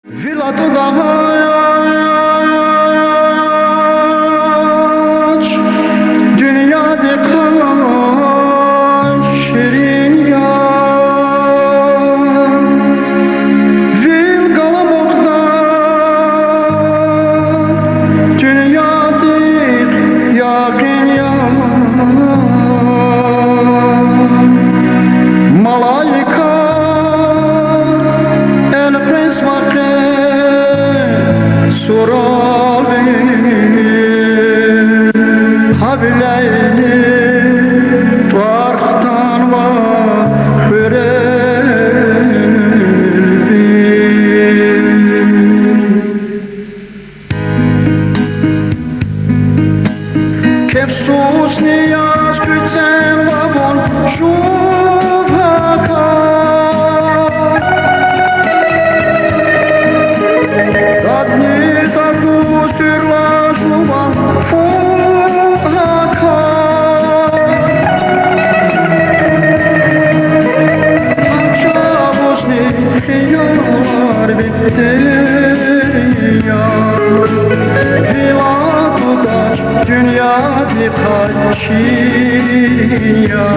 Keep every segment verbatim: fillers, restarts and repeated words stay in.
Вил атӀудагъач, дуьньядихъай ширин я. Вил галамукьда, дуьньядихъ якъин я. Малаика элкъвез вакъи сурал ви, гьавиляйни тӀвар хтанва хуьрел ви. Кефсузни яз куьценва вун жув гьакай. Дадни такуз туьрла жуван фу гьакай. Гьа чӀавузни хиялар битер я. Вил атӀудач, дуьньядихъай ширин я.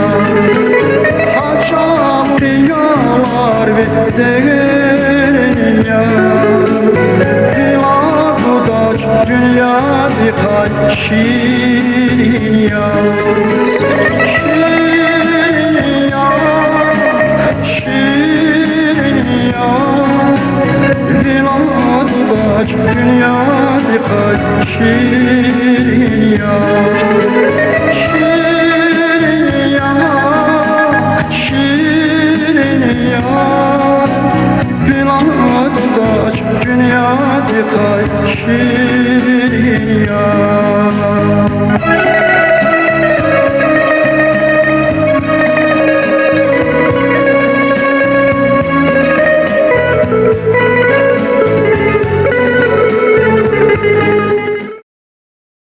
Гьа чӀавуз хиялар битер я. Вил атӀудач, дуьньядихъай ширин я. Ширин я, ширин я. Вил атӀудач, дуьньядихъай ширин я. Ширин я, ширин я. Вил атӀудач, дуьньядихъай ширин я.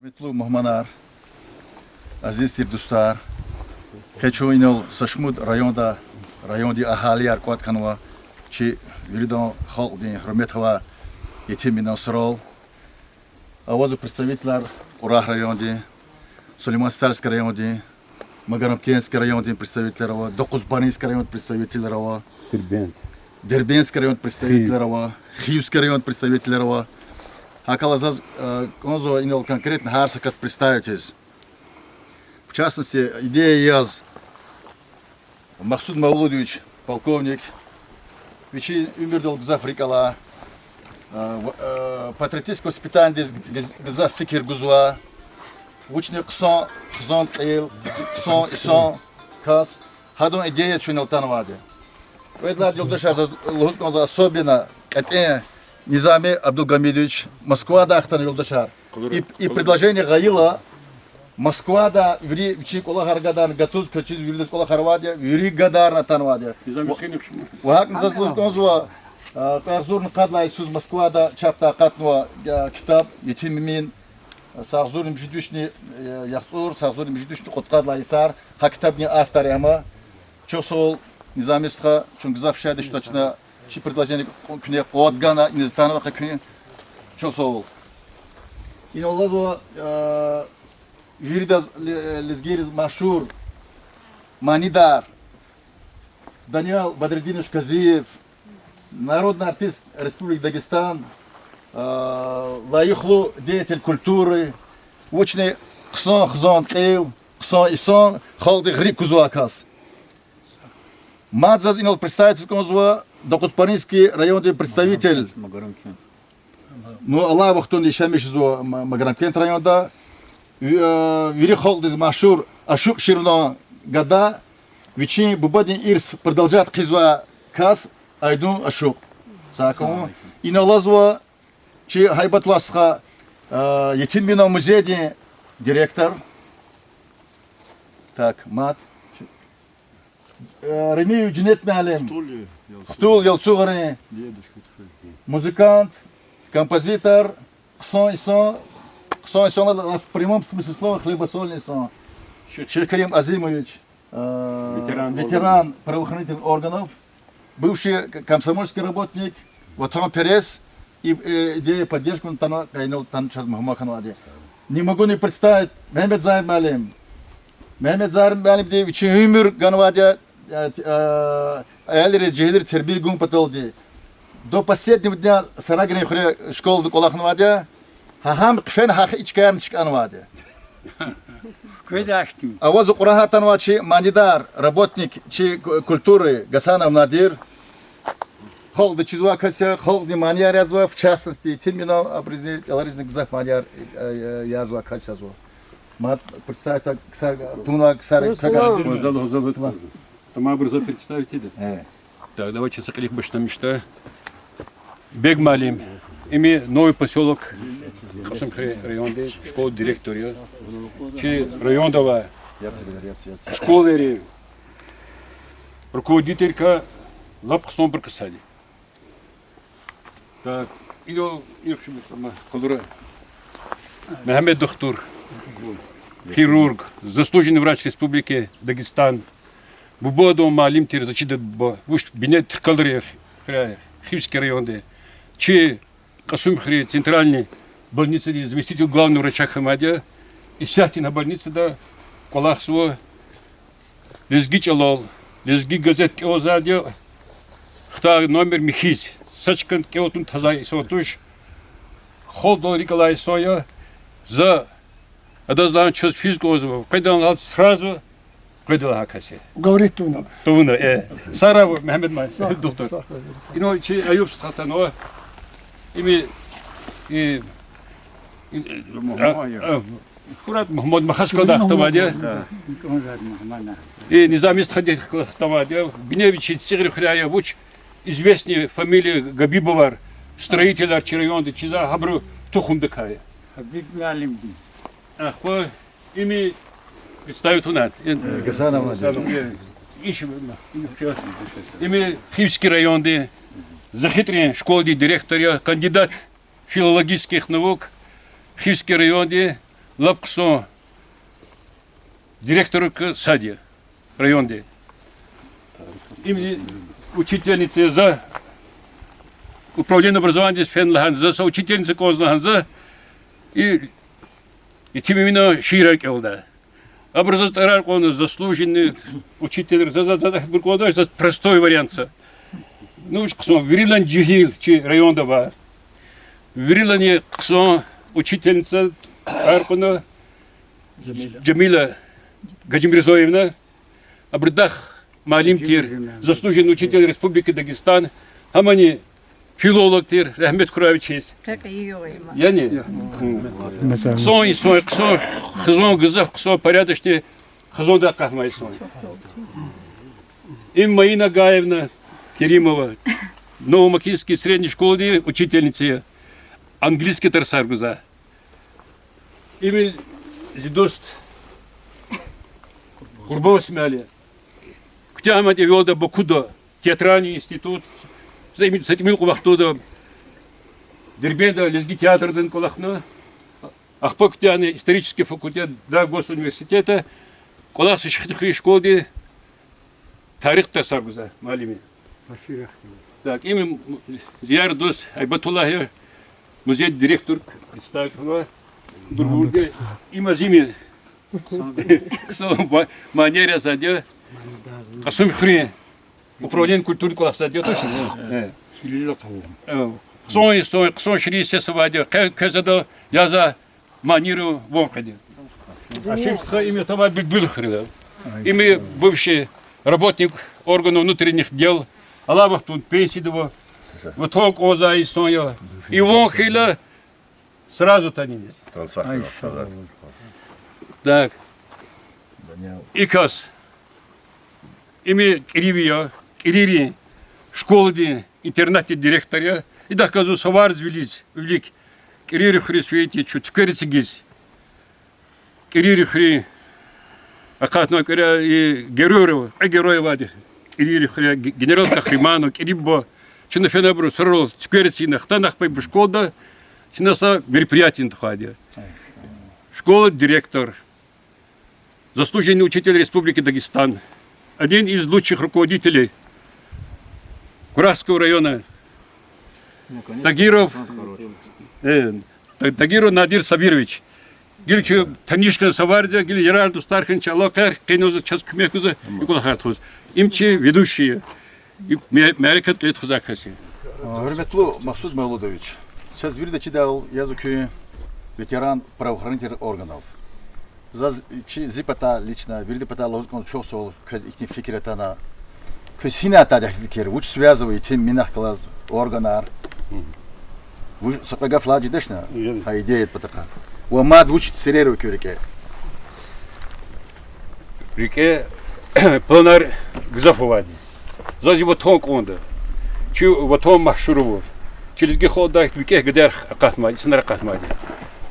Гьуьрметлу мугьманар, азиз тир дустар, къе чун инал са шумуд районда, райондин агьалияр кӀватӀ хьанва, чи виридан халкьдин гьуьрмет авай Етим Мина сурал. Авазва представителар Кьурагь райондин, Сулейман-Стальский райондин, Магарамкентский райондин представителар ава, Докъузбаринский райондин представителар ава, Дербент. Дербентский райондин представителар ава, Хивский райондин представителар ава. ГьакӀ хьайила заз, э, кӀанзава инал конкретно гьар са кас представить ийиз. В частности, идея яз Махсуд Мавлудович, полковник, вичин уьмуьрдал гзаф рикӀ алай, э, в-, э, патриотическое воспитаниедиз гз-, гзаф фикир гузвай, вучни хъсан, хъсан кьил, хъсан инсан кас, гьадан идеяз чун инал атанвайди. Кьвед лагьай юлдашар, заз лугьуз кӀанзава особенно кьетӀен Низами Абдулгьамидович, Москвадай хтана юлдашар. И, и предложение гъайила, Москвадай вири вичин кӀвалахар гадарна гатуз, квачиз виридаз кӀвалахар авайди я, вири гадарна атанвайди я. Ва гьакӀни заз лугьуз кӀанзава, а, кьве агъзурни къадлай йисуз Москвада чапдай акъатнава, а, китаб Етим Мина, а, са агъзурни муьжуьд вишни, э, яхцӀур, са агъзурни муьжуьд вишни кьудкъадлай йисар, гьа китабдин автор я ам. Чухсагъул, Низами стха, чун гзаф шад я чна чи предложение куьне къуват гана, иниз атанва къе куьн. Чухсагъул. Инал алазва, э, виридаз ле-, лезгийриз машгьур манидар Даниял Бадрутдинович Казиев, народный артист Республики Дагестан, э, лайихлу деятель культуры, вучни хъсан хизан кьил, хъсан инсан, халкьдихъ рикӀ кузвай кас. Мад заз инал представить ийиз кӀанзава Докъузбаринский райондин представитель. Ну, алай вахтунда яшамиш жезва Ма-, Магарамкент районда. Ви-, э, вири халкьдиз машгьур Ашукь Ширванан гада, вичин бубадин ирс продолжать хъийизвай кас Айдун Ашукь. Са кван. Инал алазва чи гьайбатлу стха, э, Етим Минан музейдин директор. Так, мад. Э, Ремиев Жунет муаллим. Хтул, Ялцугърин. Музыкант, композитор, хъсан инсан, хъсан инсан, в прямом смысле слова, хлебосольный инсан. Шейх Керим Азимович, э, ветеран правоохранительных органов, бывший к-, комсомольский работник, ватанперес, И, э, идея поддержка тана, къайнал тан чаз мугьман хьанвайди. Не могу не представить Мегьамедзагьир муаллим. Мегьамедзагьир муаллимди вичин уьмуьр ганвайди я, э, т-, э, аялриз, жегьилриз тербия гун паталди. До последнего дня Сарагрин хуьре школада кӀвалахнавайди я. Гьа гьам хъфена гьахьтин чкаяр чкӀанвайди я. Кведачтун. Аваз акьурай гьатанвай чи манидар, работник чи ку-, культуры Гасанов Надир. Халкьдиз чизвай кас я, халкьдин манияр язва, в частности, итимина абурузни, чӀаларизни гзаф манияр, э, э, язва, кас язва. Мад представить ксар, тунва ксар, Руслан. Кага. Гьазал, гьазал. Тамам. Тамам, абуруз представить ийида. Э. Так, давайте са кьилик башламишда. Бег муаллим. Им Новый Посёлок, Кьасумхуьруьн районда школа директор я. Чи районда авай школайрин руководительрикай лап хъсанбур кас я. Так, идал, ин хьи, ма, къалура. Мегьамед духтур, хирург, заслуженный врач Республики Дагестан. Буба адан муаллим тир, заз чида буба. Вуч бине тиркалри хирай, Хивский районда. Чи Кьасумхуьруьн центральный больницада заместитель главного врача хьанвайди я. Исятда гьа больницада кӀвалахзава. Лезги чӀалал, Лезги газет кӀелзавайди я, хтай номер михьиз, са чкада кӀел тун таза инсан туш, халкьдал рикӀ алай инсан я, за адаз лагьана чаз физ кӀанзава, къведа лагьайла сразу къведа лагьай кас я. Говорит, тавуна. Тавуна, э. Сагърай, Мегьамед муаллим, духтур. Сагърай. Ина чи Аюб стха атанва, им, и, и, а, а, Фурат Мугьаммад Махачкъаладай хтанвайди я. И Низами стхади хтанвайди я. Бине вичин ЦӀигъри хуьряй я, вуч известный фамилия Габибовар, строительар чи районда, чиз гьабурун тухумдикай я. Гьабиб муаллимди. Ахпа им представить авуна. Гасанов Надир. Гасанов, э, иш, им Хивский районда Захитрин школадин директор я, кандидат филологических наук, Хивский районда лап хъсан директоррикай сад я районда. Им учительница я, за управление образованиедиз фена лагьана за, са учительница кӀанзава лагьана за, и итимина шиирар кӀелда. Абур заз тӀварар кьуна, заслуженный учитель, заз, заз, заз ахьтинбур кӀанда, заз простой вариант я. Ну, вуч хъсан, виридалай жегьил чи районда ава. Виридалай хъсан учительница тӀвар кьуна, Жамиля Гаджимирзоевна. Абурдахъ муаллим тир, заслуженный учитель Республики Дагестан, гьамани филолог тир, рагьмет хьурай вичиз. Яни? Хъсан инсан, хъсан, хизан, гзаф хъсан, порядочный, хизандай къахмай инсан. Им Маина Агаевна Керимова, Новомакинский средний школадин учительница я, английский тарсар гузва. Им зи дуст Къурбан Исмаил я. Куьтягьна мад эвелда Бакуда театральный институт, са тӀимил, са тӀимил кьван вахтунда Дербентда лезги театрдин кӀвалахна, ахпа куьтягьна исторический факультет Дагъгосуниверситета, кӀвалахзава Шихидхуьруьн школадин тарих тарсар гузва муаллим я. Так, им зи яр-дуст Гьайбатуллагь я, музейдин директор, представить хьанва. Дурбурди, им азими хъсан ма-, манияр язавайди я, Кьасумхуьруьн управление культуры кӀвалахзавайди я, точно? Э. Хъсан инсан, хъсан ширин сес авайди я, къе-, квез ада яза манийрин ван къведа. Гьашим стха, им атанвай Билбилхуьрел. Им бывший работник органов внутренних дел, алай вахтунда пенсияда ава, ватан кӀанзавай инсан я. И ван хьайила сразу танин я. Так. И кас, им кӀирив я, КӀирийрин школадин, интернатдин директор я. Идахъ галаз Саварзавилиз вилик КӀирийрин хуьруьз фейитӀа, чун цуьквер эцигиз, КӀирийрин хуьруьн акъатна кӀира, и герояр, кьве герой авайди КӀирийрин хуьре, ге-, генерал Кахриманов, КӀири буба. Чна фена абурун сурарал цуьквер эцигна, хтана ахпа ибур школада, чна са мероприятиени тухвайди я. Школа директор, заслуженный учитель Республики Дагестан, один из лучших руководителей Курахского района, Тагиров, э, Та-, Тагиров Надир Сабирович. Гила чи таниш хьана суварза, гила ярар-дустар хьана, чи алакъаяр къенвайза, чаз куьмек гузва и кӀвалахар тухуз. Им чи ведущий я. И мя-, мярекат кьиле тухузвай кас я. Гьуьрметлу Махсуд Мавлудович, чаз вирида чидайвал, я зи куьн ветеран правоохранительных органов. Заз чи, зи патай лично, виридан патай лугьуз кӀанзава, чухсагъул, квез ихьтин фикир атана. Квез гьина атайди фикир, вуч связывает итим минахъ галаз органар? Вуч са кьве гаф лагьайтӀа жедачни? Гьа идеяд патахъай. Ва мад вуч серер ава куь рикӀе? РикӀе планар гзаф авайди. Заз и ватан кӀанда. Чи ватан машгьур ава. Чи лезги халкьдай викӀегь гадаяр акъатнавайди, инсанар акъатнавайди.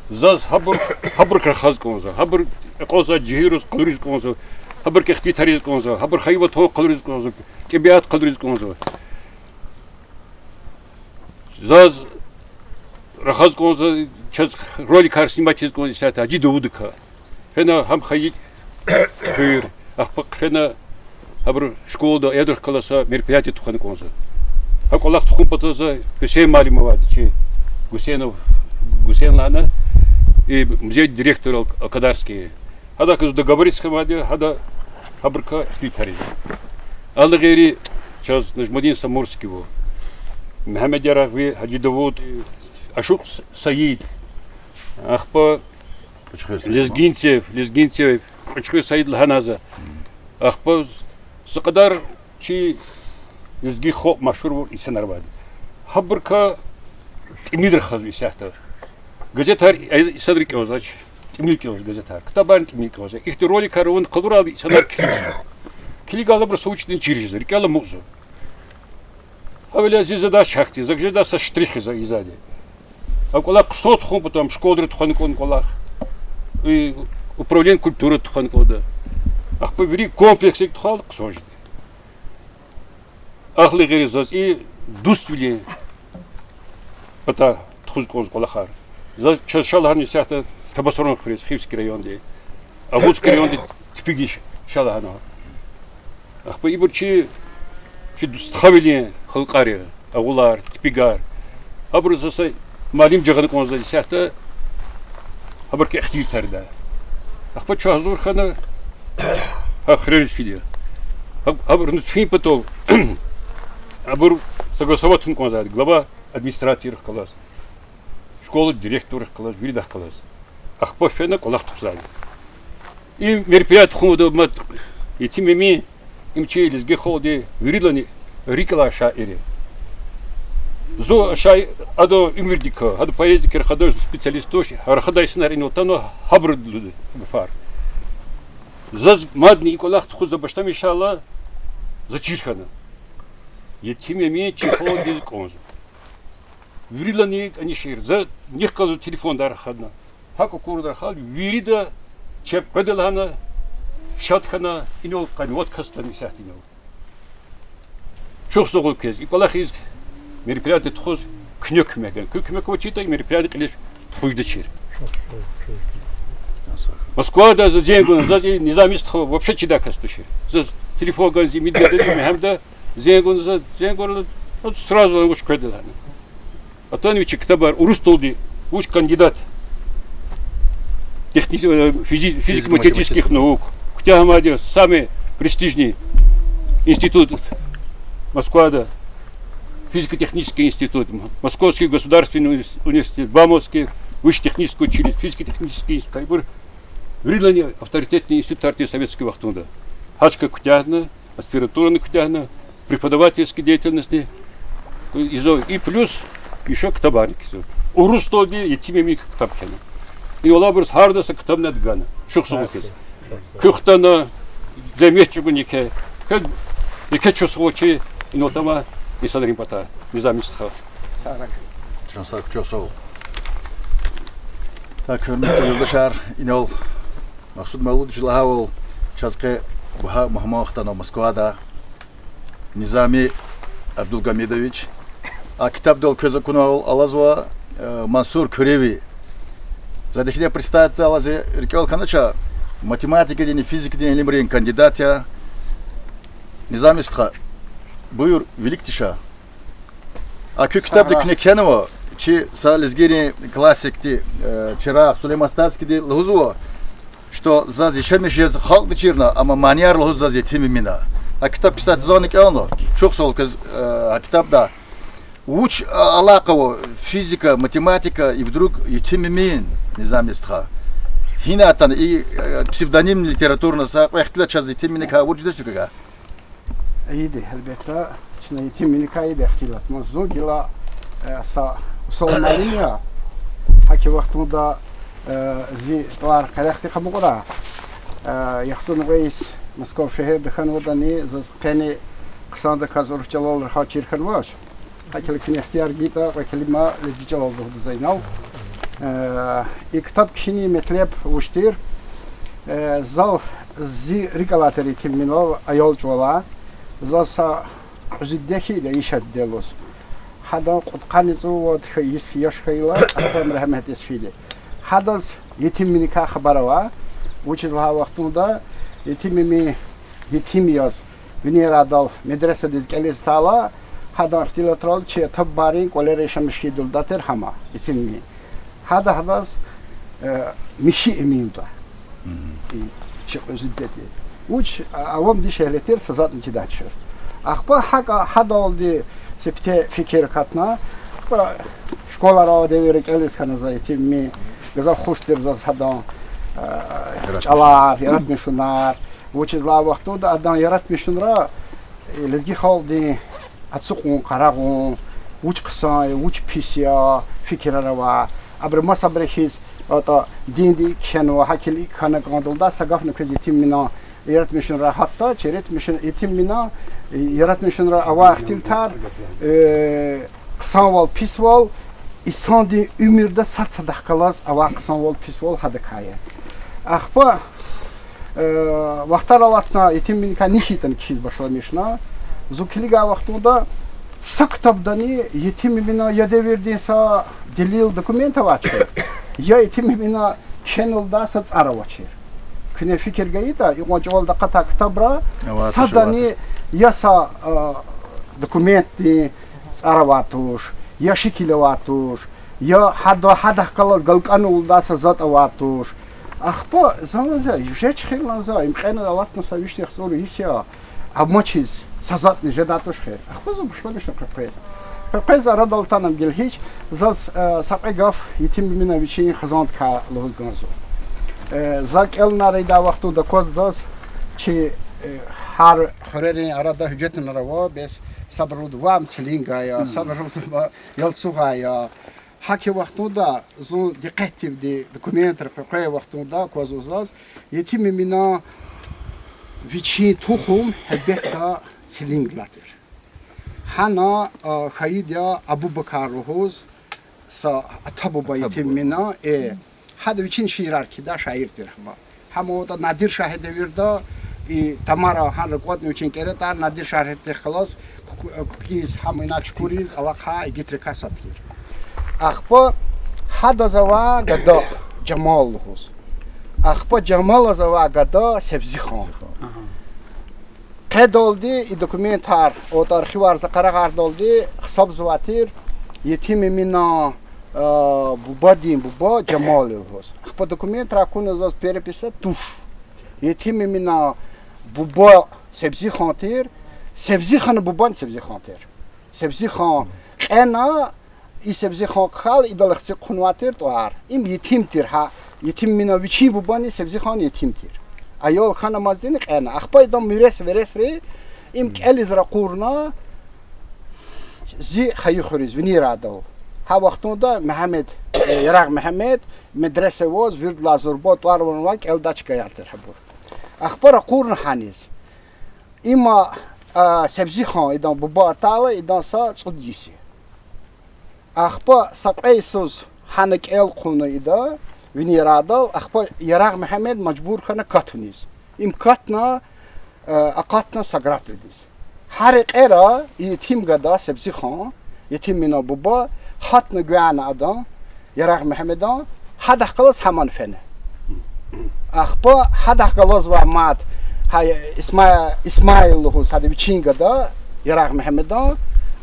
Заз гьабур, гьабурукай рахаз кӀанзава. Гьабур акьазва, жегьилриз къалуриз кӀанзава. Гьабурукай ихтилатар ийиз кӀанзава. Гьабур хайи ватан къалуриз кӀанзава. ТӀебиат къалуриз кӀанзава. Заз рахаз кӀанзава, чаз роликар снимать ийиз кӀанзава исятда Гьажи Давудакай. Фена гьам хайи хуьр, ахпа хъфена гьабуру школада, ядрухъ галаз са мероприятие тухвана кӀанзава. Гьа кӀвалах тухун патал за Гьуьсейн муаллим авайди чи, Гьуьсейнов, Гьуьсейн лагьана, и музей директор Ал-, Алкадарский. Гьадакай зун договориться хьанвайди я, гьада гьабурукай ихтилатар ийизва. Гьадалай гъейри чаз Нажмудин Самурский ва, Мегьамед Ярагъви, Гьажи Давуд, Ашукь Саид, ахпа Лезгинцев, Лезгинцев, Кьуьчхуьр Саид лагьана за. Ахпа са кьадар чи лезги халкь машгьур авур инсанар авайди. Гьабурукай тӀимил рахазва исятда. Газетар, э, инсанри кӀелзавач, тӀимил кӀелзава газетар. Ктабарни тӀимил кӀелзава. Ихьтин роликар авун къалуралди инсанар килигзава. Килигайла абуру са вуч ятӀани чир жезва, рикӀел амукьзава. Гьавиляй зи задача гьахьтин, за жедай са штрих ийиз-, ийизвайди. А кӀвалах хъсан тухун патал школада тухвана кӀанда кӀвалах. И управление культуры тухвана кӀанда. Ахпа вири комплексдик тухвайла хъсан жеда. Гьадалай гъейри заз и дуствилин патай тухуз кӀанзава кӀвалахар. Заз чаз ша лагьана исятда Табасаран хуьруьз, Хивский районди, Агъулский районди типиги ш-, ша лагьана. Ахпа ибур чи, чи стхавилин халкьар я, агъулар, типигар. Гьабуруз са муаллим жагъана кӀанзава исятда, гьабурукай ихтилатардай. Ахпа чун гьазур хьана, гьа хуьрериз фида. Гьаб-, гьабуруз фин патал, абур согласовать авун кӀанзавайди глава администрацийрихъ галаз, школа директоррихъ галаз, виридахъ галаз. Ахпа фена кӀвалах тухузвайди. И мероприятие тухун патал мад Етим Эмин, им чи лезги халкьдин виридалайни рикӀ алай шаир я. Зун шаир, адан уьмуьрдикай, гьадан поэзиядикай рахадай специалист туш, рахадай инсанар инал атанва, гьабуру лугьуда гафар. Заз мадни и кӀвалах тухуз за башламишайла, за чир хьана. Етим Эмин чи халкьдиз кӀанзава. Виридалайни кӀани шиир. За нихъ галаз телефондай рахадна, гьакӀ акурди рахайла, вирида чеб къведа лагьана, шад хьана, инал къанни вад кас атана исятда инал. Чухсагъул квез, и кӀвалах ийиз, мероприятие тухуз куьне куьмек гана. Куь куьмек авачиртӀа, и мероприятие кьилиз тухуз жедачир. Москвадай за зенг гана, заз и Низами стха вообще чидай кас тушир. Заз телефон гана зи Медведевди, Мегьамеда, зенг гана, за зенг гана, сразу вуч къведа лагьана. Атана вичи ктабар урусдалди, вуч кандидат техни-, э, физи-, физико-математических наук, куьтягьнавайди самый престижный институт Москвада, физико-технический институт, Московский государственный уни-, университет, Бауманский высший технический училище, физико-технический институт, кайбур виридалайни авторитетный институтар тир советский вахтунда. Гьа чка куьтягьна, аспирантурани куьтягьна, преподавательский деятельностьни ийизва, и плюс ещё ктабарни кхьизва. Урусдалди Етим Эминакай ктаб кхьена. Инал алайбуруз гьарда са ктабни гана. Чухсагъул квез. Куьн хтана, зегьмет чӀугуна еке, квез еке чухсагъул чи инал атанвай инсанрин патай, Низами стха. Чан сагъ, чухсагъул. Так, гьуьрметлу юлдашар, инал Махсуд Мавлудович лагьайвал, чаз къе багьа мугьман хтанва Москвадай, Низами Абдулгьамидович. А ктабдал квез акунвайвал алазва, э, Мансур Куьреви. За дихьида представить ийидалди рикӀел хьанач, математикадин, физикадин илимрин кандидат я. Низами стха, буюр, вилик туш. А куь ктабда куьне кхьенва, чи са лезгийрин классикди, э, Чирагъ Сулейман-Стальскийди лугьузва, что заз яшамиш жез халкьдин чирна, амма манияр лугьуз заз Етим Эмина. А ктаб, кстати, зани кӀелна, чухсагъул квез, э, а ктабда. Вуч, а, алакъа ава физика, математика и вдруг Етим Эмин, Низами стха? Гьина атана и, э, псевдоним литературный, са кьве ихтилат чаз Етим Эминикай вуч жедач икӀ? Ийиди, гьелбетда, чна Етим Эминикай ийиди ихтилат. Ма зун гила, э, са усал муаллим я. ГьакӀ и вахтунда, э, зи тӀвар къерехдихъ амукьрай. Э, яхцӀурни кьве йис Москва шегьерда хьанватӀани, заз къени хъсандаказ урус чӀалал рахаз чир хьанвач. ГьакӀ хьайила куьне ихтияр гайитӀа, кьве келима лезги чӀалалди лугьуда за инал. Э, и ктаб кхьинин метлеб вуч тир? Э, зал, зи рикӀ алай тир Етим Эминал аял чӀавалай. Заз са кьуьзуь диде хьайиди я, яшай диде лугьуз. Гьадан кьудкъанни цӀувад хьайи йис яш хьайила, ахпа мергьямет яз фейиди. Гьадаз Етим Эминикай хабар авай, вучиз лагьай вахтунда Етим Эмин етим яз винерайдал медресадиз кӀелиз атайла, гьадан ихтилатрал чи ата-бубайрин кӀвалера яшамиш хьайиди лугьудай тир гьам, Етим Эмин. Гьада гьадаз, э, Михьи Эмин лугьуда. И чи кьуьзуь дидеди. Вуч, а, авамдин шегьре тир, са затӀни чидачир. Ахпа гьакӀа гьадалди сифте фикир акатна, ахпа школара девирра кӀелиз хьана за Етим Эмин, гзаф хуш тир заз гьадан, э, чӀалар, яратмишунар. Вучиз лагьай вахтунда адан яратмишунра, э, лезги халкьдин ацукьун-къарагъун, вуч хъсан я, вуч пис я, фикирар авай. Абуру масабуру хьиз, атӀа, динди икӀ кхьенва, гьакӀ хьайила икӀ хьана кӀанда лугьудай са гафни квез Етим Эминан яратмишунрай гьатда, чи яратмишун-, Етим Эминан, э, яратмишунра авай ихтилатар, э, хъсанвал, писвал, инсандин уьмуьрда сад-садахъ галаз авай хъсанвал, писвал гьадакай я. Ахпа, э, вахтар алатна, Етим Эминикай нихьайтӀани кхьиз башламишна, зун килигай вахтунда са ктабдани Етим Эминан я девирдин са делил, документ авачир, я Етим Эминан кхьена лугьудай са цӀар авачир. Куьне фикир гайитӀа, икьван чӀавалди акъатай ктабра садани я са, э, документдин цӀар авай туш, я шикил авай туш, я гьада-, гьадахъ галаз галкӀана лугьудай са затӀ авай туш. Ахпа за лугьузва, жеч хьайила за, им кьена алатна са вишни яхцӀурни йис я, амачиз са затӀни жедай туш хьи. Ахпа зун башламишна къекъвез. Къекъвез арадал атана гила гьич, заз, э, са кьве гаф Етим Эминан вичин хизандикай лугьуз кӀанзава. Э, за кӀелунар ийидай вахтунда аквазва заз, чи, э, гьар хуьрерин арада гьуьжетунар ава, бес садбуру лугьуда ам Цилингай я, садбуру лугьуда Ялцугъай я. ГьакӀ хьайи вахтунда зун дикъетдивди документар къекъвей вахтунда аквазва заз, Етим Эминан вичин тухум гьелбетда Цилинг галай тир. Гьана, а, хьайиди я Абубакар лугьуз, са ата-буба Етим Эминан, э, гьада вичин шиирар кхьидай шаир тир гьам. Гьам аватӀа Надир-шагьи девирда, и Тамара гьанра кӀватӀна вичин кӀеретӀар Надир-шагьидихъ галаз кук-, кукӀиз, гьам ина чукуриз алахъай игитрикай сад тир. Ахпа гьадаз авай гада, Жамал лугьуз. Ахпа Жамалаз авай гада Севзихан. Къедалди и документар, аватӀа архивар за къарагъардалди, гьисабзавай тир Етим Эминан, а, бубадин буба Жамал я лугьуз. Ахпа документрай акуна заз, переписьда туш. Етим Эминан буба Севзихан тир, Севзиханан бубани Севзихан тир. Севзихан кьена, и Севзихан хьайила идал эциг хъувунвай тир тӀвар. Им Етим тир гьа. Етим Эминан вичин бубани Севзиханни Етим тир. Аял хьана амазни кьена. Ахпа идан мирес-вересри им кӀелиз ракъурна зи хайи хуьруьз, Винийрайдал. Гьа вахтунда Мегьамед, э, Ярагъ Мегьамед медресе аваз, виридалай зурба тӀвар-ван авай кӀелдач гаяртӀа гьабур. Ахпа ракъурна гьаниз. Има, а, Севзихан, идан буба атайла, идан са цӀуд йис я. Ахпа са кьве йисуз гьана кӀел хъувуна ида, Винийрайдал, ахпа Ярагъ Мегьамед мажбур хьана катуниз. Им катна, э, акъатна Сагратлудиз. Гьа рекьера и Етим гада Севзихан, Етим Эминан буба, гьатна гуьгъуьна адан, Ярагъ Мегьамедан, гьадахъ галаз гьамани фена. Ахпа гьадахъ галаз ва мад, гьа Исма-, Исмаил лугьуз, гьада вичин гада, Ярагъ Мегьамедан,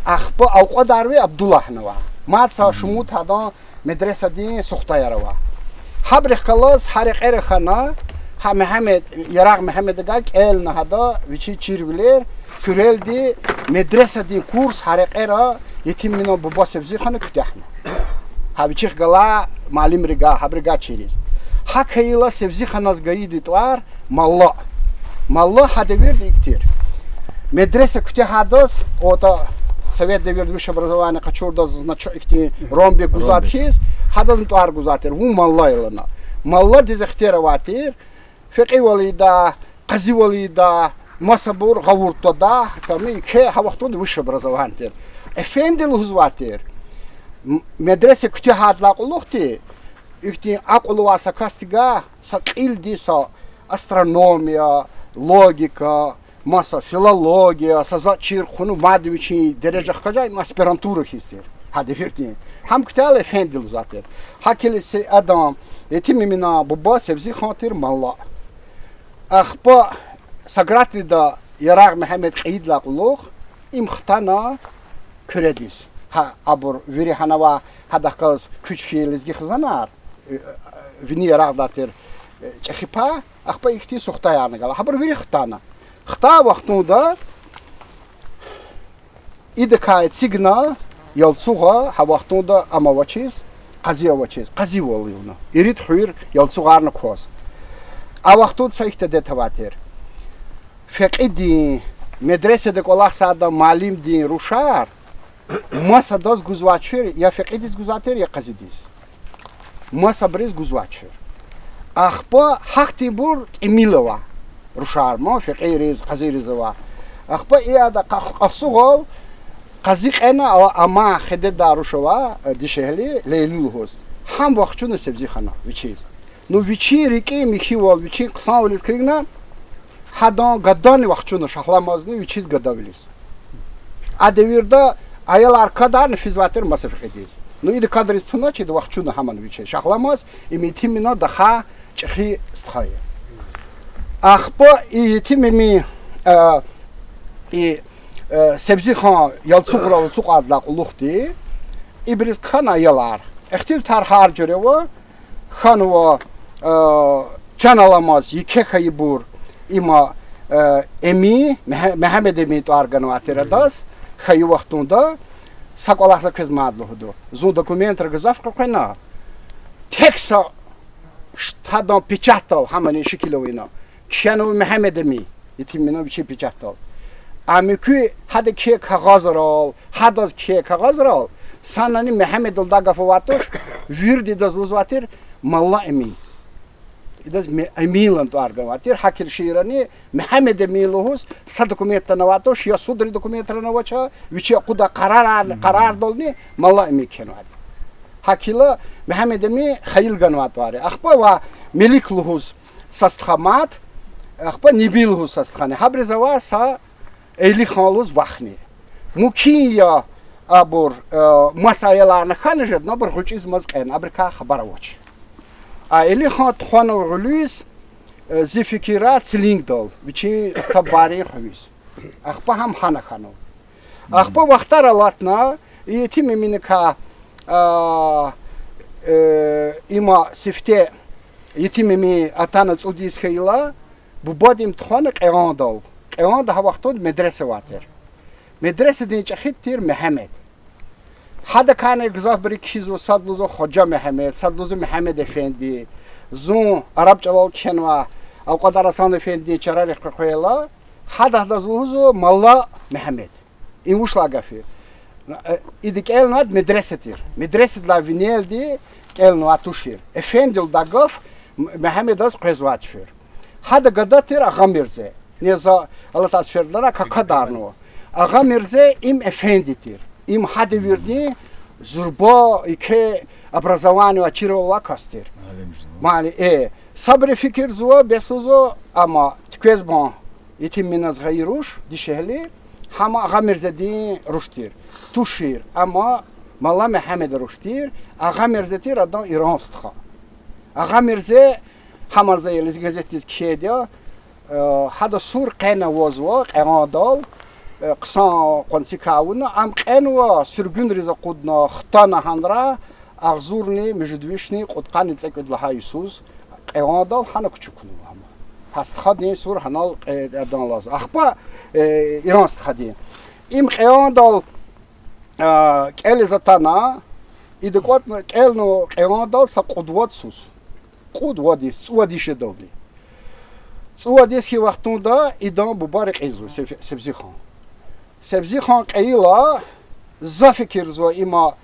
Ахпа Алкьвадарви Абдуллагьни ава. Мад са шумуд гьадан медресадин сухтаяр ава. Гьабурухъ галаз гьа рекьера хьана, гьа Мегьамед, Ярагъ Мегьамедакай кӀелна гьада вичин чирвилер, Куьрелди медресадин курс гьа рекьера Етим Эминан буба Севзихана куьтягьна. Гьа вичихъ галай муаллимривай, гьабурувай чириз. ГьакӀ хьайила Севзиханаз гайиди тӀвар Малла. Малла гьа девирда икӀ тир. Медреса куьтягьайдаз, отӀа совет девирда высшее образование къачурдаз значок ихьтин ромбик гузвай хьиз, гьадазни тӀвар гузвай тир, вун Малла я лагьана. Малладиз ихтияр авай тир, фекьивал ийидай, къазивал ийидай, масабур гъавурда твадай, тамам еке гьа вахтунда высшее образование тир. Эфенди лугьузвай тир. М-, медреса куьтягьайдалай кьулухъди, ихьтин акьул авай са касдивай, са кьилди са астрономия, логика, маса филология, са затӀ чир хъувуна, мад вичин дережа хкажай, им аспирантура хьиз тир гьа девирдин. Гьам куьтягьайла эфенди лугьузвай тир. ГьакӀ хьайила са адан, Етим Эминан буба Севзихан тир Малла. Ахпа Сагратлида Ярагъ Мегьамед кьейидалай кьулухъ им хтана Куьредиз. Гьа абур вири гьана авай, гьадахъ галаз куьч хьайи лезги хизанар, э, вини Ярагъдай тир, э, чӀехи пай, ахпа ихьтин сухтаярни гала. Гьабур вири хтана. Хтай вахтунда идакай эцигна Ялцугъа, гьа вахтунда ам авачиз, къази авачиз, къазивал ийина. Ирид хуьр Ялцугъарна кваз. А вахтунда са ихьтин адет авай тир. Фекьидин, медресада кӀвалахзавай муаллимдин рушар масадаз гузвай тир, я фекьидиз гузвай тир, я къазидиз. Масабуруз гузвай тир. Ахпа гьахьтинбур тӀимил ава. Рушар, ма, фекьийриз, къазийриз ава. Ахпа и ада къа-, къасугъал къази кьена, а-, амай хедедай руш ава, э, дишегьли, Лейли лугьуз. Гьам вахчуна Севзихана вичиз. Ну, вичин рикӀин михьивал, вичин хъсанвилиз килигна, гьадан гадани вахчуна, Шагьламазни, вичиз гадавилиз. А девирда аялар кадарни физвай тир маса фекьидиз. Ну, ида кадриз туначирди вахчуна гьамани вичиз. Шагьламаз, им Етим Эминан даха чӀехи стха я. Ахпа и Етим Эмин, э, и, э, Севзихан Ялцугърал ацукьайдалай кьулухъди, ибуруз хьана аялар. Ихтилатар гьар жуьре ава, хьанва, э, чан аламаз еке хьайибур, има, э, Эмин, Мегье-, Мегьамед Эмин тӀвар ганвай тир адаз, хьайи вахтунда, са кӀвалахза квез мад лугьуда. Зун документрай гзаф къекъвена, тек са ш-, гьадан печатдал гьамани шикил авуна. Кхьенва Мегьамед Эмин, Етим Эминан вичин печатдал. А муькуь гьада кхьей кагъазрал, гьадаз кхьей кагъазрал, санани Мегьамед лугьудай гаф авайди туш, вирида идаз лугьузвай тир Малла Эмин. Идаз Ме-, Эмин лагьана тӀвар ганвай тир, гьакӀ хьайила шиирани Мегьамед Эмин лугьуз са документдани авайди туш, я судри документрани авач, вичи акъудай къарарар-, къарардални Малла Эмин кхьенвайди. ГьакӀ хьайила Мегьамед Эмин хьайила ганвай тӀвар я. Ахпа ва Мелик лугьуз са стха мад, ахпа Неби лугьуз са стхани. Гьабуруз авай са Элихан лугьуз вахни. Мукин я абур, э, маса аяларни хьана жеда, ну, абур гъвечӀизмаз кьена, абурукай хабар авач. А Элихан тухванва гъуьлуьз, э, зи фикирдай Цилингдал, вичин табварин хвейиз. Ахпа гьам гьана хьанва. Ахпа вахтар алатна, Етим Эминикай, а, э, има сифте Етим Эмин атана цӀуд йис хьайила, бубади им тухвана Кьегьандал. Кьегьанда гьа вахтунда медреса авай тир. Медресадин чӀехиди тир Мегьамед. Гьадакайни гзафбуру кхьизва, сад лугьузва Хожа Мегьамед, сад лугьузва Мегьамед-эфенди. Зун араб чӀалал кхьенвай Алкьвадар Гьасан эфендидин чарарихъ къекъвейла, гьада гьадаз лугьузва Малла Мегьамед. Им вуч лагьай гаф я? Э, ида кӀелнавайди медреса тир. Медресадилай винелди кӀелнавай тушир. Эфенди лугьудай гаф М-, Мегьамедаз къвезвай тушир. Гьада гада тир Агъамирзе. Ни за алатай сеферда лагьана, какадарнава. Агъамирзе им эфенди тир. Им гьа девирдин зурба, еке образование авай, чирвал авай кас тир. Муаллим жезва. Муаллим, э, сабур фикирзава, бес лугьузва, амма туькӀвезбан Етим Эминаз гъайи руш, дишегьли, гьам Агъамирзедин руш тир. Тушир, амма Малла Мегьамедан руш тир, Агъамирзе тир адан Иран стха. Агъамирзе, гьам за я лезги газетдиз кхьейди я, э, гьада сур къене авазва Кьегьандал, Э, хъсан къванцикай авуна, ам кьенва, суьргуьнриз акъудна, хтана гьанра, агъзурни муьжуьд вишни кьудкъанни цӀекӀуьд лагьай йисуз кьегьандал гьана кучукнава ам. Гьа стхадин сур гьанал кье-, адан лаз. Ахпа, э, Иран стхадин. Им кьегьандал, а, кӀелиз атана, ида кӀватӀна кӀелна кьегьандал са кьуд-вад йисуз. Кьуд-вад йис, цӀувад йис жедалди. ЦӀувад йис хьайи вахтунда идан буба рекьизва, Сев-, Севзихан. Севзихан кьейила, за фикирзава има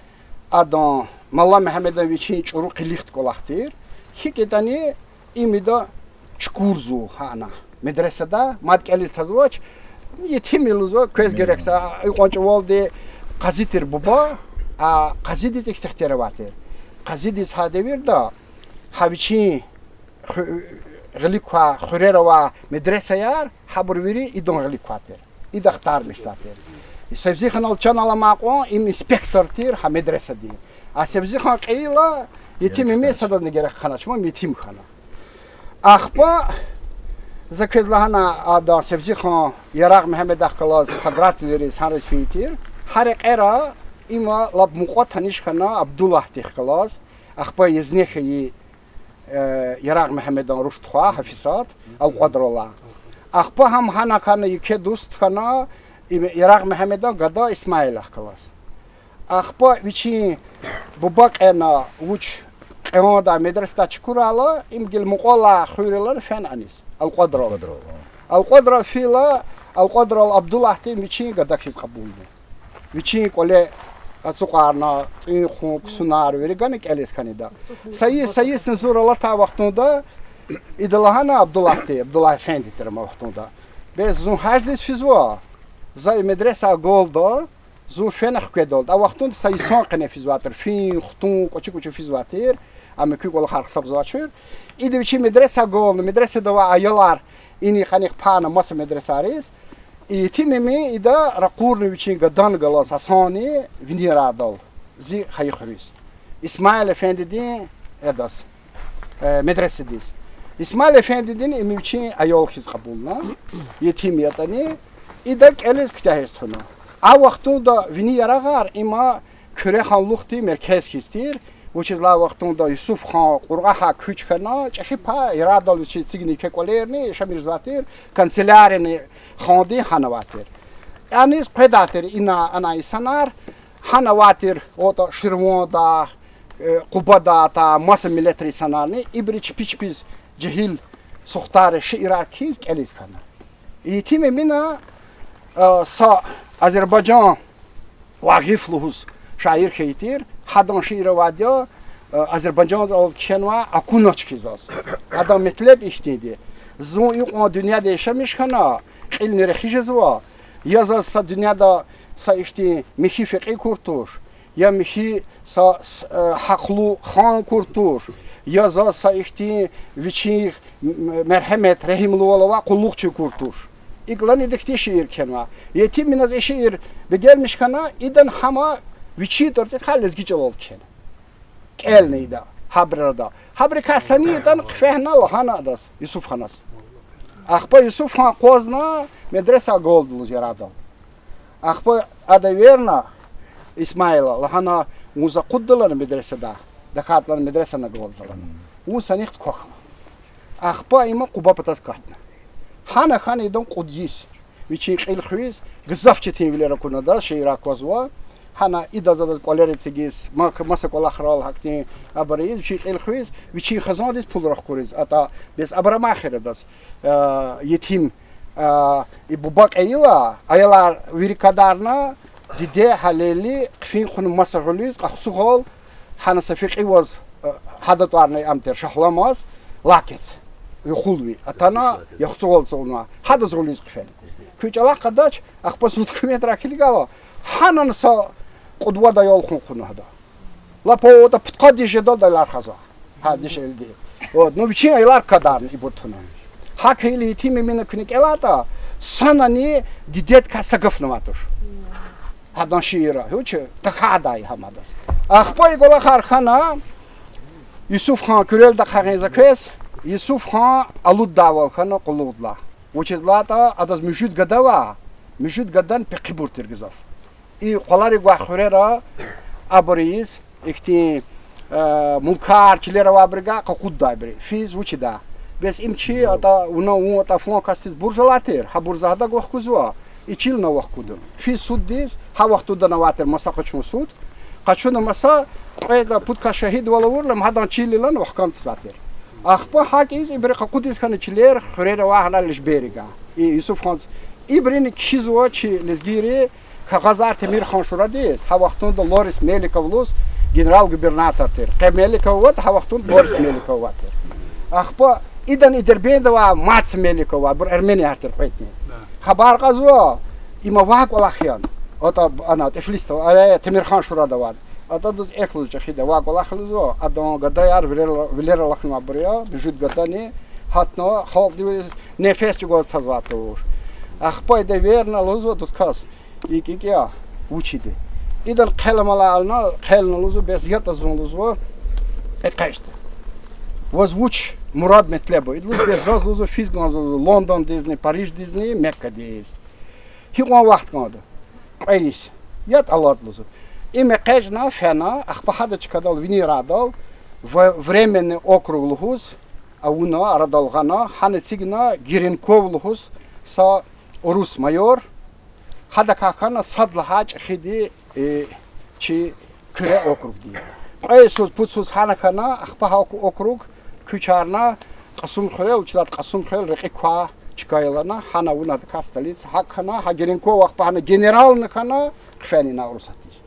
адан, Мала Мегьамедан вичин чӀуру къилихда кӀвалах тир. ГьикӀ ятӀани им ида чукурзава гьана медресада, мад кӀелиз тазвач, етим я лугьузва, квез герек са, икьван чӀавалди къази тир буба, а къазидиз ихтихтер авай тир. Къазидиз гьа девирда гьа вичин ху-, гъилик квай хуьрера авай медресаяр, гьабур вири идан гъилик квай тир. Ида ахтармишзавай тир. Севзиханал чан аламай кьван им инспектор тир гьа медресадин. А Севзихан кьейила, етим ими садазни герек хьанач, ма етим хьана. Ахпа за квез лагьана, адан, Севзихан, Ярагъ Мегьамедахъ галаз, Сагъратвилриз, гьаниз фейи тир. Гьа рекьера има лап мукьва таниш хьана Абдуллагьдихъ галаз, ахпа езне хьайи, э, Ярагъ Мегьамедан руш тухвай Гьафизат, Алкьвадралай. Ахпа гьам гьана хьана, еке дуст хьана, им Ярагъ Мегьамедан гада Исмаилахъ галаз. Ахпа вичин буба кьена, вуч кьегьандай медресадай чукурайла, им гила мукьвалай хуьрелай фена аниз, Алкьвадрал. Алкьвадрал, а. Алкьвадрал фейила, Алкьвадрал Абдуллагьди вичин гада хьиз кьабулна. Вичин кӀвале ацукьарна, тӀуьн, хъун, ксунар вири гана кӀелиз хьана ида. Са йис, са йисни зур алатай вахтунда ида лагьана Абдуллагьди, Абдуллагь эфенди тир ам а вахтунда: бес, зун гьаждиз физва, за и медресай галда, зун фена хкведалди. А вахтунда са йисан къене физвай тир, фин, хтун, кӀвачи-кӀвачи физвай тир, ам муькуь кӀвалахар гьисабзавачир. Ида вичин медресай гална, медресада авай аялар инихъ-анихъ пайна маса медресайриз. Етим ими ида ракъурна вичин гадани галаз Гьасанни вини ярайдал зи хайи хуьруьз, Исмаил эфендидин, адаз, э, медресадиз. Исмаил эфендидини ими вичин аял хьиз кьабулна, етим ятӀани, ида кӀелиз куьтягьиз туна. А вахтунда вини ярагъар има Куьре ханлухдин меркез хьиз тир, вучиз лагьай вахтунда Юсуф хан Кьурагьай куьч хьана, чӀехи пай ярайдал вичиз эцигна еке кӀвалерни яшамиш жезвай тир, канцелярияни хандин гьана авай тир. Аниз къведай тир ина-ана инсанар, гьана авай тир, атӀа Ширванда, э, Къубада, атӀа маса миллетрин инсанарни, ибуру чпи-чпиз жегьил сухтари шиирар кхьиз кӀелиз хьана. Етим Эмина, э, са Азербайжан Вагъиф лугьуз шаир хьайи тир, гьадан шиир авайди я, э, Азербайжанрал кхьенвай Акунач хьиз заз. Адан метлеб ихьтинди: зун икьван дуьньяда яшамиш хьана, кьилни рехи жезва, я заз са дуьньяда са ихьтин михьи фекьи кур туш, я михьи са, с-, э, гьахълу хан кур туш, я заз са ихьтин вичин м-, мергьемет, регьимлувал авай къуллугъчи кур туш. ИкӀ лагьана ида ихьтин шиир кхьенвай. Етим Эминаз и шиир бегенмиш хьана, идан гьама вичин тӀварцӀихъай лезги чӀалал кхьена. КӀелна ида гьабурун арада. Гьабурукай сани ятӀани хъфена, лагьана адаз, Юсуфханаз. Ахпа Юсуфхан акъвазна медреса агалда лугьуз ярайдал. Ахпа ада эверна Исмаила, лагьана: вун за акъудда лагьана медресада, тахьайтӀа лагьана медресани агалда лагьана. Вун санихъ квахьна. Ахпа има Къуба патаз катна. Гьана хьана идан кьуд йис. Вичин кьил хвейиз, гзаф четинвилер акуна адаз, шиирар аквазва. Гьана идаз-адаз кӀвалер эцигиз, ма-, маса кӀвалахрал гьахьтин абур ийиз, вичин кьил хвейиз, вичин хизандиз пул рахкуриз, атӀа бес абур амай хьи адаз, э, етим, э, и буба кьейила, аялар вири кадарна, диде, гьалели, хъфин хъувуна маса гъуьлуьз, къахцугъал, гьана са фекьи ваз, э, гьада тӀварни ам тир, Шагьламаз, лакец, юхулви атана, яхцугъал цугъна, гьадаз гъуьлуьз хъфена. Куь чӀалахъ къадач, ахпа зун документрай килигайла, гьанани са кьуд-вад аял хъун хъувуна гьада. Лап атӀа пудкъад йис жедалди аялар хазва. Гьа дишегьлиди. Вот, ну, вичин аялар кадарна ибур туна. ГьакӀ хьайила Етим Эмина куьне кӀелайтӀа, санани дидедикай са гафни авай туш. Гьадан шиирра, вуч, тахьайдай гьам адаз. Ахпа и кӀвалахар хьана, Юсуфхан куьрелди ахъайин за квез, Юсуфхан алуддайвал хьана къуллугъдилай. Вучиз лагьайтӀа адаз муьжуьд гада ава, Муьжуьд гадани пехъибур тир гзаф. И къваларив гвай хуьрера абур ийиз, ихьтин, э, мулкар, чилер авайбурувай къакъуддайбур физ вучда. Бес им чи, атӀа вуна, вун атӀа флан касдиз бурж алай тир, гьабур за гьадак вахкузва, и чилни вахкуда. Физ суддиз, гьа вахтунда авай тир маса къачун суд. Къачуна маса, кьведаз пуд кас шагьидвал авурла, гьадан чилилан вахкана тир. Ахпа гьакӀ ийиз, ибуру къакъудиз хьана чилер, хуьрера авай гьана лежберрикай. И Юсуф ханз. Ибурун кхьизва чи лезгийри кагъазар Темир хан Шурадиз, гьа вахтунда Лорис Меликов лугьуз генерал-губернатор тир. Къе Меликов аватӀа, гьа вахтунда Лорис Меликов авай тир. Ахпа идан и Дербентда авай Маци Меликов авай, абур эрменияр тир кьветӀни. Хабар кьазва, им авай кӀвалах яни. АтӀа ана Тифлисда, э, Темир хан Шурада авай. АтӀа адаз эхь лугьуз чӀехида, авай кӀвалах лугьузва, адан гадаяр вилер, вилер алахьнавайбур я, муьжуьд гадани, гьатна халкьдиз нефес чӀугваз тазвай туш. Ахпа ида эверна лугьузва адаз кас, икӀ-икӀ я, вуч ийиди. Идан хъел амалай ална, хъелна лугьузва, бес ятӀа зун лугьузва экъечӀда. Ваз вуч мурад-метлеб ава? Ида лугьуз, бес заз лугьузва физ кӀанзава лугьузва Лондондизни, Париждизни, Меккадиз. Гьикьван вахт кӀанда? Кьве йис. ЯтӀа алад лугьузва. Им экъечӀна, фена, ахпа гьада чкадал, вини арайдал, в-, Временный округ лугьуз авуна, арадал гъана, гьана эцигна Геренков лугьуз са урус майор, гьадакай хьана сад лагьай чӀехиди, э, чи Куьре округди. Кьве йисуз, пуд йисуз гьана хьана, ахпа гьа округ куьчарна, Кьасумхуьрел, вучиз лагьайтӀа Кьасумхуьрел рекьи квай чка я лагьана, гьана авуна адакай столица, гьакӀ хьана, гьа Геренков ахпа гьана генерални хьана, хъфена ина урусатиз.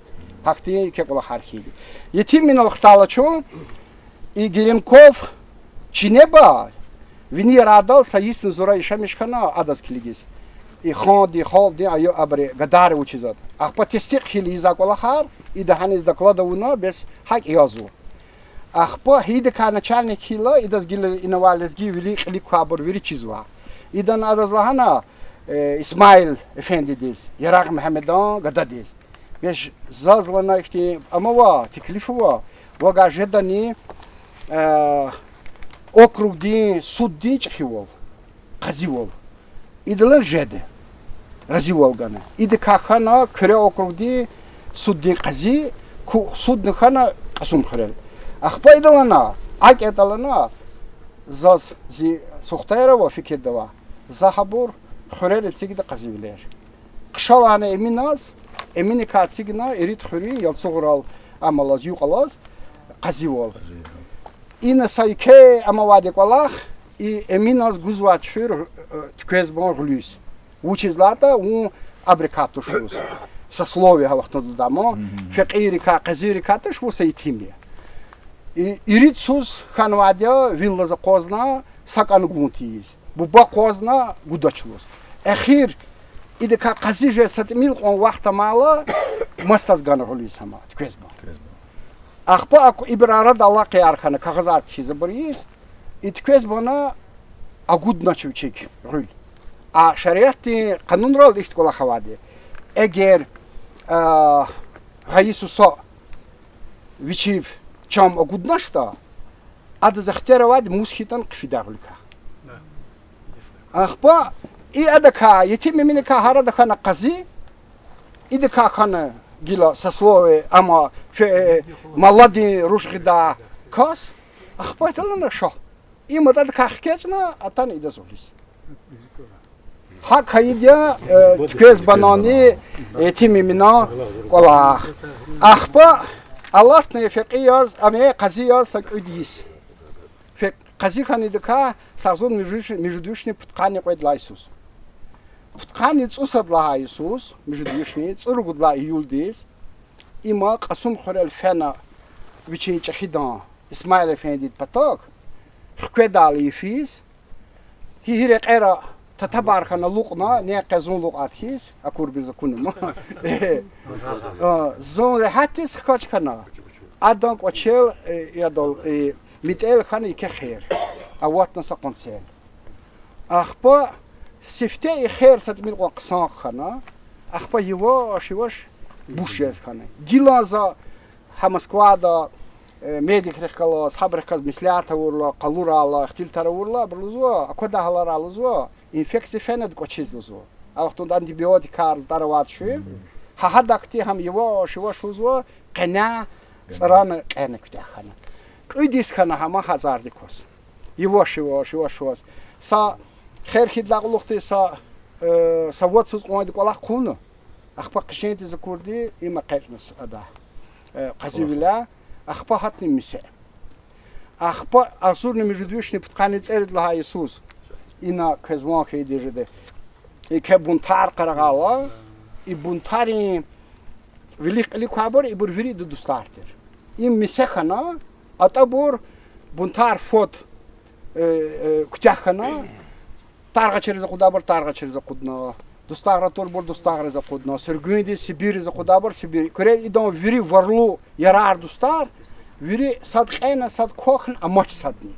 Гьахьтин еке кӀвалахар хьайиди. Етим Эминал хтайла чун, и Геренков чинеба, вини арайдал са йисни зура яшамиш хьана, адаз килигиз. И хандин, халкьдин, аю абуру гадайри вучиз ятӀа. Ахпа тестикь хьайила ийиз а кӀвалахар, ида гьаниз доклад авуна, бес гьакӀ язва. Ахпа гьа идакай начальник хьайила, идаз гила ина авай лезги вилик-кьилик квайбур вири чизва. Идан адаз лагьана, э, Исмаил эфендидиз, Ярагъ Мегьамедан гададиз. Бес заз лагьана ихьтин, амава, теклиф ава, вавай жедани, э, округдин суддин чӀехивал, къазивал. Идалай жеди. Разивал гана. Идакай хьана Куьре округдин суддин къази, ку-, судни хьана Кьасумхуьрел. Ахпа ида лагьана, акӀ ятӀа лагьана, заз зи сухтаяр ава, фикирда ава. За гьабур хуьрера эцигда къазивилер. Хъша лагьана Эминаз, Эминикай эцигна ирид хуьруьн, Ялцугърал ам алаз, юкь алаз, къазивал. Ина са еке ам авайди кӀвалах, и Эминаз гузвай чуьр, э, Туьквезбан гъуьлуьз. Вучиз лагьайтӀа вун абурукай туш лугьуз. Сословие гьа вахтунда ама, фекьийрикай, къазийрикай туш, вун са етим я. И ирид йисуз хьанвайди я виллаз акъвазна, са кӀан гун тийиз. Буба акъвазна, гудач лугьуз. Эхир идакай къази жез са тӀимил кьван вахт амайла, масадаз гана гъуьлуьз гьама, Туьквезбан. Ахпа аку-, ибур арада алакъаяр хьана, кагъазар кхьиз абур ийиз, и Туьквезбана агуднач вичик гъуьл. А шариатдин къанунрал ихьтин кӀвалах авайди. Эгер, а, гъайи суса вичив чам агудначтӀа, адаз ихтияр авайди мус хьайитӀани хъфидай гъуьлуькай. Ахпа и адакай, Етим Эминикай гьарада хьана къази, идакай хьана гила сословие, ама фе-, э, малладин руш гъидай кас, ахпа атана шагь. Им адакай хкечӀна, атана идаз гъуьлуьз. ГьакӀ хьайиди я, э, Туьквезбанани, э, Етим Эминан кӀвалах. Ахпа алатна фекьи яз, ам къази яз са кӀуьд йис. Фе-, къази хьана идакай са агъзурни муьжуьд-, муьжуьдвишни пудкъанни кьвед лагьай йисуз. Пудкъанни цӀусад лагьай йисуз, муьжуьдвишни, цӀуругуд лагьай июлдиз, има Кьасумхуьрел фена вичин чӀехидан, Исмаил эфендидин патак, хкведайла йифиз, гьи-гьи рекьера татабар хьана алукьна, ни къе зун алукьайди хьиз, акурбиз акунва. Зун регьятдиз хкаж хьана, адан кӀвачел, э, ядал, э, метӀел хьана еке хер, аватна са къванцел. Ахпа сифте и хер са тӀимил кьван хъсан хьана, ахпа яваш-яваш буш жез хьана. Гилан за гьа Москвада, э, медикрихъ галаз, гьабурухъ галаз меслят авурла, къалурайла, ихтилатар авурла, абуру лугьузва, аквадай гьаларай лугьузва, инфекция фенвайди кӀвачиз лугьузва. А вахтунда антибиотикар здарватӀа шуьр. Гьа гьадахьтин гьам яваш-яваш лугьузва, къене цӀрана, кьена куьтягь хьана. Кьуьд йис хьана гьам гьа зарди кваз. Яваш-яваш, яваш-яваш. Са хер хьайидалай кьулухъди са, э, са вацуз кьванди кӀвалах хъувуна. Ахпа хъжендиз акурди, им экъечӀна ада, э, къазивиляй, ахпа гьатна мисе. Ахпа агъзурни муьжуьд вишни пудкъанни цӀерид лагьай йисуз ина квез ван хьайиди жеда. Еке бунтар къарагъайла, и бунтарин вилик-кьилик квайбур, ибур вири ида дустар тир. Им мисе хьана, атӀабур бунтар фад, э, э, куьтягь хьана, таргъачириз акъудайбур таргъачириз акъудна, дустагъра турбур дустагъриз акъудна, суьргуьндиз, Сибирриз акъудайбур Сибир. Куьре идан вири варлу ярар-дустар, вири сад кьена, сад квахьна, амач садни.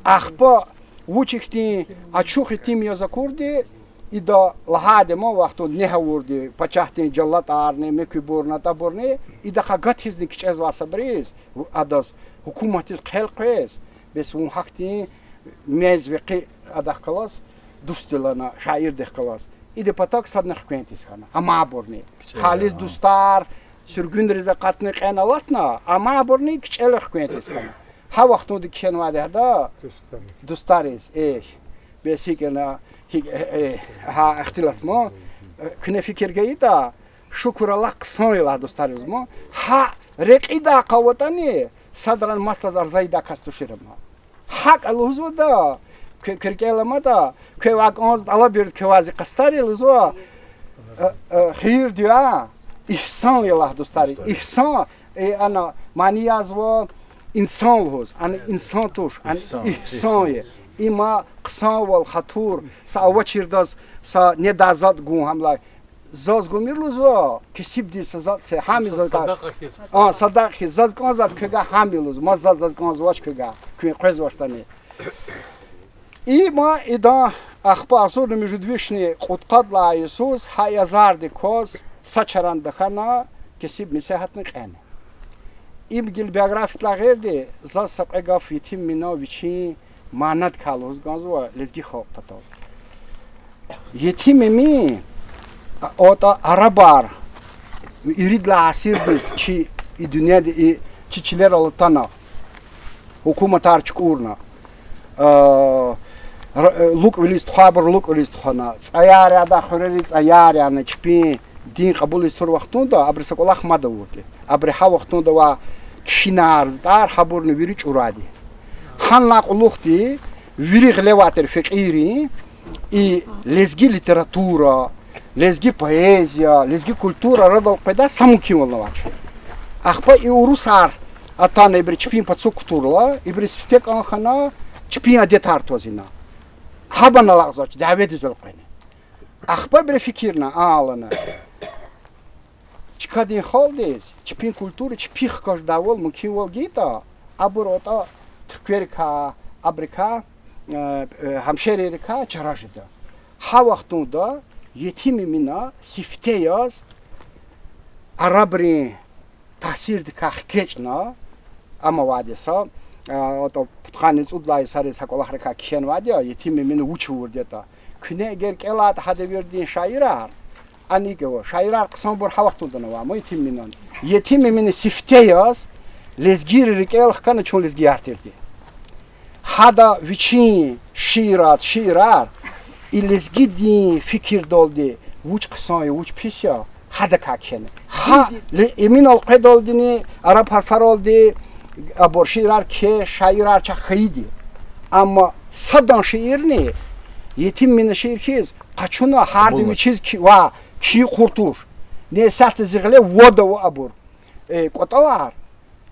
Ахпа вуч ихьтин ачух итим яз акурди, ида лагьайди ма вахтунда негь авурди, пачагьдин жаллатарни, мекуьбурни, атӀабурни, идахъ агатизни кичӀезвай сабуриз, адаз, гьукуматдиз хъел къвез, бес вун гьахьтин мез векъи адахъ галаз, дустдилана, шаирдихъ галаз. Ида патак садни хквен тийиз хьана. Амайбурни. Халис дустар, суьргуьнриз акъатна кьена алатна, амайбурни кичӀела хквен тийиз хьана. Гьа вахтунда кхьенвайди гьада, дустариз, э, бес гьикӀ яна, гьикӀ, э, э, гьа ихтилат ма, э, куьне фикир гайитӀа, шукур Аллагь, хъсан я лагь дустариз ма. Гьа рекьидай къаватӀани, садрани масадаз арза ийидай кас тушир ама. ГьакӀ лугьузватӀа, куь-, куь рикӀел аламатӀа, квевай кӀанз тӀалабирда квевай зи къастар я лугьузва, э, э, хийир-дуьа, игьсан я лагь дустари, игьсан, э, ана мани язва инсан лугьуз, ана инсан туш, ана игьсан я. Има хъсанвал, хатур, са авачирдаз, са недай затӀ гун гьамлай. Заз гумир лугьузва, кесибдиз са затӀ це, гьам я заз кӀан-, садакьа хьиз, заз кӀанзаватӀа квевай гьам я лугьуз, маса затӀ заз кӀанзавач квевай, куьн къвезвачтӀани. Има идан ахпа агъзурни муьжуьд вишни кьудкъадалай йисуз гьа азардик кваз са чаран тахьана, кесиб месе гьатна кьена. Им гила биографиядилай гъейри, заз са кьве гаф Етим Эминан вичин манадикай лугьуз кӀанзава лезги халкь патал. Етим Эмин, а, атӀа арабар ирид лагьай асирдиз чи и дуьньяда и чи чилерал атана, гьукуматар чукӀурна, а, р-, лукӀвилиз тухвайбур лукӀвилиз тухвана, цӀаяр ядай хуьрерин цӀаяр яна, чпин дин кьабулиз тур вахтунда абуру са кӀвалах мад авурди. Абуру гьа вахтунда авай кхьинар, затӀар, гьабурни вири чӀурайди. Гьанлай кьулухъди вири гъиле авай тир фекьийри и лезги литература, лезги поэзия, лезги культура арадал къведай са мумкинвални авач. Ахпа и урусар атана ибуру чпин пацук кутурла, ибуруз сифте кӀан хьана чпин адетар твазуна. Гьабурни алакьзавач, дяведиз элкъвена. Ахпа ибуру фикирна, алана. Чкадин халкьдиз чпин культура чпихъ хкаждайвал мумкинвал гайитӀа, абур атӀа туьркверикай, абурукай, э, э, гьамшерийрикай чара жеда. Гьа вахтунда Етим Эмина сифте яз арабрин таъсирдикай хкечӀна, ам авайди я са, а, атӀа пудкъанни цӀудалай йисариз гьа кӀвалахрикай кхьенвайди я, Етим Эмина вуч авурди ятӀа. Куьне эгер кӀелайтӀа гьа девирдин шаирар, ана икӀ ава, шаирар хъсанбур гьа вахтунда авай, ма Етим Эминан. Етим Эмина сифте яз лезгийрин рикӀел хкана чун лезгияр тирди. Гьада вичин шиирар, шиирар, и лезгидин фикирдалди вуч хъсан я, вуч пис я, гьадакай кхьена. Гьа, Эминал къведалдини араб гьарфаралди абур шиирар кхьей шаирар чахъ хьайиди я. Амма садан шиирни Етим Эминан шиир хьиз къачуна, гьарда вичиз кхьи-, ва кхьихь кьур туш. Несятда зи гъиле вад ава абур, э, кӀватӀалар.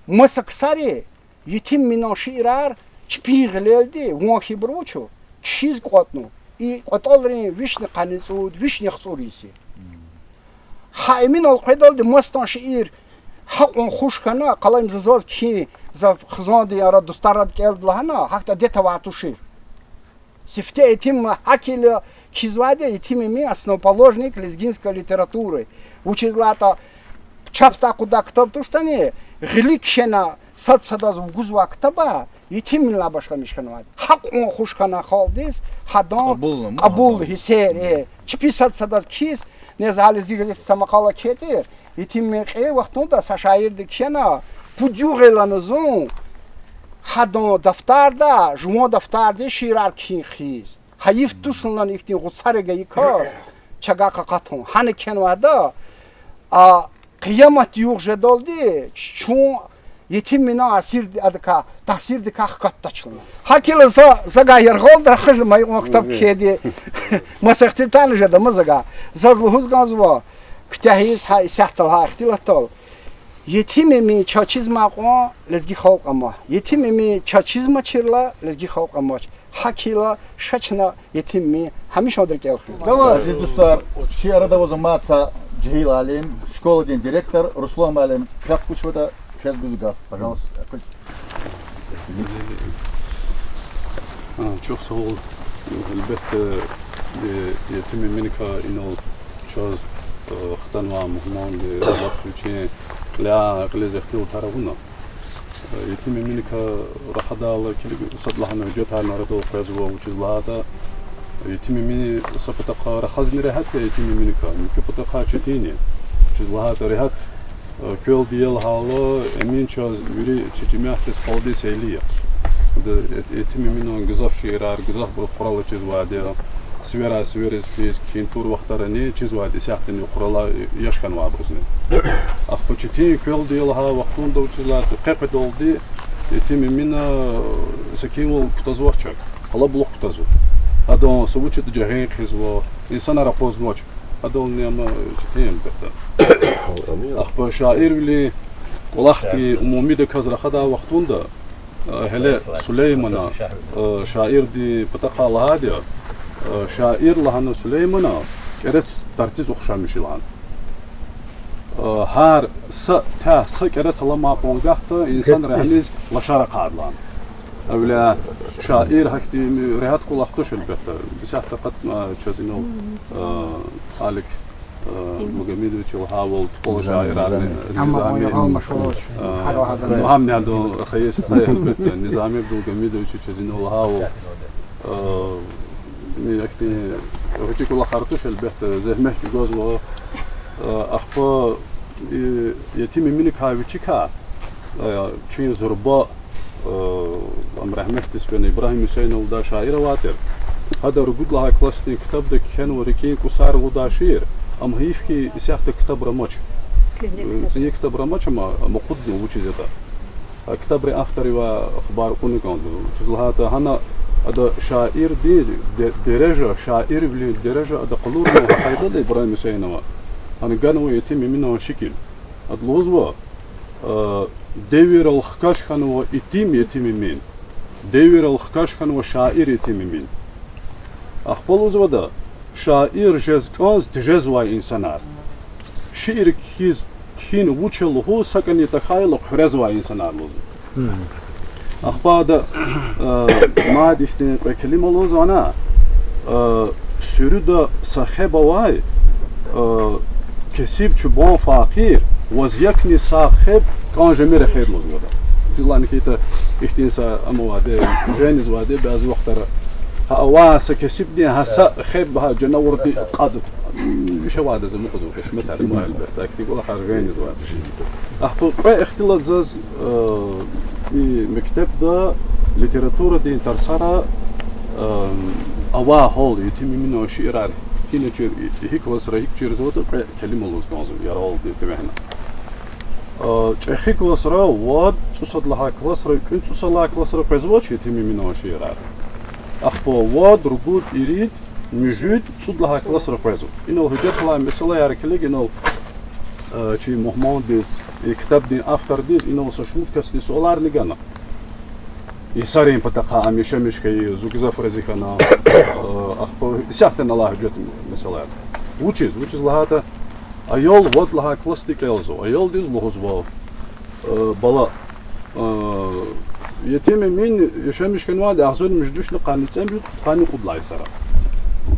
Маса ксари Етим Эминан шиирар чпин гъилелди, ван хьайибур вуч я, кхьиз кӀватӀна. И кӀватӀалрин вишни къанни цӀуд, вишни яхцӀур йис я. Гьа Эминал къведалди масадан шиир гьакьван хуш хьана, къалай им заз кхьин, за хизандин ара дустаррад кӀелда лагьана, гьахьтин адет авай тушир. Сифте Етим гьакӀ хьайила кхьизвайди я, Етим Эмин основоположник лезгинской литературы. Вучиз лагьайтӀа чапдай акъуддай ктаб туштӀани, гъилик кхьена сад садаз вугузвай ктабар, Етимвилай башламиш хьанвайди. Гьакьван хуш хьана халкьдиз, гьадан кьабул, кьабул гьисер, э, чпи сад садаз кхьиз, нез гьа Лезги газетда са макъала кхьей тир, етимвилин кьей вахтунда са шаирди кхьена, пуд югъ лагьана зун, гьадан дафтарда, жуван дафтарда шиирар кхьин хъийиз. Гьайиф туш лагьана ихьтин гъуцари гайи кас чагай къакъатун. Гьана кхьенвайди, а, къиямат югъ жедалди, чун етимвилин асирди, адакай, таъсирдикай хкатдач лагьана. Гьакила за, завай яргъалди рахазва ман икьван ктаб кхьейди. Маса ихтилатарни жеда ман завай. Заз лугьуз кӀанзава, куьтягьиз гьа исятда лагьай ихтилатдал. Етим Эмин чаз чизмай кьван лезги халкь ама. Етим Эмин чаз чизмачирла, лезги халкь амач. Гьакила ша чна Етим Эмин гьамишандра кӀел хуьн. Азиз дустар, чи арада аваз мад са жегьил алим, школадин директор Руслан муаллим, квехъ кузватӀа, квез гуз гаф, пожалуйста. А, чухсагъул, гьелбетда, э, Етим Эминикай инал чаз, э, хтанвай мугьманди, лап вичин кьиляй, кьилиз ихтилатар авуна. Етим Эминикай рахадайла килиг, сад лагьана гьуьжетарни арадал къвезва, вучиз лагьайтӀа Етим Эмин са патахъай рахазни регьят я, Етим Эминикай муькуь патахъай четин я. Вучиз лагьайтӀа регьят, э, квелди я лагьайла, Эмин чаз вири чи жемятдиз, халкьдиз гьеле я. Ада Ет-, Етим Эминан гзаф шиирар, гзафбуруз хуралай чизвайди я. Сиверай сивериз физ, кхьин тур вахтарани чизвайди, исятдани хуралай яш хьанвайбурузни. Ахпа четин квелди я лагьай вахтунда, вучиз лагьайтӀа къекъведалди Етим Эмина, э, секинвал кутазвач чак, къалабулух кутазва. Адан са вуч ятӀа жагъин хъийизва, инсанар акъвазнавач. Адални ам четин я, гьелбетда. Ахпа шаирвилин кӀвалахдин умумидаказ рахадай вахтунда, э, гьеле Сулеймана, э, шаирдин патахъай лагьайди я, э, шаир лагьана Сулеймана кӀерец тарциз ухшамиш я лагьана. Э, гьар са тягь, са кӀерец аламай кьван гагьда инсанрин регьимдиз лашар ахъайди лагьана. Гьавиляй шаир гьахьтин регьят кӀвалах туш, гьелбетда. Исятда акъатна чаз инал, э, Алик, э, Дулгьамидовича лагьайвал, тупӀал шаирарни, Низами, Низами, э, гьамни адан хайи стхаяр, гьелбетда, Низами Дулгьамидовича чаз инал лагьайвал, э, и ахьтин гъвечӀи кӀвалахар туш, гьелбетда, зегьмет чӀугвазва, э, ахпа, э, Етим Эминикай вичикай, э, чи зурба, э, ам рагьметдиз фена, Ибрагьим Гьуьсейнов лугьудай шаир авай тир. Гьада ругуд лагьай классдин ктабда кхьенва РикӀин кӀусар лугьудай шиир. Ам гьайиф хьи, исятда ктабра амач. Э, цӀийи ктабра амач, амма, амма акъудна вучиз ятӀа. А ктабрин авторривай хабар кьуна кӀанзава. Вучиз лагьайтӀа гьана ада шаирдин де-, дережа, шаирвилин дережа ада къалурнава гьа къайдада Ибрагьим Гьуьсейнова. Гьана ганва Етим Эминан шикил. Ада лугьузва, э, девирал хкаж хьанва итим Етим Эмин, девирал хкаж хьанва шаир Етим Эмин. Ахпа лугьузва ада, шаир жез кӀанз тежезвай инсанар. Шиир кхьиз, кхьин вуч я лугьуз са кӀани тахьайла хъуьрезвай инсанар лугьузва. Ахпа ада, э, мад ихьтин кьве келима лугьузва ана, э, суьруьда са хеб авай, э, кесиб чубан факъир, ваз якни са хеб кӀан жемир эхир лугьузва ада. Вучиз лагьайтӀа ихьтин са ам авайди, женизвайди бязи вахтара. Гьа авай са кесибдин гьа са хеб гьа жанавурди кьада. Виш авайдаз амукьзава, къисметар ма, гьелбетда, ахьтин кӀвалахар женизвайди. Ахпа кьве ихтилат заз, э, и мектебда литературадин тарсара, э, авай гьал, Етим Эминан шиирар гьина чир, гьи классра гьикӀ чирзаватӀа, кьве келима лугьуз кӀанзава, яргъалди тевегьна. Э, чӀехи классра, вад, цӀусад лагьай классра, кӀуьд цӀусад лагьай классра къвезвач Етим Эминан шиирар. Ахпа вад, ругуд, ирид, муьжуьд, цӀуд лагьай классра къвезва. Инал гьуьжетдилай месэлаяр килиг, инал, э, чи мугьмандиз, и ктабдин автордиз инал са шумуд касдиз суаларни гана. Йисарин патахъай, ам яшамиш хьайи, зун гзаф рази хьана, э, ахпа исятдани алай гьуьжет месэлаяр. Вучиз, вучиз лагьайтӀа, аял вад лагьай классди кӀелзава, аялдиз лугьузва, э, бала, э, Етим Эмин яшамиш хьанвайди агъзурни муьжуьд вишни къанни цӀемуьжуьд, къанни кьуд лагьай йисара.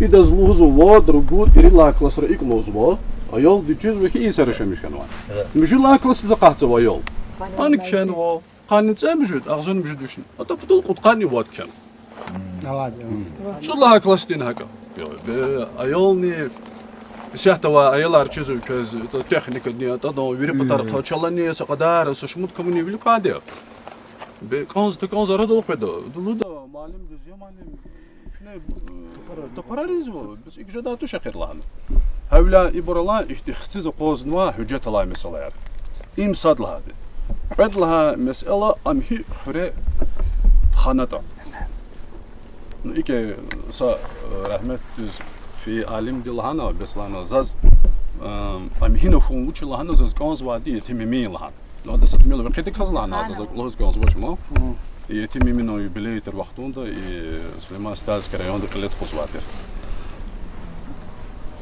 Идаз лугьузва вад, ругуд, ирид лагьай классра икӀ лугьузва, аялди чизва хьи, и йисара яшамиш хьанвай. Муьжуьд лагьай классдиз акъатзава аял. Ана кхьенва. Къанни цӀемуьжуьд, агъзурни муьжуьд вишни. АтӀа патал кьудкъанни вад кӀан. Алад. ЦӀуд лагьай классдин гьакӀа. Бе, аялни, исятда авай аялар чизва квез, атӀа техникадин, атӀадан вири патарихъай чалани, са кьадар, са шумуд камуни виликайди я. Бе, кӀанз, такӀанз арадал къведа. Лугьуда, муаллимдиз: я муаллим, куьне, э, тапарар ийизва, бес икӀ жедай туш эхир лагьана. Гьавиляй ибур алай ихьтин хциз акъвазнавай гьуьжет алай месэлаяр. Им сад лагьайди. Кьвед лагьай месэла: ам гьи хуьре ханатӀа. Ну, икӀ са, э, рагьметдиз фейи алимди лагьана, бес лагьана заз, э, ам гьина хьун вуч я лагьана, заз кӀанзавайди Етим Эмин я лагьана. Ну, ада са тӀимил векъидаказ лагьана, заз акӀ лугьуз кӀанзавач ма. Етим Эминан юбилей тир вахтунда и Сулейман Стальский районда кьиле тухузвай тир.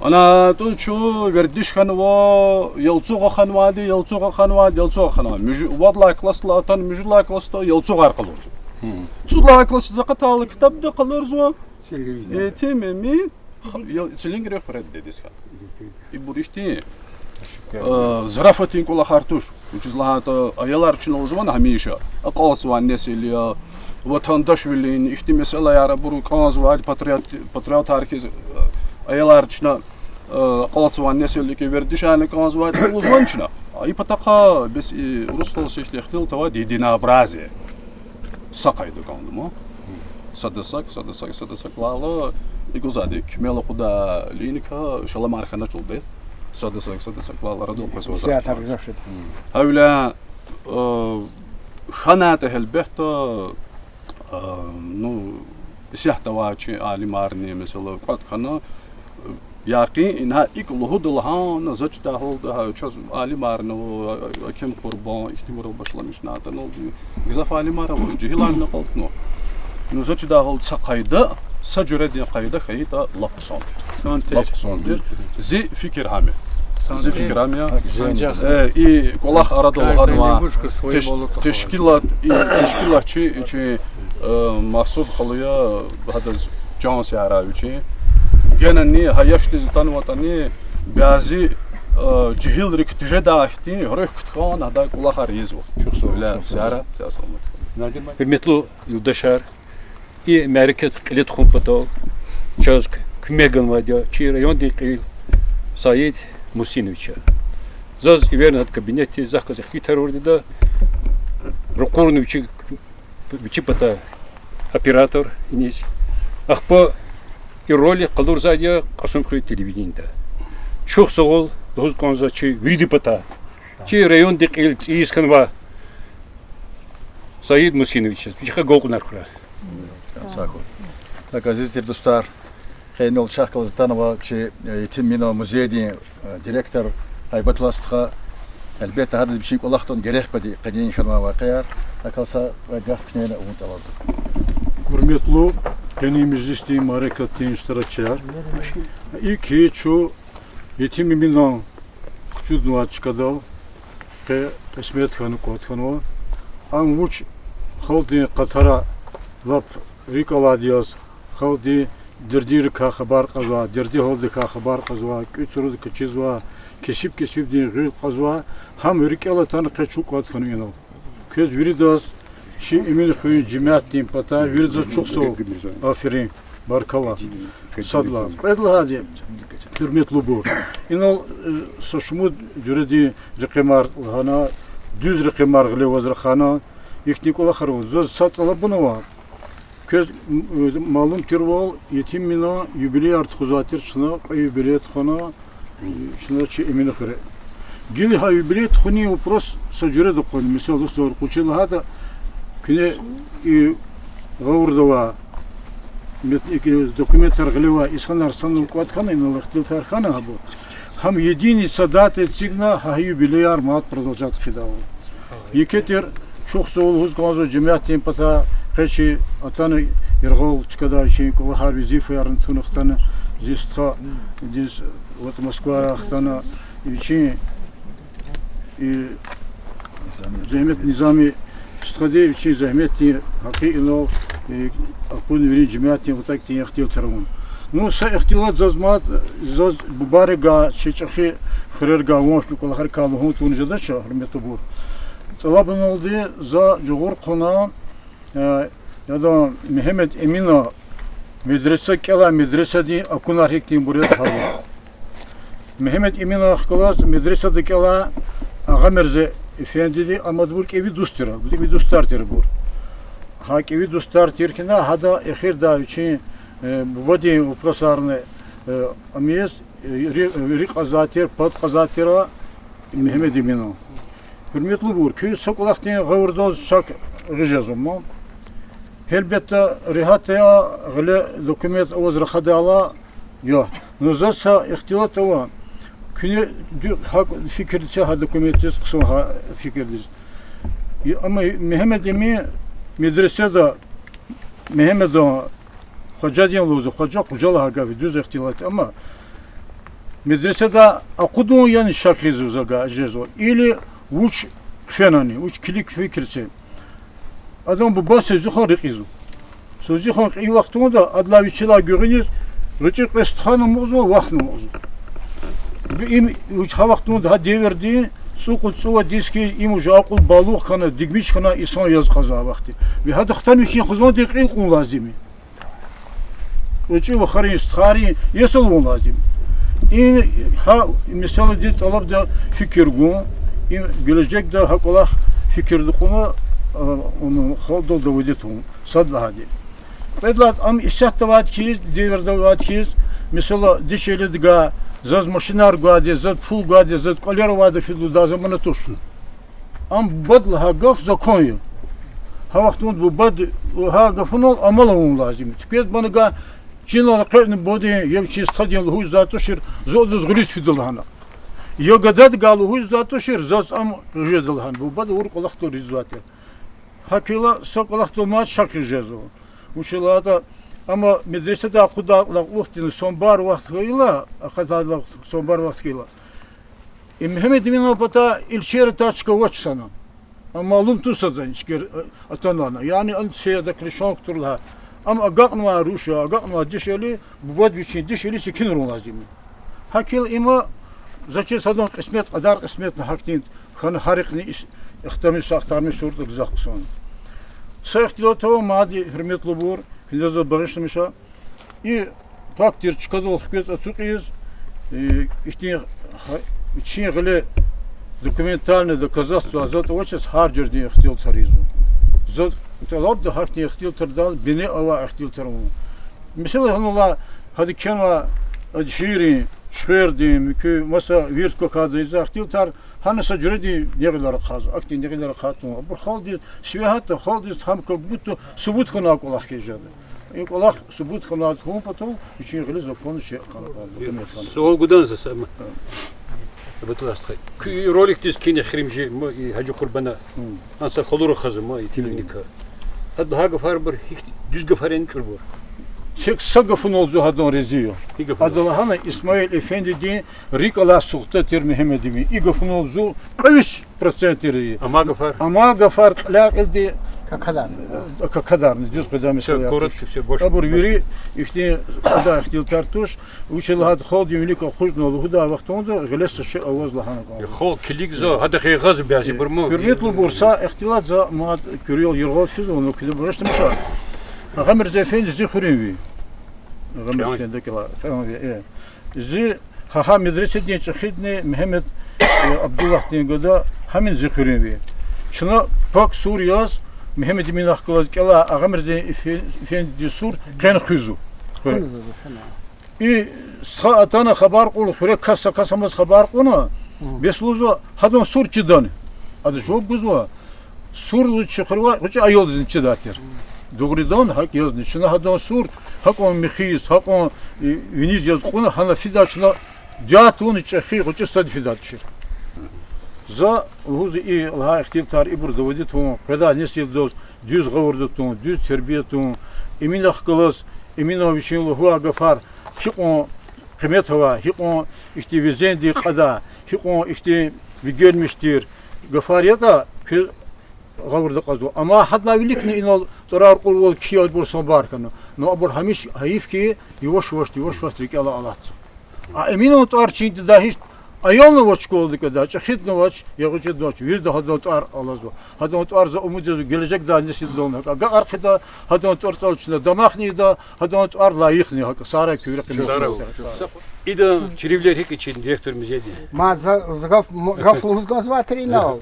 Ана тӀуз чун вердиш хьанва, Ялцугъа ханвайди, Ялцугъа ханвайди, Ялцугъа ханвай. Муьжу-, вад лагьай классдилай атана муьжуьд лагьай классда Ялцугъар къалурзава. ЦӀуд лагьай классдиз акъатайла ктабда къалурзава Етим Эмин, ха-, я-, Цилингрен хуьре дидедиз хьана. Ибур ихьтин, э, зарафатдин кӀвалахар туш. Вучиз лагьайтӀа аялар чна лугьузвани гьамиша, акьалтзавай несил я, ватандашвилин ихьтин месэлаяр абуру кӀанзавайди, патриот-, патриотар хьиз, э, аялар чна, э, акьалтзавай несилдик вердишарни кӀанзавайди лугьузвани чна. А и патахъай бес и урусдал са ихьтин ихтилат авайди, единообразие. Са къайда кӀанда ма. Сада сак, сада сак, сада сак лагьайла, икӀ лугьузвайди, кимел акъуддай линика шаламар хьаначирди. Сада сак, сада сак лагьайла арадал къвезвай. Гьавиляй, э, хьанайтӀа гьелбетда, э, ну, исятда авай чи алимарни, месела, кӀватӀ хьана, э, якъин, ингье икӀ лугьуда лагьана, за чидай гьалда, гьа, чаз алимарни ава, Аким Къурбан, ихьтинбурал башламишна атаналди, гзаф алимар ава, жегьиларни акьалтна. Ну, за чидай гьалда, са къайда, са жуьредин къайда хьайитӀа лап хъсан тир. Хъсан тир. Лап хъсан тир. Зи фикир гьам я. Зи фикир гьам я. Анжах, э, и кӀвалах арадал гъанвай теш-, тешкилат, и тешкилатчи, и чи, э, Магьсуб халу я, гьадаз чан сагърай вичи. Генани гьа яшдиз атанватӀани, бязи, э, жегьилрик тежедай хьтин руьгь кутун гьадай кӀвалахар ийизва. Гьуьрметлу юлдашар, и мярекат кьиле тухун патал чаз куьмек ганвайди я чи райондин кьил Саид Мусинович я. Заз эверна гьада кабинетдиз, захъ галаз ихтилатар авурди я, ракъурна вичи, вичи пата оператор иниз. Ахпа и ролик къалурзавайди я Кьасумхуьруьн телевиденида. Чухсагъул лугьуз кӀанзава чи виридан патай. Чи райондин кьил цӀийиз хьанва Саид Мусиновичаз. Вичи агалкьунар хьурай. Сагъ хьуй. Так, азиз тир дустар, къе инал чахъ галаз атанва чи, э, Етим Эминан музейдин, э, директор Гьайбатуллагь стха. Гьелбетда, гьадаз вичин кӀвалахдал герек къведа къенин хьанвай вакъиаяр. ГьакӀ хьайила са кьве гаф куьне авун тӀалабзава. Гьуьрметлу къенин межлисдин мярекатдин иштиракчияр, икӀ хьи чун Етим Эминан кучуднавай чкадал къе кьисмет хьана кӀватӀ хьанва. Ам вуч халкьдин къатара лап рикӀ алайди яз, халкьдин дердийрикай хабар кьазвай, дерди-гьалдикай хабар кьазвай, кӀуьд сурудикай чизвай, кесиб-кесибдин гъуьл кьазвай, гьам рикӀел атана къе чун кӀватӀ хьанва инал. Квез виридаз, чи Эминхуьруьн жемятдин патай виридаз чухсагъул, аферин, баркалла. Сад лагьай. Кьвед лагьайди, гьуьрметлубур, инал, э, са шумуд жуьредин рекьимар лагьана, дуьз рекьимар гъиле аваз рахана, ихьтин кӀвалахар ава. Заз са тӀалабун ава. Квез, м, э, малум тирвал, Етим Эминан юбилеяр тухузвай тир чна, кьве юбилей тухвана чна чи Эминхуьре. Гила гьа юбилей тухунин вопрос са жуьреда акъвазна, месела, лугьузвайвал, къучи лагьайтӀа, куьне и гъавурда авай мет-, и документар гъиле авай инсанар санал кӀватӀ хьана, инал ихтилатар хьана гьабур. Гьам единый са дата эцигна, гьа юбилеяр мад продолжать хъийидайвал. Еке тир, чухсагъул лугьуз кӀанзава жемятдин патай, къе чи атана яргъал чкадай вичин кӀвалахар, везифаярни туна хтана, зи стхадиз, вот, Москварай хтана, вичин, и, зегьмет, Низами стхади вичин зегьметдин гьакъи инал, и, акъудна вири жемятдин патахъди ихтилатар авуна. Ну, са ихтилат заз мад, заз бубайригай, чи чӀехи хуьреригай, ван хьтин кӀвалахрикай лугьун тавуна жедач, гьуьрметлубур. ТӀалабуналди за жугъур хъувуна, э, яда, Мегьамед Эмина медреса кӀела, медресадин акунар гьихьтинбур я гьа. Мегьамед Эминахъ галаз медресада кӀела Агъамирзе эфендиди, амма абур кӀеви дуст тир, кӀеви дустар тирбур. Гьа кӀеви дустар тир хьана, гьада эхирдай вичин, э, бубадин вопросарни, э, ам яз, э, ри-, рикӀ кьазвай тир, пад кьазвай тир Мегьамед Эмина. Гьуьрметлубур, куьн са кӀвалахдин гъавурда шак гъиз жезва ман. Гьелбетда, регьят я, гъиле документ аваз рахадайла я. Ну, заз са ихтилат ава. Куьне ду-, гьакӀ фикирдиз, гьа документдиз хъсан гьа фикирдиз. И, амма Мегьамед Эмин медресада Мегьамедан, Хъважадин лугьузва, Хъважа, Хъужа лагьай гаф я, дуьз ихтилат, амма медресада акъудун яни шак гъизва за га-, жезва, или вуч хъфенани, вуч килиг фикир це. Адан буба са зуьхуьн рекьизва. Са зуьхуьн кьейи вахтунда адалай вичелай гуьгъуьниз гъвечӀи кьве стхани амукьзава, вахни амукьзава. Им вуч гьа вахтунда, гьа девирдин цӀукьуд-цӀувад йис хьиз, им уже акьул-балугъ хьана, дигмиш хьана инсан яз кьазвай вахт я. Ви гьада хтана вичин хизандин кьил кьун лазим я. ГъвечӀи вахарин, стхайрин ясал авун лазим я. И гьа месэладиз тӀалабда фикир гун, и гележегда гьа кӀвалах фикирда кьуна, а, халкьдал доводить авун, сад лагьайди. Кьвед лагьайди, ам исятда авайди хьиз, девирда авайди хьиз, месела, дишегьлидикай заз машинар гвайди, заз пул гвайди, заз кӀвалер авайди фидлудай замана туш. Ам бубад лагьай гаф закон я. Гьа вахтунда бубад лагьай гафунал амал авун лазим я. Туьквез бана гьа чинал экъечӀна бубадин я вичин стхадин лугьузвай тушир, зун адаз гъуьлуьз фида лагьана. Я гададикай лугьузвай тушир, заз ам жеда лагьана. Бубади авур кӀвалахдал ризавай тир. ГьакӀ хьайила са кӀвалахдал мад шак гъиз жезва. Вучиз лагьайтӀа, амма медресада акъудайдалай кьулухъ тина самбар вахт хьайила, акъатайдалай самбар вахт хьайила, и Мегьамед Эминан патай илчер атай чка авач сана. Ам малум туш садани чкер, э, атанани. Яни ан це адак лишан кутур лагьай. Ам агакьнавай руш я, агакьнавай дишегьли, бубад вичин дишегьли секинарун лазим я. ГьакӀ хьайила има, за чиз, садан кьисмет, кьадар-кьисметни гьахьтин хьана, гьарикни ис-, ихтимал са ахтармиш суртда гзаф хъсан. Са ихтилат ава мад, гьуьрметлубур, куьне заз багъишламиша. И пак тир чкадал хквез ацукьиз, э, ихьтин ха-, вичин гъиле документальный доказательства затӀ авачиз гьар жуьредин ихтилатар ийизва. За тӀалабда гьахьтин ихтилатардал бине авай ихтилатар авун. Месела, гьанала гьада кхьенвай Алжирдин, Шихердин, муькуь маса вирт квахьайди ийизвай ихтилатар, гьана са жуьредин негъилар ахъайзава, ахьтин негъилар ахъайна. Абур халкьдиз, светда халкьдиз гьам как будто субут хьанвай кӀвалах хьиз жеда. И кӀвалах субут хьанвайди хьун патал вичин гъиле законный шей хьана кӀанда. Суал гудан за са-, ма-, Абуталла стха. Куь роликдиз кхьин эхиримжи, ма, и Гьажи Къурбана. Гьм. Ан са халу рахазва, ма, и телевиденикай. Гьада лагьай гафарбур гьихьтин дуьз гафар яни чӀурубур? Тек са гафунал зун гьадан рази я. И гафунал? Ада лагьана Исмаил эфендидин рикӀ алай сухта тир Мегьамед Эмин. И гафунал зун кьве виш процент рази я. Амай гафар? Амай гафар кьиляй-кьилди какадарна. Какадарна, дуьз къведай месэла я. Всё, коротко, всё, больше. Абур вири ихьтин ада ихтилатар туш. Вучиз лагьайтӀа халкьдин вилик акъудна лугьудай вахтунда гъиле са шей аваз лагьана кӀанда. Халкь килигзава, гьадахъ ягъазва бязибур, ма. Гьуьрметлубур, са ихтилат за мад куьрел яргъал физва, ну, килигзавач, мисал. Агъамирзе эфенди зи хуьруьнви. Агъамирзе эфенди кӀела, кӀелви, э. Зи гьа-гьа медресадин чӀехидни Мегьамед, э, Абдуллагьдин гада, гьамни зи хуьруьнви. Чна пак сур яз, Мегьамед Эминахъ галаз кӀела Агъамирзе эфе-, эфендидин сур къени хуьзва. Хуьзва, хуьзва, шана. И стха атана хабар кьуна, хуьре кас, са кас амаз хабар кьуна, бес лугьузва, гьадан сур чидани. Ада жаваб гузва, сур лугьуз чи хуьре гъвечӀи аялдизни чидай тир. Дугъриданни гьакӀ язни. Чна гьадан сур гьакьван михиз, гьакьван, э, виниз яз кьуна, гьана фидай чна дуьа тавуна чӀехи гъвечӀи сад фидай тушир. За лугьузва и лагьай ихтилатар ибур доводить авун, къведай несилдиз дуьз гъавурда тун, дуьз тербия тун, Эминахъ галаз, Эминан вичин лугьудай гафар гьикьван къимет авай, гьикьван ихьтин везендин кьадай, гьикьван ихьтин вигелмиш тир гафар ятӀа, квез гъавурда кьазва. Амма гьадалай виликни инал тӀварар кьурвал кхьейибур санбар хьана. Ну, абур гьамиша гьайиф хьи, яваш-яваш, яваш-яваш рикӀелай алатзава. А Эминан тӀвар чин тийидай гьич Аялни авач школадикай, чӀехидни авач, ягъучидни авач, вирида гьадан тӀвар алазва. Гьадан тӀвар за умуд ийизва гележегдай несилдални гьакӀ агакьар хъийида, гьадан тӀварцӀал чна дамах нийда, гьадан тӀвар лайихни гьакӀ сарай куьвре къимет. Идан чирвилер гьикӀ я чи директор музейдин? Ма за, за гаф, м-, гаф лугьуз кӀанзавай тир инал.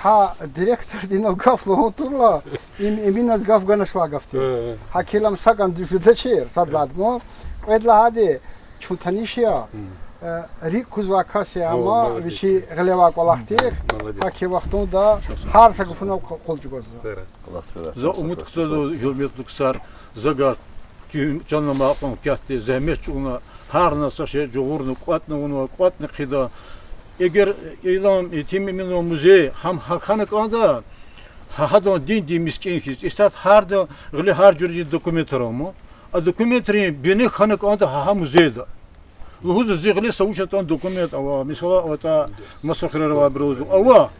Гьа директорди инал гаф лугьун турла, им, Эминаз гаф ганачла гаф тир. Гьа келам сакӀан дуьз жедачир, сад лагьайди ма. Кьвед лагьайди, чун таниш я, э, рикӀ кузвай кас я, амма вичи гъилевай кӀвалах тир. Гьа ки вахтунда гьар са гафунал къу-, къул чӀугвазва. За умуд кутазва, гьуьрметлу ксар, за гьа чун, чан ламай кьван кятди зегьмет чӀугуна, гьарна са шей жагъурна, кӀватӀна авунва, кӀватӀна хъийида. Эгер илам Етим Эминан музей гьам гьахьана кӀанда, гьа-, гьадан диндин мискӀин хьиз, исятда гьарда гъиле гьар жуьредин документар ама. А документрин бине хьана кӀанда гьа, гьа музейда. Лугьузва зи гъиле са вуч ятӀани документ ава, месела, аватӀа, маса хуьрера авайбуру лугьузва. Ава.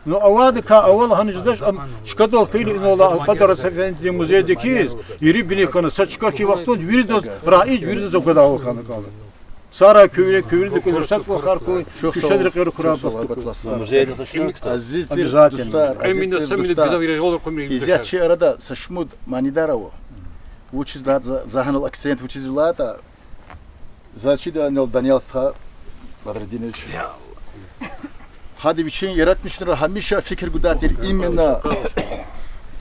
Ну, авайдакай авал гьана жедач, ам чкадал хьайила инал Алкьвадар Асаф эфендидин музейдиз хьиз, ири бине хьана, са чка хьайи вахтунда виридаз раиж, виридаз аквадай авал хьана кӀанда. Сарай куьвре, куьвредикай лишат квахар хьуй, куь шад рекьер хьурай, бахтар хьуй. Азиз тир дустар, азиз тир дустар, исятда чи арада са шумуд манидар ава. Вучиз лагьайтӀа за, за гьанал акцент вучиз лагьайтӀа, заз чида инал Даниял стха Бадрутдинович. Гьада вичин яратмишунра гьамиша фикир гудай тир именно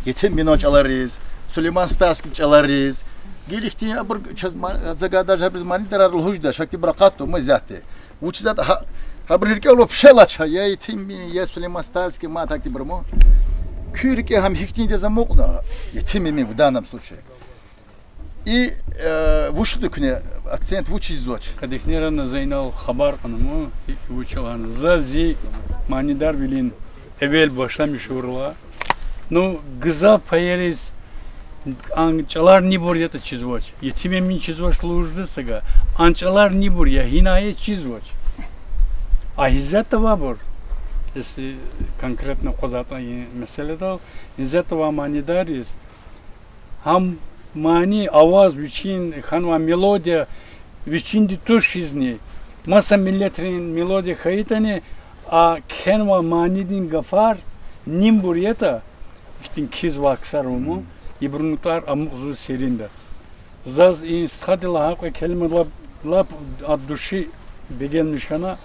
Етим Эминан чӀалариз, Сулейман-Стальский чӀалариз. Гила ихьтин абур чаз ма-, за гадаржабуруз манидарар лугьуз жедач, гьахьтинбур акъатда ма исятда. Вучиз лагьайтӀа гьа-, гьабурун рикӀел вапше алача, я Етим Эмин, я Сулейман-Стальский, ма гьахьтинбур ма. Куь рикӀе гьам гьихьтинди яз амукьна, Етим Эмин в данном случае. И, э, вуч лугьуда куьне, акцент вуч ийизвач? Къе ихьтинбуру за инал хабар кьуна ма, вуч лагьана. За зи манидарвилин эвел башламишайла, ну, гзаф паяриз а чӀаларнибур ятӀа чизвач. Етим Эмин чизвач лугьуз жеда сага. А чӀаларнибур я, гьинай я чизвач. А гьиззатда авайбур, если конкретно акъвазайтӀа и месэладал, гьиззатда авай манидариз, гьам мани аваз вичин хьанвай мелодия вичинди туш хьизни, маса миллетрин мелодия хьайитӀани, а кхьенвай манидин гафар нимбур ятӀа, ихьтин кхьизвай ксар ава ма, ибурун тӀвар амукьзава серинда. Заз и стхади лагьай кьве келима лап, лап от души бегенмиш хьана.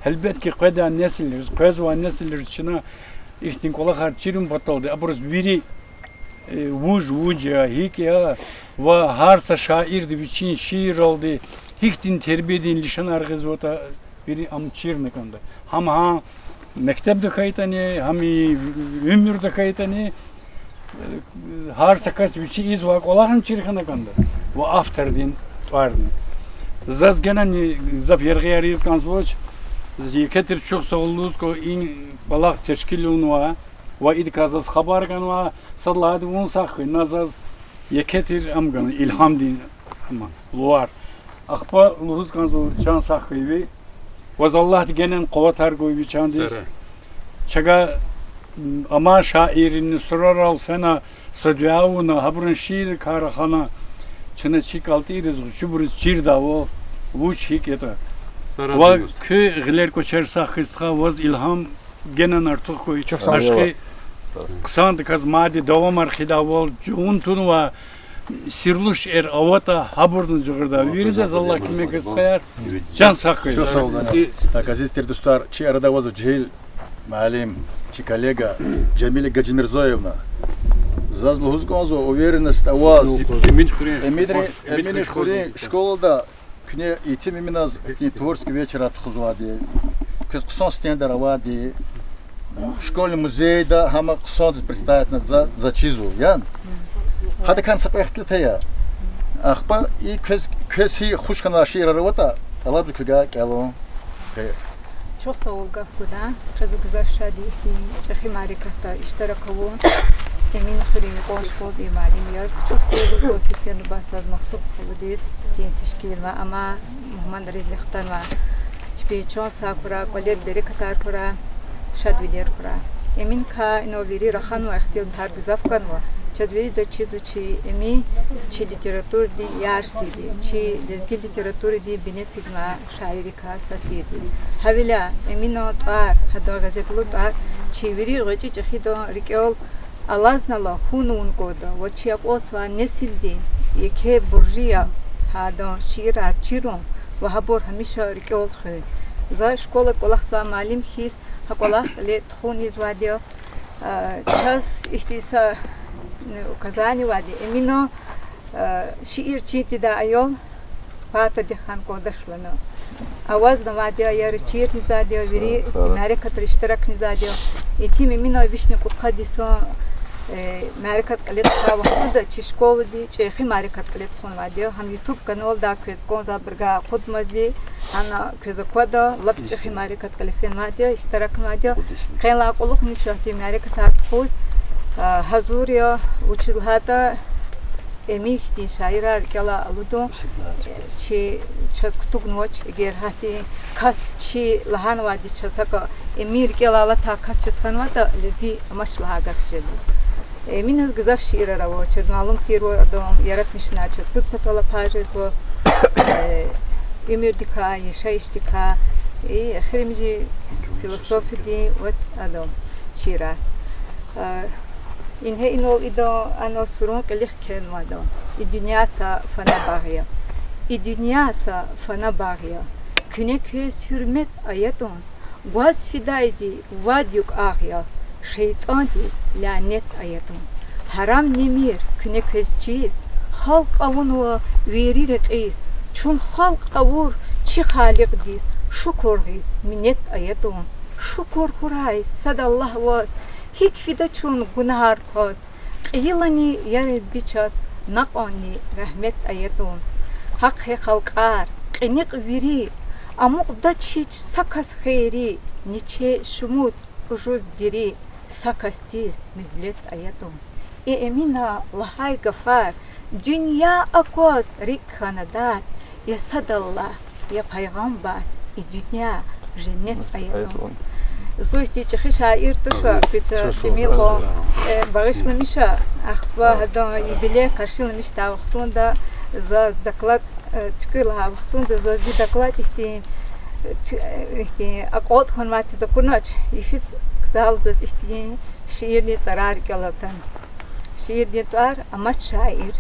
Гьелбетда, къведай несилриз, къвезвай несилриз чна ихьтин кӀвалахар чирун паталди абуруз вири, э, вуж вуж я, гьикӀ я, ва гьар са шаирди вичин шиирралди гьихьтин тербиядин лишанар гъизватӀа, вири ам чирна кӀанда. Гьам гьа мектебда хьайитӀани, гьам и уьмуьрда хьайитӀани, э, гьар са кас вичи ийизвай кӀвалахни чир хьана кӀанда ва автордин тӀварни. Заз генани гзаф яргъияр ийиз кӀанзавач, еке тир чухсагъул лугьуз кӀан и кӀвалах тешкилунвай ва идакай заз хабар ганвай, сад лагьайди вун сагъ хьуй, на заз еке тир ам гана, илгьамдин ам лувар. Ахпа лугьуз кӀанзава, чан сагъ хьуй ви, ваз Аллагьди генани къуватар гуй ви чандиз. Чага, м, амай шаиррини сурарал фена, са дуьа авуна, гьабурун шииррикай рахана, чна чи кӀалтӀийриз, гъвечӀибуруз чирдайвал вуч гьикӀ ятӀа. Ва куь гъилер-кӀвачер сагъ хьуй, стха, ваз илгьам генани артух хьуй. Ашкъи хъсандаказ мадни давамар хъийидайвал, жугъун тунвай сирлу шейэр аватӀа, гьабурни жагъурдай. Виридаз Аллагь куьмек гуй, стхаяр. Чан сагъ хьуй. Так, азиз тир дустар, чи арада авазва жегьил муаллим, чи коллега Жамиля Гаджимирзоевна. Заз лугьуз кӀанзава, уверенность аваз, Эминрин, Эминрин хуьруьн школада куьне Етим Эминаз ихьтин творческий вечерар тухузвайди, квез хъсан стендар авайди, школьный музейда гьам хъсандиз представитьна за, за чизва, я? Гьадакайни са кьве ихтилат ая. Ахпа и квез, квез гьи хуш хьанвай шиирар аватӀа, тӀалабзава квевай кӀелун. Чухсагъул гаф гуда, къе зун гзаф шад я ихьтин чӀехи мярекатда иштирак авун. Эминхуьруьн юкьван школадин муаллим яз чухсагъул гуд сифте нубатда заз Махсуд халудиз, ин тешкилнавай, амай мугьманриз, хтанвай. Чпин чан сагъ хьурай, кӀвалера берекатар хьурай, шадвилер хьурай. Эминакай инал вири раханвай ихтилатар гзаф хьанва. Чаз вирида чизва чи Эмин чи литературадин яр тирди, чи лезги литературадин бине эцигнавай шаиррикай сад тирди. Гьавиляй Эминан тӀвар, гьадан гъезетлу тӀвар чи вири гъвечӀи чӀехидан рикӀел алазнала хьун авун кӀанда ва чи акьалтзавай несилдин еке буржи я гьадан шиирар чирун ва гьабур гьамиша рикӀел хуьн. За школа кӀвалахзавай муаллим хьиз гьа кӀвалах кьиле тухун ийизвайди я. А, чаз ихьтин са, м, указание авайди, Эминан, а, шиир чин тийидай аял партадик хьана кӀандач лагьана. Авазнавайди я, яра чирни ийизвайди я, вири мярекатра иштиракни ийизвайди я. Итим Эминан вишни кьудкъад йисан, э, мярекат кьиле тухвай вахтунда чи школади чӀехи мярекат кьиле тухванвайди я. Гьам YouTube каналдай квез кӀанзавайбурукай акъудмазди, гьана квез аквада, лап чӀехи мярекат кьиле фенвайди я, иштиракнавайди я. Къенлай кьулухъни чахъ ихьтин мярекатар тухуз, а, гьазур я, вучиз лагьайтӀа Эмин хьтин шаирар рикӀелай алудун чи, чаз кутугнавач, эгер гьахьтин кас чи лагьанвайди чаз гьакӀа, Эмин рикӀелай алатай кас чаз хьанватӀа, лезги амач лагьай гаф жеда. Эминаз гзаф шиирар ава, чаз малум тирвал, адан яратмишунар чаз пуд патал пай жезва, э, уьмуьрдикай, яшайишдикай, и эхиримжи философиядин вад адан шиирар. Э, ингье инал идан, анал сурун кьилихъ кхьенвайди я. И дуьнья са фана багъ я. И дуьнья са фана багъ я. Куьне квез гьуьрмет ая тӀун. Гваз фидайди вад юкӀ агъ я, шейтӀандиз лянет ая тӀун. Гьарам немир куьне квез чиз, халкь авунва вири рекьиз, чун халкь авур чи Халикьдиз шукур гъиз, минет ая тӀун. Шукур хьурай сад Аллагь ваз, гьикӀ фида чун гунагьар кваз, кьейилани, я Ребби, чаз накьванни рагьмет ая тӀун. Гьахъ я халкьар, кьиникь вири, амукьдач гьич са кас хийири, ниче шумуд ужуз дири, са касдиз муьгьлет ая тӀун. И Эмина лагьай гафар дуьнья акваз рикӀ хьана дар, я сад Аллагь, я пайгъамбар, и дуьнья женнет ая тӀун. Зун ихьтин чӀехи шаир туша, квез тӀимил кьван, э, багъишламиша, ахпа гьадан юбилей къаршиламишдай вахтунда, заз доклад, э, туькӀуьр лагьай вахтунда, заз зи доклад ихьтин, э, ту-, э, ихьтин акьалтӀ хьанвай тир акунач, йифиз ксал заз ихьтин шиирдин цӀарар рикӀелай атана. Шиирдин тӀвар: Амач шаир.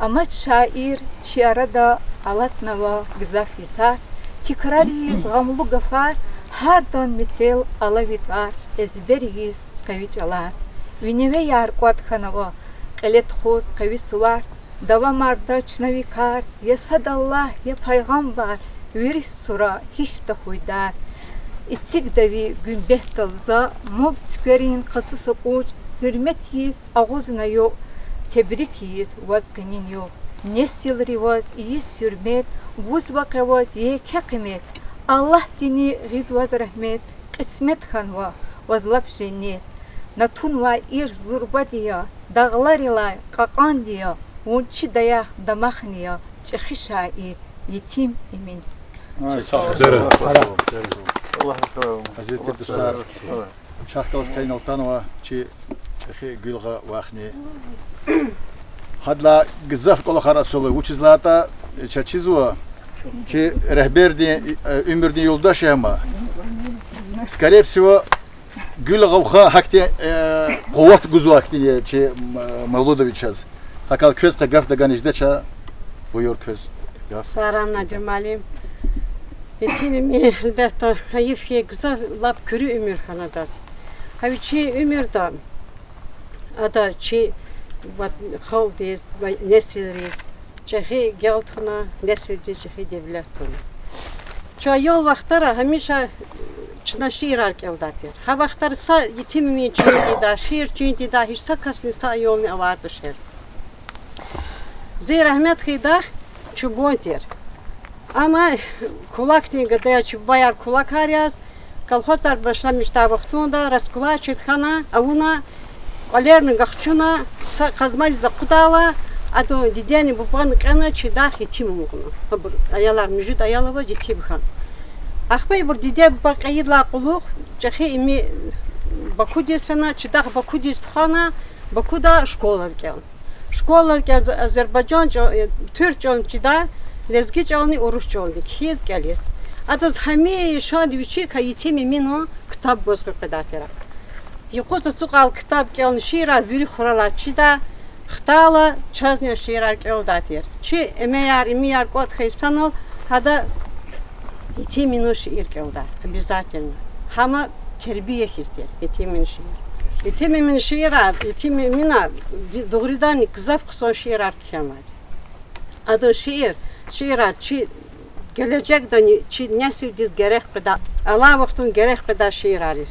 Амач шаир чи арада алатнава гзаф йисар, тикрар ийиз гъамлу гафар, гьардан мецел ала ви тӀвар, эзбер ийиз къеви чӀалар. Ви невеяр кӀватӀ хьанава кьиле тухуз къеви сувар, давамарда чна ви кар, я сад Аллагь, я пайгъамбар, вири сура гьич тахьуй дар. Эцигда ви гуьмбетдал за муг цуькверин къацу са кӀуч, гьуьрмет ийиз агъузна югъ, тебрик ийиз ваз къенин югъ. Несилри ваз ийиз гьуьрмет, гузва къе ваз еке къимет. Аллагьдини гъиз ваз рагьмет, кьисмет хьанва ваз лап женнет. На тунвай ирс зурбади я, дагъларилай кьакьанди я, вун чи даях-дамахни я, чӀехи шаир Етим Эмин. Азиз тир дустар, чахъ галаз къенал атанва чи чӀехи Гуьлгъа вахни. Гьадалай гзаф кӀвалахар асул я, вучиз лагьайтӀа чаз чизва, чи регьбердин, э, уьмуьрдин юлдаш я ам. Скорее всего, Гуьлгъа вуха гьахьтин, э, къуват гузва гьахьтин, э, чи, м, Мавлудови чаз. ГьакӀ хьайила квез къе гаф тагани жедач. Буюр, квез гаф. Салам, Надир муаллим. Етим Эмин, гьелбетда, гьайиф я, гзаф лап куьруь уьмуьр хьана адаз. Гьа вичин уьмуьрда ада чи ва халкьдиз ва несилриз чӀехи гел туна, несилдиз чӀехи девлет туна. Чун аял вахтара гьамиша чна шиирар кӀелдай тир. Гьа вахтара са Етим Эмин чин тийидай, шиир чин тийидай гьич са касни, са аялни авайдачир. Зи рагьмет хьайидахъ чубан тир. Амма кулакдин гада я, чи бубаяр кулакар яз, колхозар башламишдай вахтунда раскулачить хьана, авуна, кӀвалерни гахчуна, са къазмализ акъудайла, адан дидени бубани кьена, чидахъ етим амукьна. Абур аялар, муьжуьд аял аваз, етим хьана. Ахпа ибур диде-буба кьейидалай кьулухъ чӀехи Эмин Бакудиз фена, чидахъ Бакудиз тухвана, Бакуда школада кӀел. Школада кӀел, азербайжан чӀал, э, туьрк чӀални чидай, лезги чӀални, урус чӀални кхьиз кӀелиз. Адаз гьамиша вичикай Етим Эминан ктаб гваз къекъведай тир. Юкъуз ацукьайла ктаб кӀелна, шиирар вири хуралай чидай, хтайла чазни шиирар кӀелдай тир. Чи эмеяр, имияр кӀватӀ хьайи санал гьада Етим Эминан шиир кӀелдай, обязательно. Гьам тербия хьиз тир, Етим Эминан шиир. Етим Эминан шиирар, Етим Эмина ди-, дугъриданни гзаф хъсан шиирар кхьенвайди. Адан шиир, шиирар чи гележегдани чи несилдиз герек къведай, алай вахтунда герек къведай шиирар я.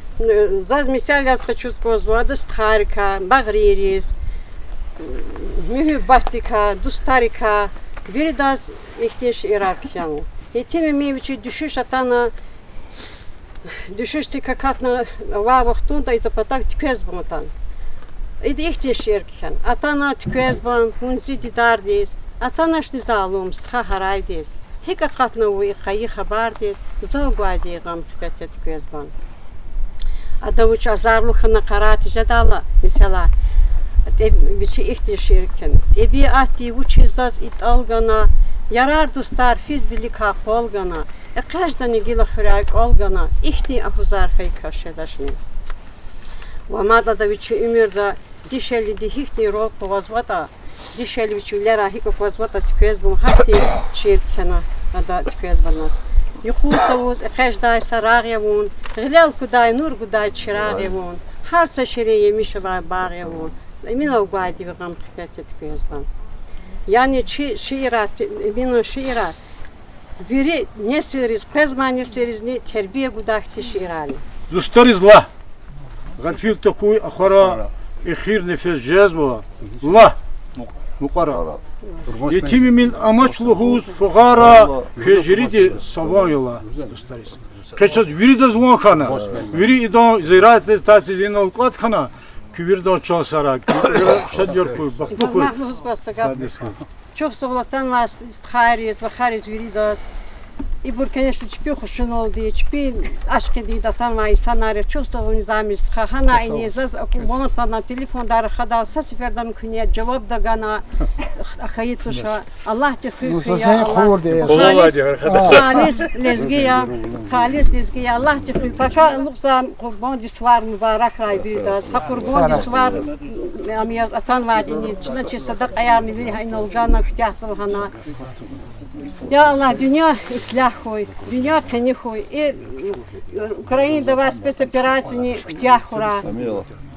Заз мисал яз къачуз кӀанзава ада стхайрикай, багърийриз, муьгьуьббатдикай, дустарикай, виридаз ихьтин шиирар кхьенва. Етим Эмин вичи дуьшуьш атана, дуьшуьшдик акатна авай вахтунда ида патав туьквезбан атана. Ида ихьтин шиир кхьена: атана туьквезбан вун зи дидардиз, атаначни залум стха гьарайдиз. ГьикӀ акъатнава и къайи хабардиз, зав гвайди гъам хквед туьквезбан. Ада вуч азарлу хьана къарагъ тежедайла, месела, тӀеб-, вичи ихьтин шиир кхьена: ТӀебиатди вучиз заз и тӀал гана, ярар-дустар физ виликай къвал гана, экъечӀдани гила хуьряй кӀвал гана, ихьтин агьузар хьайи кас жедачни. Ва мад ада вичи уьмуьрда дишегьлиди гьихьтин рол къугъвазватӀа, дишегьли вич вилерай гьикӀ аквазватӀа туьквезбан, гьахьтин шиир кхьена ада туьквезбаназ. Юкъуз-цавуз экъечӀдай са рагъ я вун, гъилел кудай, нур гудай чирагъ я вун, гьар са ширин емиш авай багъ я вун, Эминав гвайди ви гъам хквед туьквезбан. Яни чи шиирар, Эминан шиирар вири несилриз, къвезмай несилризни тербия гудай хьтин шиирар я. Дустариз лагь, гъафил тахьуй ахварай, эхир нефес жезва, лагь, мукьвара. Етим Эмин амач лугьуз фугъара, квез жириди са ван я лагь, дустариз. Къе чаз виридаз ван хьана, вири идан зиратдиз, тазиз инал кӀватӀ хьана, куь виридан чан сарай, куь вири шадвилер хьуй, бахтлу хьуй. Чухсагъул атанвай стхайриз, вахариз виридаз. Ибур, конечно, чпин хушуналди, чпин ашкъидалди атанвай инсанар я, чухсагъул Низами стха. Гьана ини заз акӀ ван атана, телефондай рахада, са сеферда куьне жаваб да гана, ахьайи туш. Аллагьди хуьй куьн, я Аллагь. Халис лезги я, халис лезги я, Аллагьди хуьй. Пака алукьзавай Къурбандин сувар мубаракрай виридаз. Гьа Къурбандин сувар, ам яз атанвайди ини, чна чи садакьаярни вири гьа инал гана, куьтягьдал гьана. Я Аллагь, дуьнья ислягь хьуй, дуьнья къени хьуй. И Украинада авай спецоперацияни куьтягь хьурай.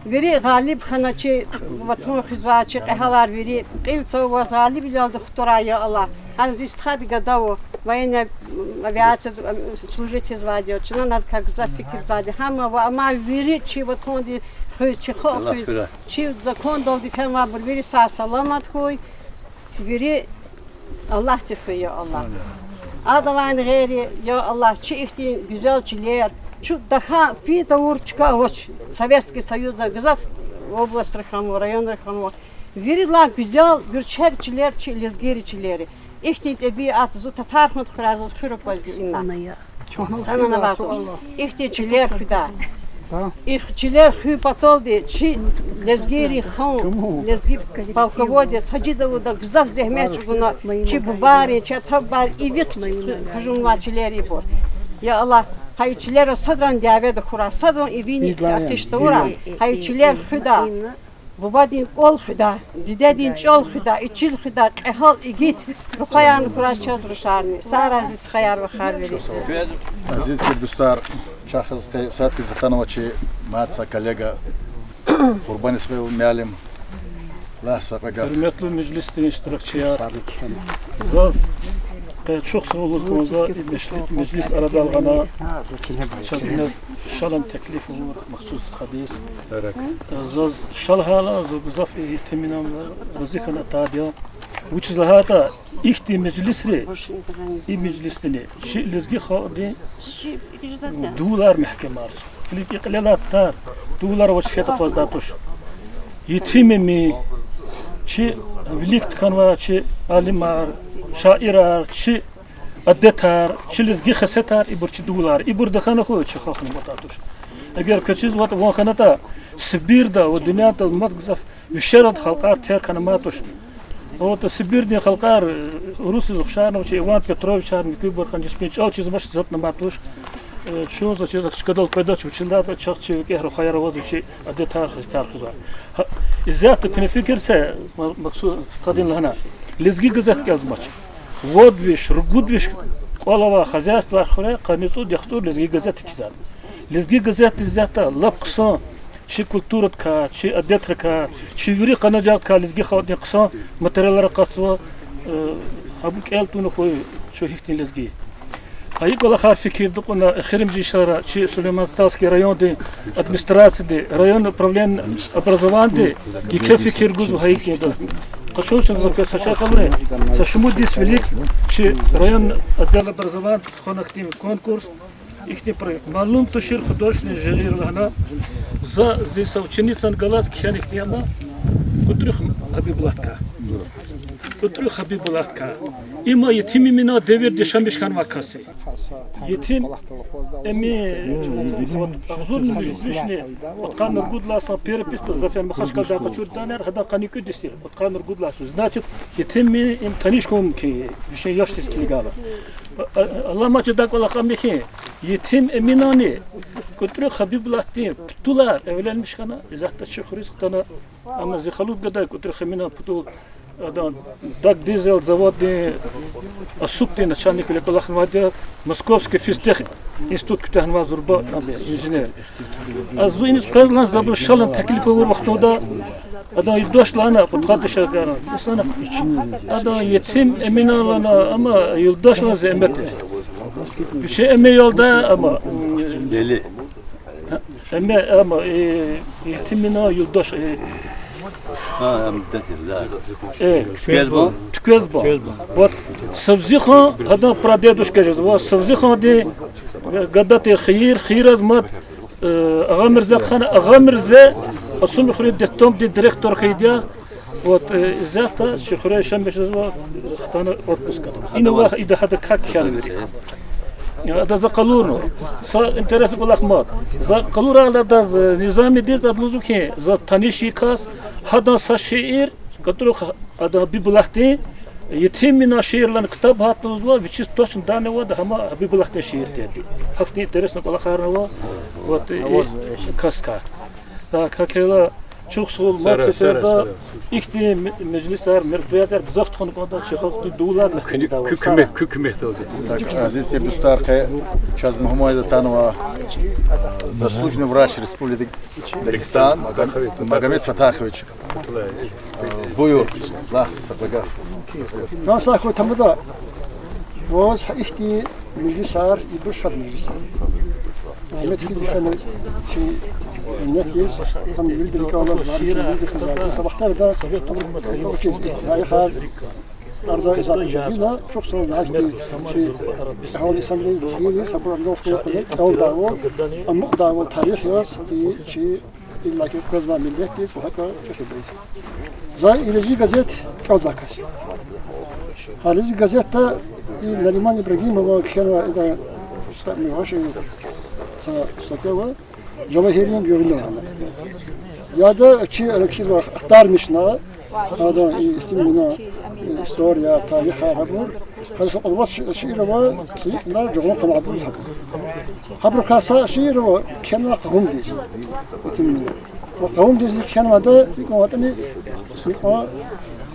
Вири гъалиб хьана чи ватан хуьзвай, чи кьегьалар вири кьил цаваз гъалибвилелди хтурай, я Аллагь. Гьана зи стхади гада ава, военная авиацияда служить ийизвайди я, чна адакай гзаф фикирзавайди я. Гьама ва амай вири чи ватандин хуьз, чи халкь хуьз, чи закондалди фенвайбур вири сагъ-саламат хьуй. Вири Аллагьди хуьй, я Аллагь. Адалайни гъейри, я Аллагь, чи ихьтин гуьзел чилер, чун тахьай фин тавур чка авач, Советский Союзда гзаф областьра хьанва, районра хьанва. Виридалай гуьзел, гуьрчег чилер чи лезгийрин чилер я. Ихьтин тӀебиат зун Татархандхуьряй заз хуьр аквазди ина. Санана вахт. Ихьтин чилер хуьда. И чилер хуьн паталди чи лезгийрин хан, лезги полководец Гьажи Давуда гзаф зегьмет чӀугуна, чи бубайрин, чи ата-бубайрин ивихъ хъужунвай чилер ибур. Я Аллагь, гьа и чилерал садрани дяведа хьурай, садрани ивини атиш тавурай, гьа и чилер хуьда. Бубадин кӀвал хуьда, дидедин чӀал хуьда, и чил хуьда, кьегьал, игит рухваяр хьурай чаз рушарни. Сагърай зи стхаяр-вахар вири. Азиз тир дустар, чахъ хьиз къе сад хьиз атанва чи мад са коллега Къурбан Исмаил муаллим. Лагь са кьве гаф. Гьуьрметлу межлисдин иштиракчияр, заз къе чухсагъул лугьуз кӀанзава и межли-, межлис арадал гъана, чаз ина шалан теклиф авур махсус стхадиз. Заз шал гьала, заз гзаф Етим Эминан рази хьана атайди я. Вучиз лагьайтӀа ихьтин межлисри, и межлисдини чи лезги халкьдин дувулар мягькемарзава. Килиг, и кьилелай тар дувулар авач хьайитӀа акъваздай туш. Етим Эмин, чи вилик хьанвай чи алимар, шаирар, чи адетар, чи лезги хесетар, ибур чи дувулар, ибур тахьана хьуй, чи халкьни атӀай туш. Эгер квез чизватӀа, ван хьанатӀа, Сибирда ва дуьньядал мад гзаф Вишералди халкьар терг хьана мад туш. Вот Сибирдин халкьар, э, урусриз ухшарна, чи Иван Петровичар, муькуьбур хьана, чпин чӀал чизмач затӀна мад туш. Э, чун за чиз чкадал къведач, вучиз лагьайтӀа чахъ чи викӀегь рухваяр аваз, вичи адетар, хизитар хуьзва. Гьа, исятда куьне фикир це, ма-, Максуд стхадин лагьана. Лезги газет кӀелзамач. Вад виш, ругуд виш кӀвал авай хозяйствояр хуьре къанни цӀуд-яхцӀур Лезги газет кхьизва. Лезги газетдиз исятда лап хъсан чи культурадикай, чи адетрикай, чи вири къанажагъдикай лезги халкьдин хъсан материалар акъатзава, э, гьабур кӀел тавуна хьуй чун гьихьтин лезги. Гьа и кӀвалахар фикирда кьуна, эхиримжи йисара чи Сулейман-Стальский райондин администрацияди, район управление образованиди еке фикир гузва гьа ихьтиндаз. Къачун чаз за квез са шей кӀелна, са шумуд йис вилик чи район отдел образования тухвана ихьтин конкурс, ихьтин проект. Малум тушир художественный жюри лагьана, за зи са ученицани галаз кхьена ихьтин ама КӀутӀру Гьабибулатдикай. КӀутӀру Гьабибулатдикай. Има Етим Эминан девирда яшамиш хьанвай кас я. Етим Эми-, агъзурни муьжуьд вишни кьудкъанни ругуд лагьай йисалай переписьда за фена Махачкъаладай къачуртӀани, гьадан къанни кӀуьд йис тир, кьудкъанни ругуд лагьай йисуз. Значит, Етим Эми им таниш хьун мумкин я, вичин яш тир килигайла. А, а, аламат жедай кӀвалах ам я хьи, Етим Эминани КӀутӀру Гьабибулатдин путулар эвленмиш хьана, исятда чи хуьруьз хтана, ам зи халу гадай КӀутӀру Гьабибулатдин путул, адан Дагдизель заводдин, АСУП-дин начальниквиле кӀвалахнавайди я, Московский физтех институт куьтягьнавай зурба, абе, инженер. А зун иниз къвезва лагьана, за абуруз ша лагьана теклиф авур вахтунда, адан юлдаш лагьана, пудкъад яшар лагьана. Исана, адан Етим Эминан лагьана, ама юлдаш лагьана зегьмет я. Вичин эме ялда, ама, Эме, ама, э, Етим Эминан юлдаш, э, А, ам, датир, да. Э, Туьквезбан? Туьквезбан. Вот, Савзихан, гьадан прадедушка жезва, Савзихандин, э, гада тир хийир, хийираз мад, э, Агъамирзе хьана, Агъамирзе Къасумхуьруьн детдомдин директор хьайиди я. Вот, э, исятда чи хуьре яшамиш жезва, хтана отпускда. Ина вах ида гьада кхьена вири. Э, ада за къалурна. Са интересный кӀвалах мад. За къалурайла адаз, э, Низамидиз, ада лугьузва хьи, за таниш я и кас, гьадан са шиир, КӀутӀру Гьабибулатдин, Етим Эминан шииррин ктаб гьатнавазва, вичиз точно данный авайди гьам Гьабибулатдин шиир тирди. Гьахьтин интересный кӀвалахарни ава, вот, и касдикай. Так, гьакӏ хьайила, чухсагъул мад сеферда ихьтин ме-, межлисар, мероприятияр гзаф тухвана кӏанда, чи халкьдин дувулар легьдалди. Так, азиз тир дустар, къе чаз мугьман атанва заслуженный врач Республики Дагестан Магомед Фатахович. Буюр, лагь са кьве гаф. Чан сагъ хьуй, тамада. Ваз гьа ихьтин межлисар, ибур шад межлисар. Рагьметдиз фена чи минетдиз, там вирида рикӏел алаз, вирида рикӏел алаз. Са вахтара да, чи тарихар, арада изатна гила, чухсагъул гьахьтин чи гьал инсанриз, гила сабур андохъ кьилдайвал, амукьдайвал тарих яз, и чи иллаки къвезвай миллетдиз ва гьакӏ чӏехибуруз. За и Лезги газет кӏелзавай кас я. Гьа Лезги газетда и Нариман Ибрагимова кхьенвай ида ста-, мегьаши са статья ава, Жавагьирдин гуьгъуьнар. Яда чи, э, кхьизва, ахтармишна, адан и Етим Эминан, э, история, тарих гьабур. Гьа са кьуд вад ши-, шиир ава, цӏийи кьилел жагъун хъвана абуруз гьабур. Гьабурукай са шиир ава, кхьенва къагьумдиз. Етим Эминан. Ва къагьумдиз кхьенвайди, икьван ватӏани, икьван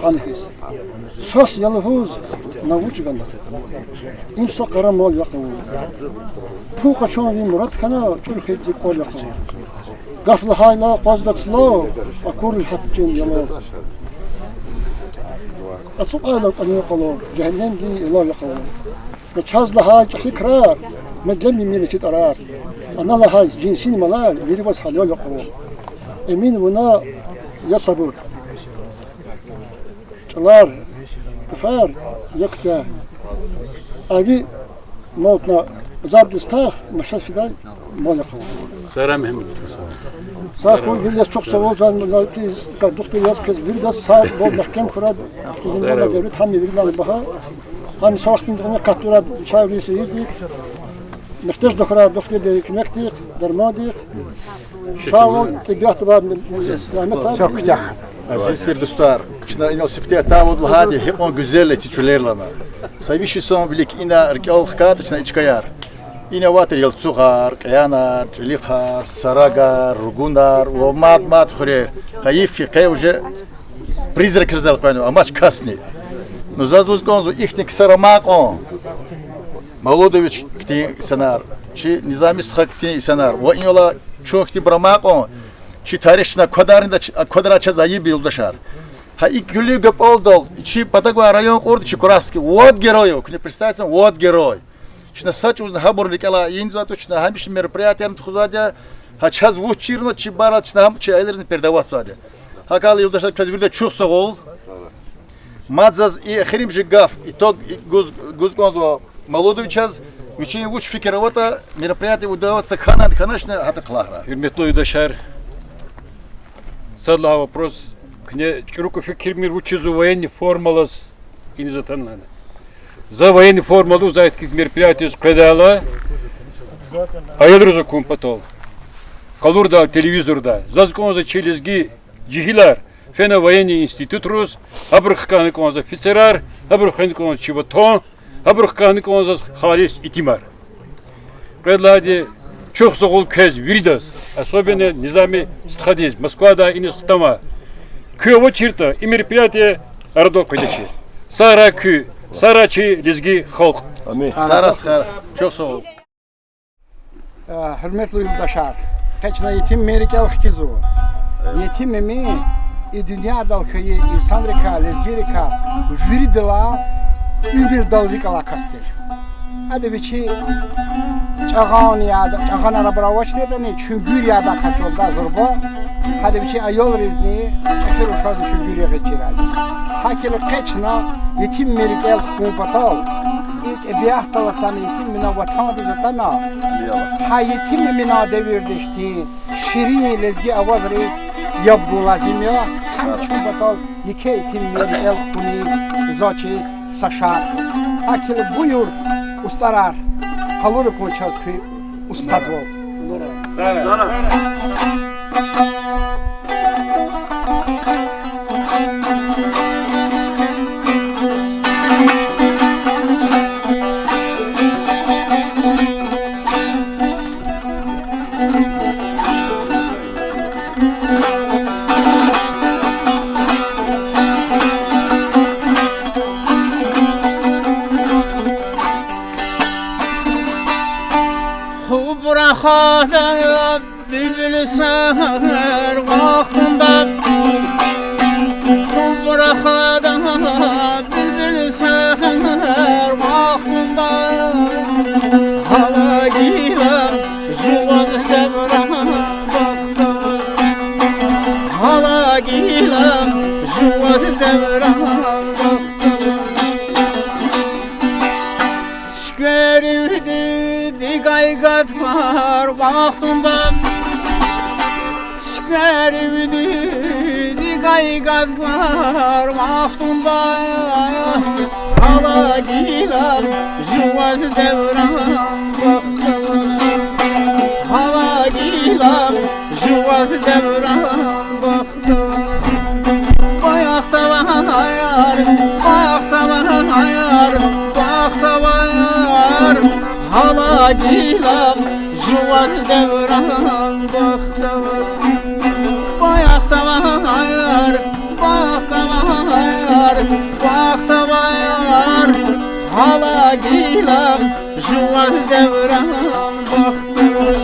къанни хьиз. Свас я лугьуз, на вуч гана. Им са къарамал я къавуз. Пул къачун ви мурад хьана, чӏур хьиз зи кӏвал я къавуз. Гаф лагьайла акъвазда цлав, акур гьатӏ чин ялав. Ацукьайла кӏвалин къвалав, жегьеннемдин илав я къавуз. Ва чаз лагьай чӏехи крар, медлемимир чи тӏварар. Ана лагьай жинсин малар, вири ваз гьалал я къавуз. Эмин, вуна я сабур. Чӏалар, гафар я куьтягь. Ави малтна зарбдиз тах, машат фидай мал я къавуз. Сара Мегьамед. Сагъ хьуй, виридаз чухсагъул, жан мурдадиз, кардухтир яз квез виридаз сагъ хьуй, мягькем хьурай, узунвал, девлет, гьам виридалай багьа. Гьам са вахтунда къатурай чавриз ийиди. Муьгьтеж тахьурай духтурдин куьмекдихъ, дармандихъ. Сагъвал, тӀебиатдивай рагьметар. Азиз тир дустар, чна инал сифте атайвал лагьайди гьикьван гуьзел я чи чуьллер лагьана. Са виш йисан вилик ина рикӀел хкайтӀа чна и чкаяр. Ина авай тир ялцугъар, кьеянар, чӀилихъар, сарагар, ругунар ва мад-мад хуьрер. Гьайиф хьи, къе уже призракризал къвена, амач касни. Ну, заз лугьуз кӀанзава ихьтин ксар амай кьван. Молодович хьтин инсанар, чи Низами стха хьтин инсанар, ва инал чун хьтинбур амай кьван, чи тарих чна квадарнава, квадарай чаз айиб я, юлдашар. Гьа и куьлуь гапӀалдал чи патав гвай район кьурди чи Кураски. Вот герой, куьне представиться, вот герой. Чна са чӀавузни гьабурун рикӀелай ийизвайди туш, чна гьамиша мероприятиярни тухузвайди я, гьа чаз вуч чирна чи барад, чна гьам чи аялризни передаватьзавайди я. ГьакӀ хьайила, юлдашар, квез вирида чухсагъул. Мад заз и эхиримжи гаф, итог, и гуз, гуз кӀанзава Молодовичаз, вичин вуч фикир аватӀа, мероприятие удаватьзава хьана, хьаначни гьатта кӀвалахрай. Гьуьрметлу юлдашар, сад лагьай вопрос, куьне чӀуру фикирмир вучиз военный формалаз иниз атана лагьана. За военный форма лугьузвай ихьтин мероприятиез къведайла, аялриз акун патал, къалурдай телевизорда. Заз кӀанзава чи лезги жегьилар фена военный институтриз, гьабуру хкана кӀанзава офицерар, гьабуру хвена кӀанзава чи ватан, гьабуру хкана кӀанзава халис итимар. Кьвед лагьайди, чухсагъул квез виридаз, особенно Низами стхадиз, Москвадай иниз хтанвай. Куьн авачиртӀа, и мероприятие арадал къведачир. Сагърай куьн, сагърай чи лезги халкь. Амин. Сагърай, сагърай. Чухсагъул. Гьуьрметлу юлдашар, къе чна Етиммин рикӀел хкизва. Етим Ами и дуьньядал хьайи инсанрикай, лезгийрикай виридалай уьмуьрдал рикӀ алай кас тир. Ада вичи чӀагъан яда, чӀагъанар абур авачиртӀани, чуьнгуьр ядай кас я лугьуда зурба. Гьада вичин аялризни, чӀехи рушазни чуьнгуьр ягъиз чирайди. ГьакӀ хьайила къе чна Етиммин рикӀел хкун патал, и тӀебиатдал атана, Етим Аминан ватандиз атана, гьа Етим Аминан девирда ихьтин ширин лезги авазриз яб гун лазим я, гьам чун патал еке Етиммин рикӀел хкунин за чиз са шартӀ я. ГьакӀ хьайила буюр, устӀарар, къалура кван чаз куь устадвал. Хуб рахада булбул сегьер вахтунда, хуб рахада булбул сегьер вахтунда, гьала гила жуваз девран бахтавар, гьала гила жуваз девран бахтавар. Шуькур вири дигай гатфар вахтунда, шуькур вири дигай гатфар вахтунда, гьала гила жуваз девран бахтавар, гьала гила жуваз девран бахтавар. Бахтавар, бахтавар, бахтавар, гьала гила жуваз девран бахтавар. Бахтавар, бахтавар, бахтавар, гьала гила жуваз девран бахтавар.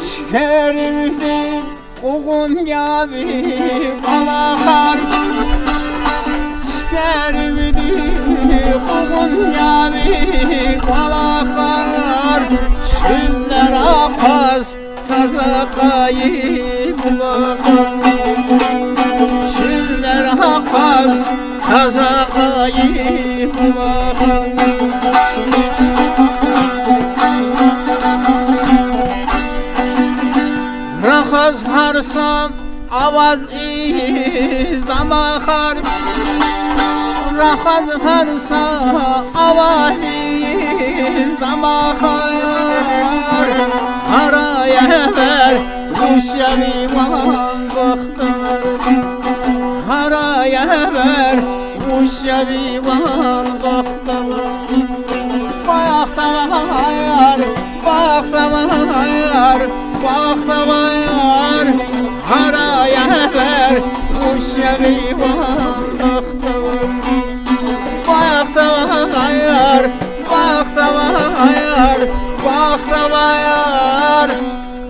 Шуькур вири къугъунди кӀвалахар, шуькур вири къугъунди кӀвалахар, чуьллер акъваз таза къайи булахар, чуьллер акъваз таза къайи булахар. Рахаз гьар са аваз ийиз дамахар, рахаз гьар са аваз ийиз дамахар, гьарай эвер вуч я ви ван бахтавар, гьарай эвер вуч я ви ван бахтавар. Бахтавар, бахтавар, бахтавар, гьарай эвер вуч я ви ван бахтавар. Бахтавар, бахтавар, бахтавар,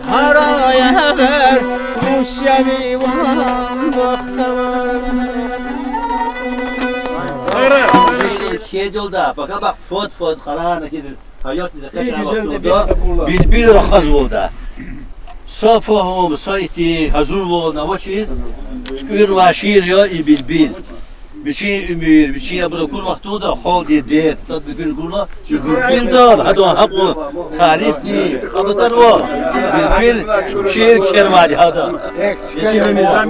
гьарай эвер вуч я ви ван бахтавар. Хедилда, пака бахъ фад-фад къарагъна гьи гьаятдиз экъечӀай вахтунда билбил рахазвалда. Са фагьум, са ихьтин гьазурвал авачиз туькӀуьрнавай шиир я и билбил. Вичин уьмуьр, вичин абур акур вахтунда халкьдин дерт, тад бикуьр гурла, чи билбилдал гьадан гьакьван тарифни кьабатӀарвал, билбил шиир кхьенвайди гьада. Етим Эминан.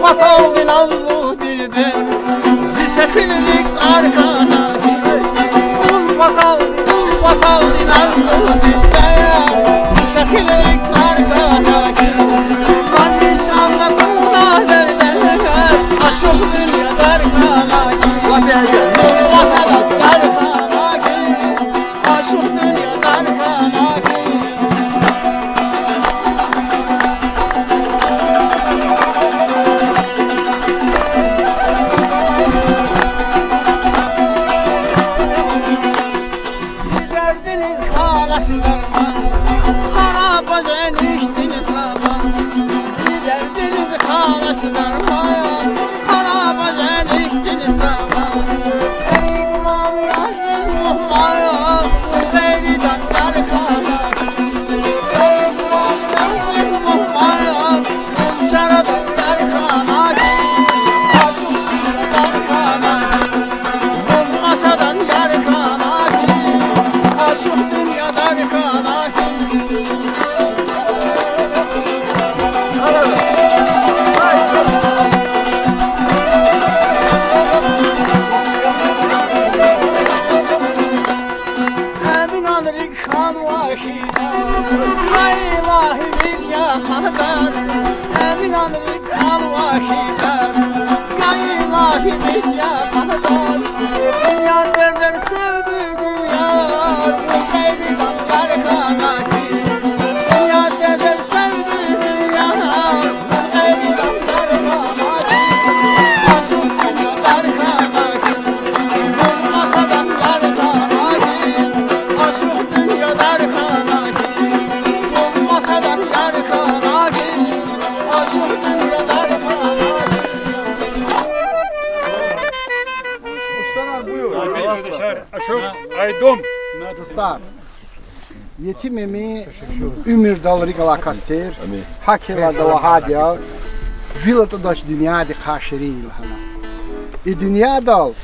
Ватандин азлу дилбер, зи сефилрик тӀвар хьана. Ватан, ватандин азлу дилбер, зи сефилрик тӀвар хьана. Мани сана куна дердер, ашукь дуьнья тӀвар хьана. Маса тӀвар хьана. Ашукь дуьнья тӀвар хьана. Зи дердиниз халас дарман, харабаз энишдин заман. Зи дердиниз халас дарман, харабаз энишдин заман. Эй гуман, азиз мугьман, бери дан дарман. Эй гуман, азиз мугьман, чара дан дарман. Ашукь дуьнья дарман. Ашукь дуьнья дарман. Эминанрик хьанва хьидар, гайила гьи вири я кьадар. Эминанрик хьанва хьидар, гайила гьи вири я кьадар. Дуьнья дердер севди дуьнья, вун гъейри дан яр хьана хьи. Дуьнья дердер севди дуьнья, вун гъейри дан яр хьана хьи. Ашукь дуьнья дар хьана хьи. Вун маса дан яр хьана хьи. Ашукь дуьнья дар хьана хьи. Вун маса дан яр хьана хьи. Ашукь дуьнья дар хьана хьи. Устар, буюр. Ашукь Айдун. Дустар, Етим Эмин уьмуьрдал рикӀ алай кас тир, гьакӀ хьайила ада лагьайди я, вил атӀудач дуьньядихъай ширин лагьана. И дуьньядал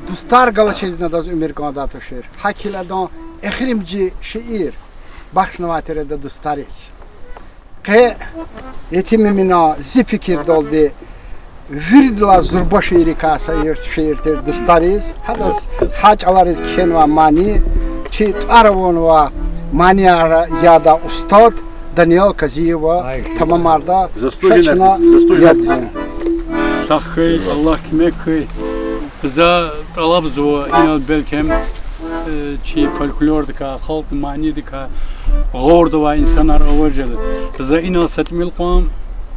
дустар галачиз ина адаз уьмуьр кӀандай тушир. ГьакӀ хьайила адан эхиримжи шиир бахшнавай тир ада дустариз. Къе Етим Эмина зи фикирдалди виридалай зурба шииррикай са шиир тир дустариз, гьадаз гьа чӀалариз кхьенвай мани, чи тӀвар авунвай манияр ядай устад Даниял Казиева тамамарда. Заслуженный артист, заслуженный артист. Сагъ хьуй, Аллагь куьмек хьуй. За тӀалабзава инал белки, э, чи фольклордикай, халкьдин манидикай гъавурда авай инсанар аваз жеда. За инал са тӀимил кьван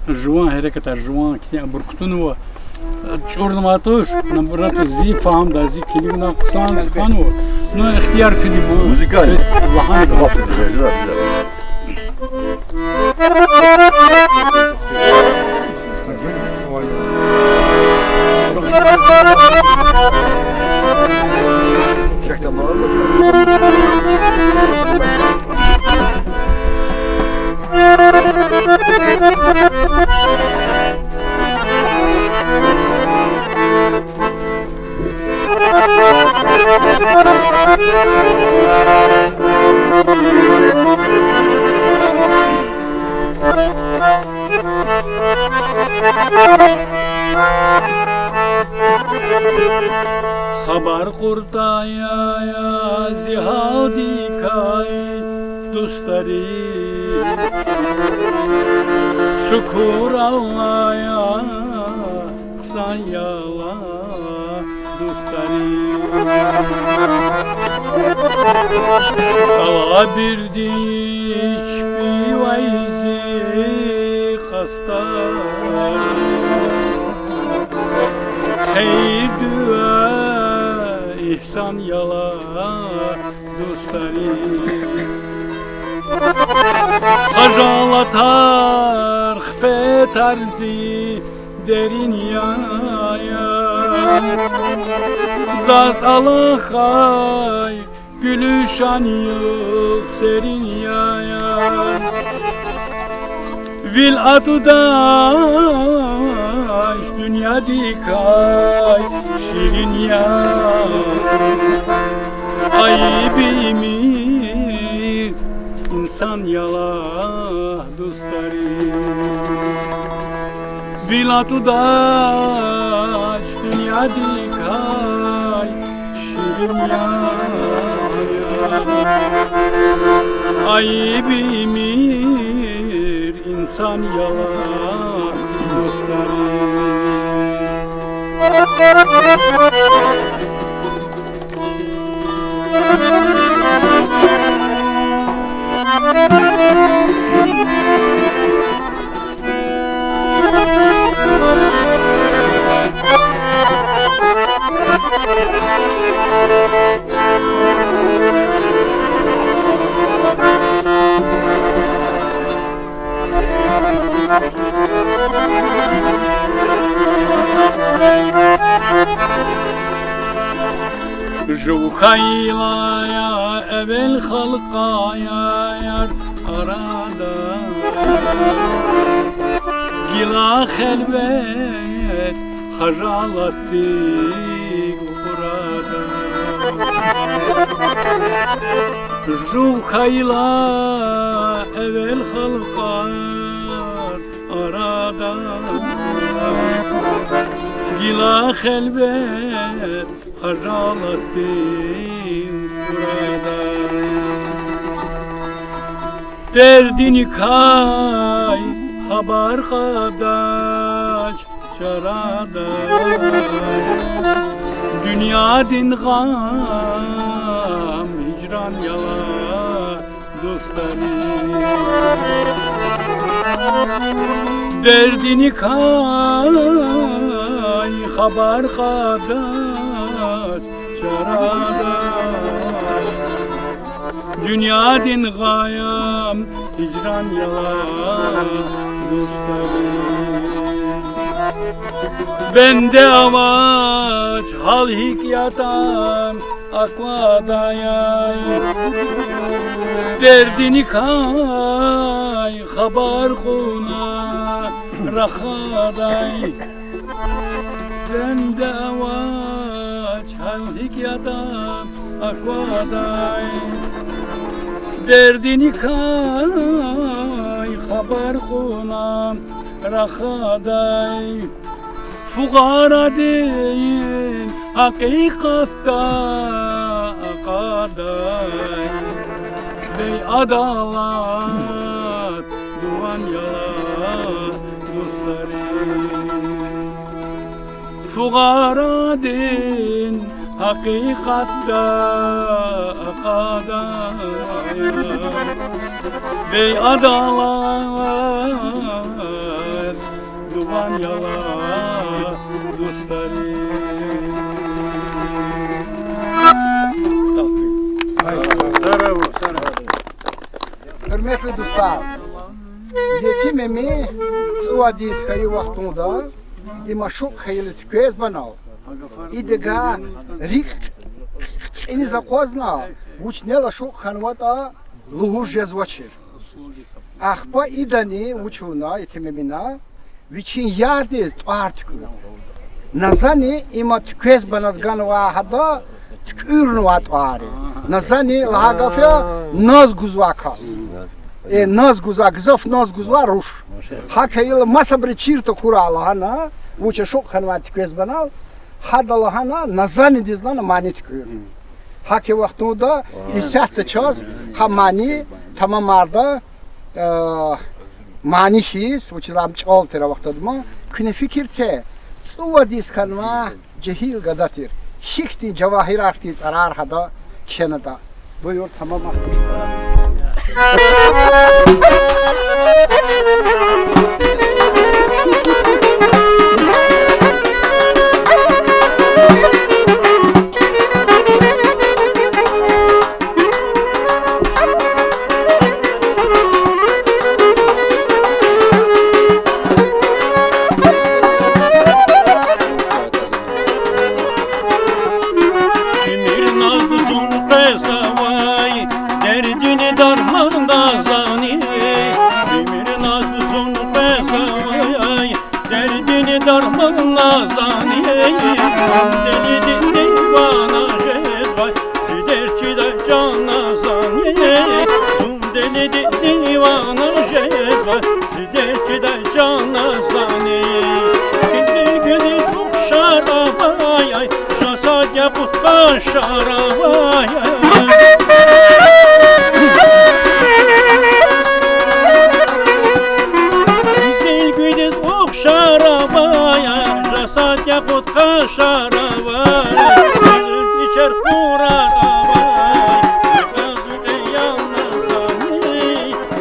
жуван гьерекатар, жуван хьтин абур кутунва. ЧӀурнавай туш, наоборот, зи фагьумдай, зи килигна хъсан зи хьанва. Ну, ихтияр куьди ман. Музыкальный. Лагьана. Да, да, да. Хабар кьуртӀа я, я зи гьалдикай, дустари. Шукур Аллагь я, хъсан яла, дустари. ТӀалабирди чпивай зи къастар. Хийир-дуьа, игьсан яла, дустари. Хажалатар, хифетар зи дерин я, я. Заз Аллагьай гуьлуьшан югъ серин я, я. Вил атӀудач дуьньядикай ширин я. Айиб ийимир инсан яла, дустари. Вил атӀудач дуьньядикай ширин я. Айиб ийимир инсан яла, дустари. Жув хьайила я эвел халкьаяр арада, гила хелвет хажалатдик хурада. Жув хьайила эвел халкьар арада, гила хелвет хажалатдин хурада. Дердиникай хабар кьадач чарадай, дуьньядин гъам, гьижран яла, дустари. Дердиникай хабар кьадач чарадай, дуьньядин гъам, гьижран яла, дустари. Бенде авач гьал гьикӀ ятӀан аквадай. Дердиникай хабар кьуна рахадай. Бенде авач гьал гьикӀ ятӀан аквадай. Дердиникай хабар кьуна рахадай. Фугъарадин гьакъикъатда акъадай. Бейадалат дуван яла, дустари. Фугъарадин гьакъикъатда акъадай. Бейадалат дуван яла, дустари. Гьуьрметлу дустар, Етим Эмин цӀувад йис хьайи вахтунда и машукь хьайила туьквез банал, идигай рикӀ кьиниз акъвазна, вуч нел ашукь хьанватӀа лугьуз жезвачир. Ахпа идани вуч авуна, Етим Эмина, вичин ярдиз тӀвар туькӀуьрна. Назани има туьквез баназ ганвай гьада туькӀуьрнавай тӀвар я. Назани лагьай гаф я, наз гузвай кас. Э, наз гузвай, гзаф наз гузвай руш. ГьакӀ хьайила масабуру чир тахьурай лагьана, вуч ашукь хьанвай туьквез банал, гьада лагьана, Назанидиз лагьана мани туькӀуьрна. ГьакӀ и вахтунда исятда чаз гьа мани тамамарда, э, мани хьиз, вучиз ам чӀал тир а вахтунда ма, куьне фикир це, цӀувад йис хьанвай жегьил гада тир, гьихьтин жавагьирар хьтин цӀарар гьада кхьенатӀа. Буюр, тамам ахпа. Чимир назлу зун къвезавай, дердини дарман Назани. Чимир назлу зун къвезавай, дердини дарман Назани. Зун делиди дивана жезвай, зи дерт чидай чан Назани. Зун делиди дивана жезвай, зи дерт чидай чан Назани. Къизилгуьлдиз ухшар авай, жан сад якъут къашар авай. Къизилгуьлдиз ухшар авай, жан сад якъут къашар авай. Къизил ичер хурар авай,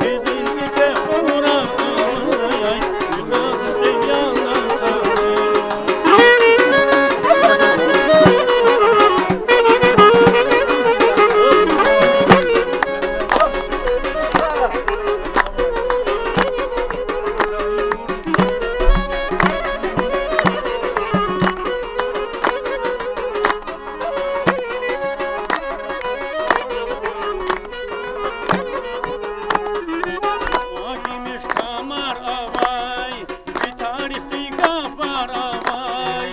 къизил ичер хурар авай. Ва гимиш тамар авай, ви тарихдин гафар авай.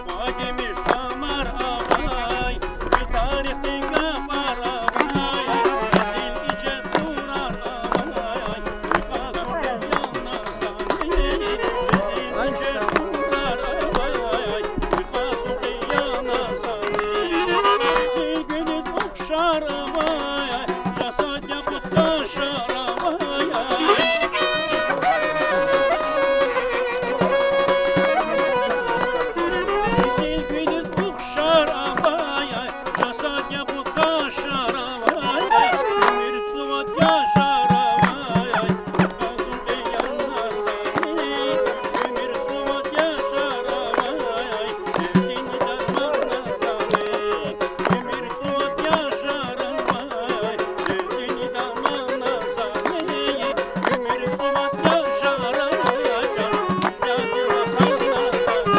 Ва гимиш тамар авай, ви тарихдин гафар авай. Къизил ичер хурар авай, ви къазун къиял Назани. Къизил ичер хурар авай, ви къазун къиял Назани. Къизилгуьлдиз ухшар авай, жан сад якъут къашар авай. Къизилгуьлдиз ухшар авай, жан сад якъут къашар авай. Уьмуьр цӀувад яшар авай, ви къазун къиял Назани. Уьмуьр цӀувад яшар авай, дердини дарман Назани. Уьмуьр цӀувад яшар авай, дердини дарман Назани. Уьмуьр цӀувад яшар авай, дердини дарман Назани.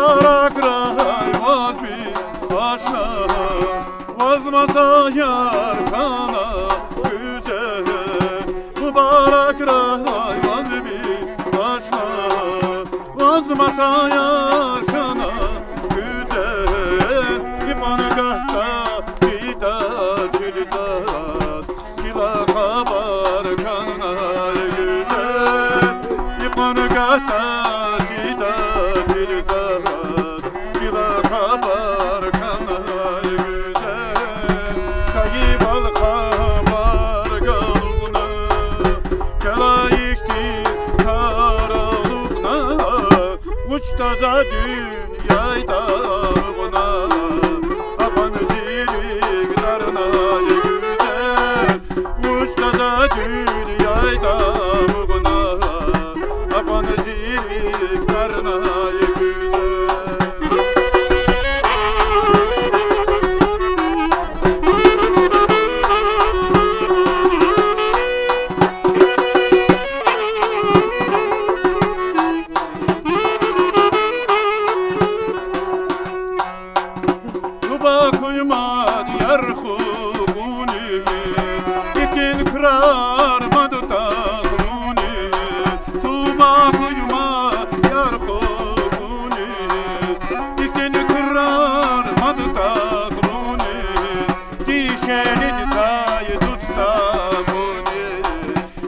Мубаракрай ваз ви ашна, ваз масаяр хьана гуьзел. Мубаракрай ваз ви ашна, ваз масаяр хьана гуьзел. И пангьа гатта чида чилзад, гила хабар хьанай гуьзел. И пангьа гатта чида чилзад, гила хабар хьанай гуьзел. Хайи бал хабар галукьна, чалай ихьтин кар алукьна, вуч таза дуьньяда авуна, акьван зи рикӀ дарнай гуьзел. Вуч таза дуьньяда авуна, акьван зи рикӀ дарнай гуьзел. Крар мад тахуни, туба хьуй ма яр хукуни, ихьтин крар мад тахуни, дишегьлидикай дуст тахуни,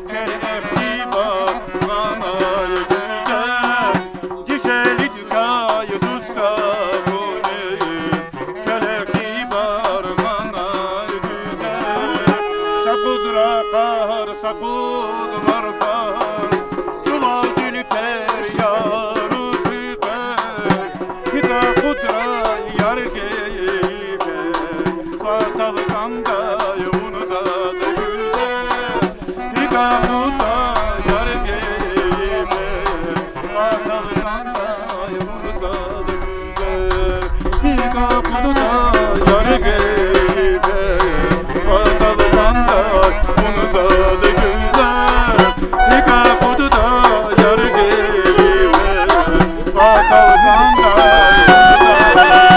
квел ихтибар гъанай гуьзел, дишегьлидикай дуст тахуни, квел ихтибар гъанай гуьзел, са къуз ракъар, са къуз марфар, чӀулав жил пер яру пипер, гьикӀ акъудрай яргъи пипер, патав кӀандай вун заз гуьзел, гьикӀ акъудрай яргъи пипер, патав кӀандай вун заз гуьзел, гьикӀ акъудрай яргъи пипер, патав кӀандай вун заз гуьзел, гьикӀ акъудрай яргъи пипер, патав кӀандай вун заз гуьзел.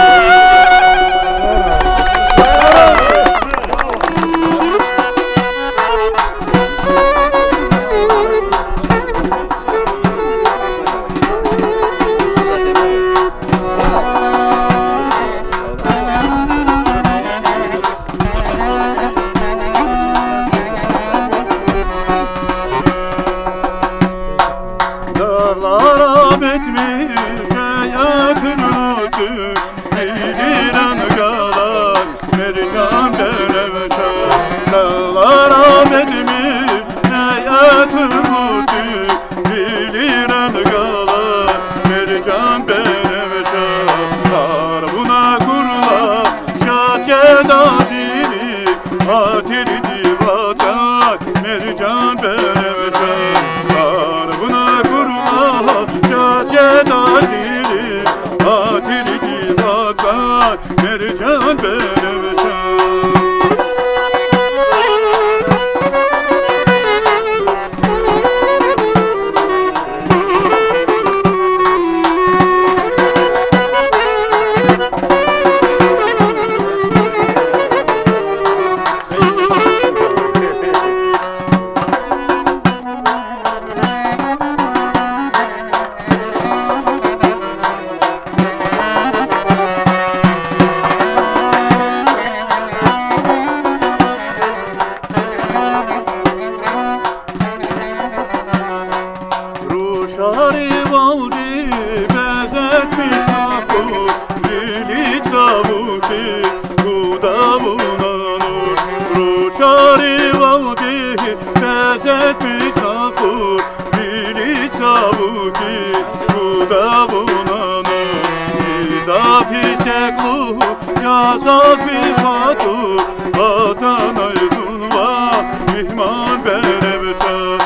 Дагълар ам этмиш хьайитӀин муьтӀуьгъ, вилерин галай мержан беневшан. Дагълар ам этмиш хьайитӀин муьтӀуьгъ, вилерин галай мержан беневшан. Гьар вуна курла шад жеда зи рикӀ, гьатирдив ацӀай мержан беневшан. Гьар вуна курла шад жеда зи рикӀ, гьатирдив ацӀай мержан беневшан. Рушаривалди безетмиш рахур, вили цавук хьиз гуда вуна нур. Рушаривалди безетмиш рахур, вили цавук хьиз гуда вуна нур. Гзаф исетмишунар я заз, ви хатур, атанай зун ваъ, мугьман беневшан.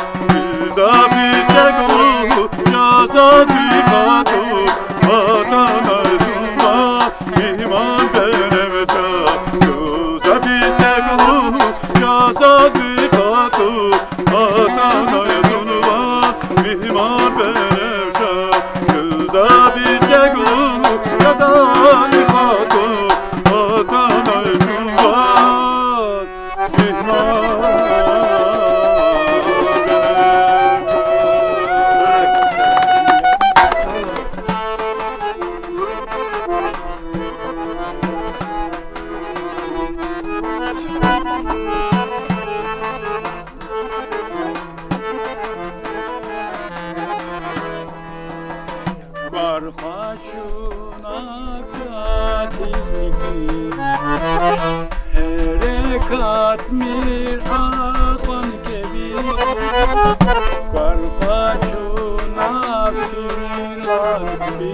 Гзаф исетмишунар я заз, ви хатур, атанай зун ваъ, мугьман беневшан. Гзаф исетмишунар я заз, ви хатур, атанай зун ваъ, мугьман беневшан. Гзаф исетмишунар я заз, ви хатур, атанай зун ваъ, мугьман беневшан. Кар къачуна катизни, гьерекатмир акьван кӀеви. Кар къачуна фирилан кӀеви,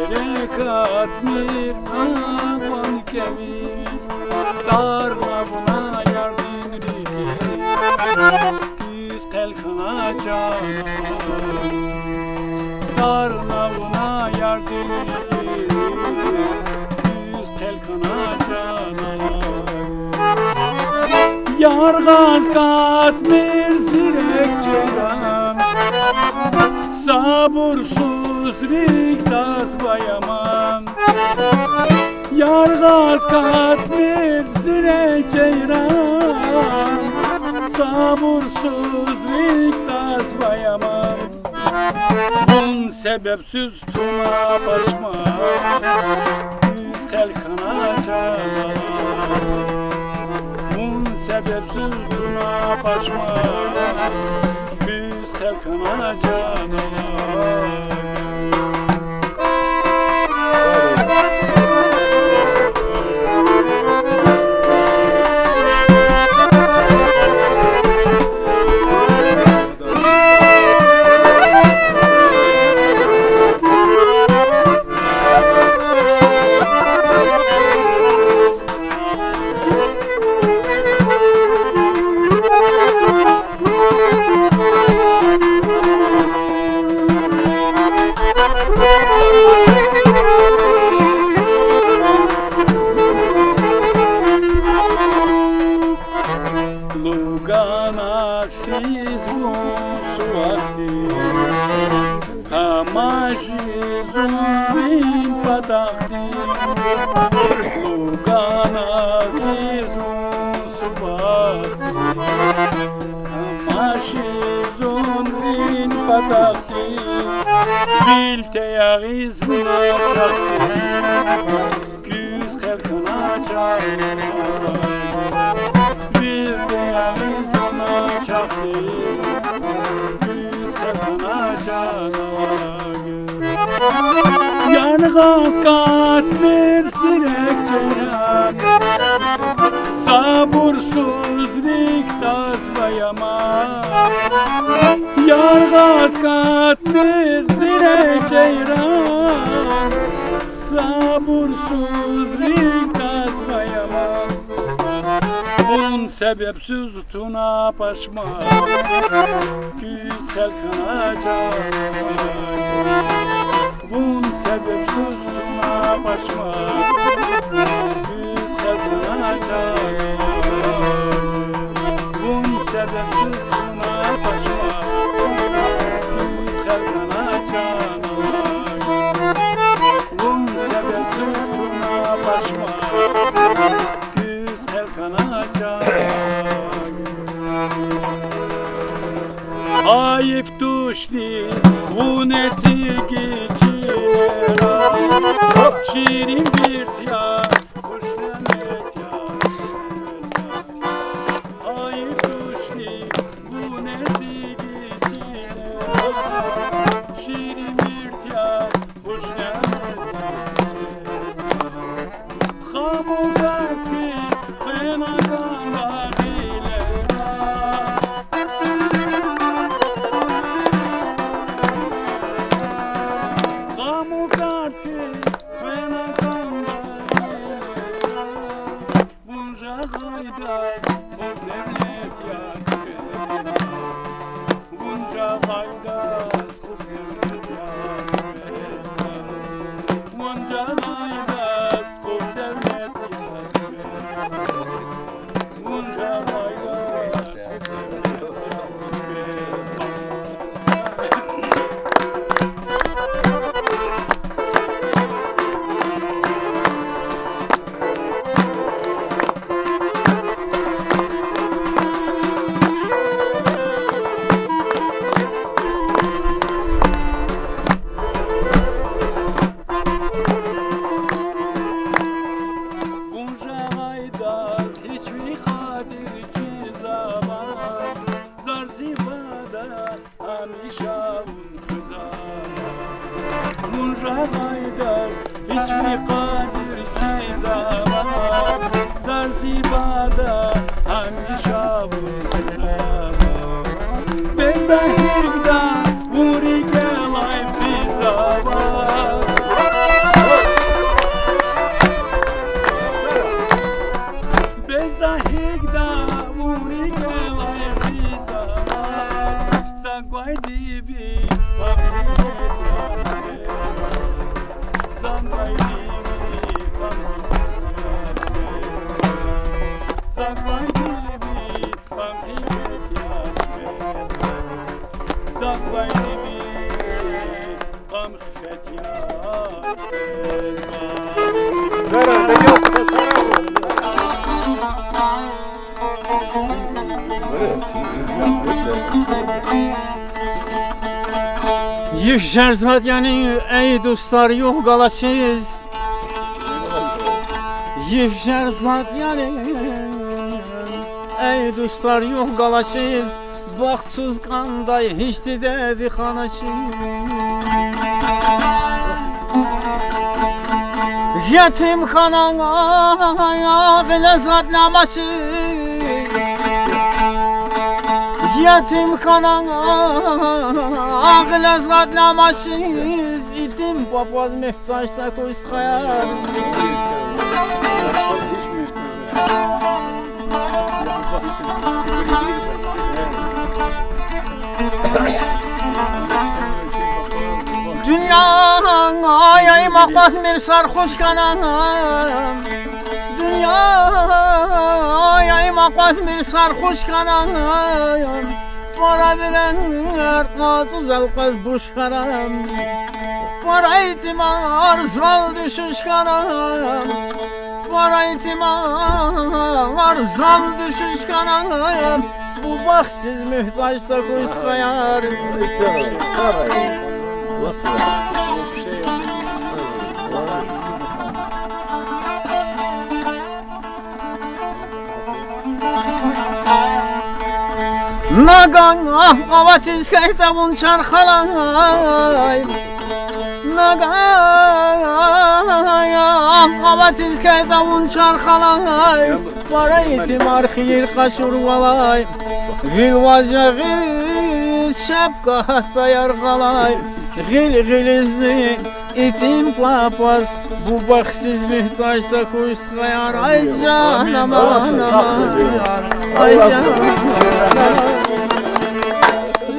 гьерекатмир акьван кӀеви. Тарна вуна ярдин рикӀи, куьз хъел хьана чан. Тарна вуна ярдин рикӀи, куьз хъел хьана чан. Яргъаз катмир зирек чӀеран, сабурсуз рикӀ таз ва яман. Яргъаз катмир зирек чӀеран, Абурсуз рикӀ тӀазвай аман, вун себебсуз туна пашман, дуьз хел хьана чан алай. Вун себебсуз туна пашман, дуьз хел хьана чан алай. Лугьана физ вун сувахъди, амма жи зун вин патахъди. Лугьана физ вун сувахъди, амма жи зун вин патахъди. Вил те ягъиз вуна чахъди, дуьз хел хьана чан алай. Вил те ягъиз вуна чахъди, дуьз хел хьана чан алай. Яргъаз катмир зирек чейран, сабурсуз рикӀ тӀазвай аман. Яргъаз катмир зирек чейран, сабурсуз рикӀ тӀазвай аман. Вун себебсуз туна пашман, дуьз хел хьана чан алай. Вун себебсуз туна пашман, дуьз хел хьана чан алай. Вун себебсуз туна пашман, дуьз хел хьана чан алай. Вун себебсуз туна пашман, дуьз хел хьана чан алай. Гьайиф тушни вун эцигиз чилера, ширин вирт я хушнемет я. Гьайиф тушни вун эцигиз чилера, ширин вирт я хушнемет я. Хамукард хьиз хвена кӀанда гъилера. Хамукард хьиз хвена кӀанда гъилера. Вун жагъайдаз хъуд девлет я, вун жагъайдаз хъуд девлет я, вун жагъайдаз хъуд девлет я, вун жагъайдаз хъуд девлет я. Вун жагъайдаз гьич ви къадир чиз авай, зар зи бада гьамиша вун хуьзвай. Вун жагъайдаз гьич ви къадир чиз авай, зар зи бада гьамиша вун хуьзвай. Бес за гьикӀ вун рикӀелай физвай. Бес за гьикӀ вун рикӀелай физвай. За гвайди ви гъам гьикьвед я, за гвайди ви гъам гьикьвед я, за гвайди ви гъам гьикьвед я, за гвайди ви гъам гьикьвед я. Здорово, даётся, здорово. Йиф жер зад яни, эй дустар, югъ галачиз. Йиф жер зад яни, эй дустар, югъ галачиз, бахтсуз кӀандай гьич дидеди ханачиз. Етим хьана гъиле зад намачиз. Етим хьана гъиле зад намачиз, итим папаз муьгьтеж тахьуй стхаяр. Дуьньяда им акъвазмир сархуш хьана, дуьньяда им акъвазмир сархуш хьана, пара вилер кьацӀуз элкъвез буш хьана, пара итимар зал дуьшуьш хьана, пара итимар зал дуьшуьш хьана, бубахсиз муьгьтеж тахьуй стхаяр. Нагагь аватиз хьайитӀа вун, чан халай. Нагагь аватиз хьайитӀа вун, чан халай. Пара итимар хийир къачурвалай. Гъил ваз я гъил, чапка гьатта яргъалай. Гъил гъилизни итим папаз, бубахсиз муьгьтеж тахьуй стхаяр. Ай жан, аман, аман, ай жан.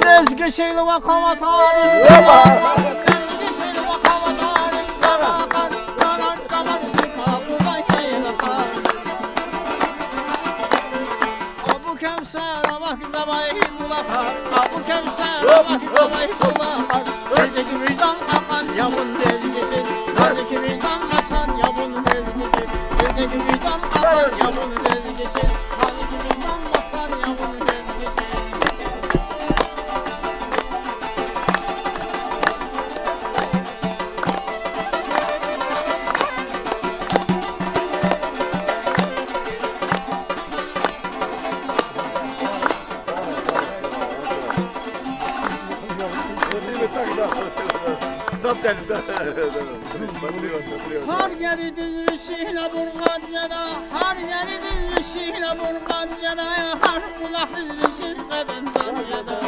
Лезги чилив ахъа ватан, лезги чилив ахъа ватан, Абу Кевсер авахьзавай булахар, Абу Кевсер авахьзавай булахар. Лезги виждан акьван я вун, лезги чил, лезги виждан акьван я вун, лезги чил, лезги виждан акьван я вун, лезги чил, лезги виждан акьван я вун, лезги чил. Гьар геридиз вишни абур къад жеда, гьар геридиз вишни абур къад жеда, гьар къулахъдиз вишни къебен дад жеда.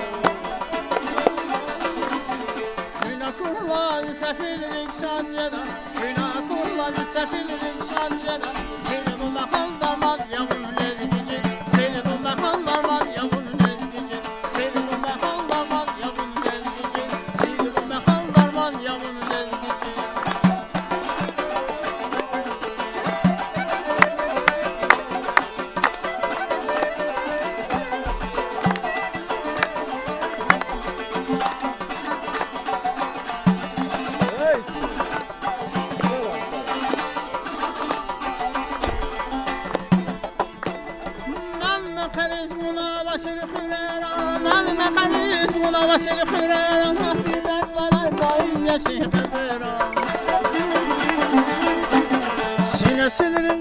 Куьн акурла сефилрик сад жеда, куьн акурла сефилрик сад жеда. Силигъуна халдарман я вун, лезги чил, силигъуна халдарман я вун, лезги чил, силигъуна халдарман я вун, лезги чил, силигъуна халдарман я вун, лезги чил. Ман мехъериз мунавашир хуьрера, ман мехъериз мунавашир хуьрера, вахт дидед валай даим яши къебера. Зи несилрин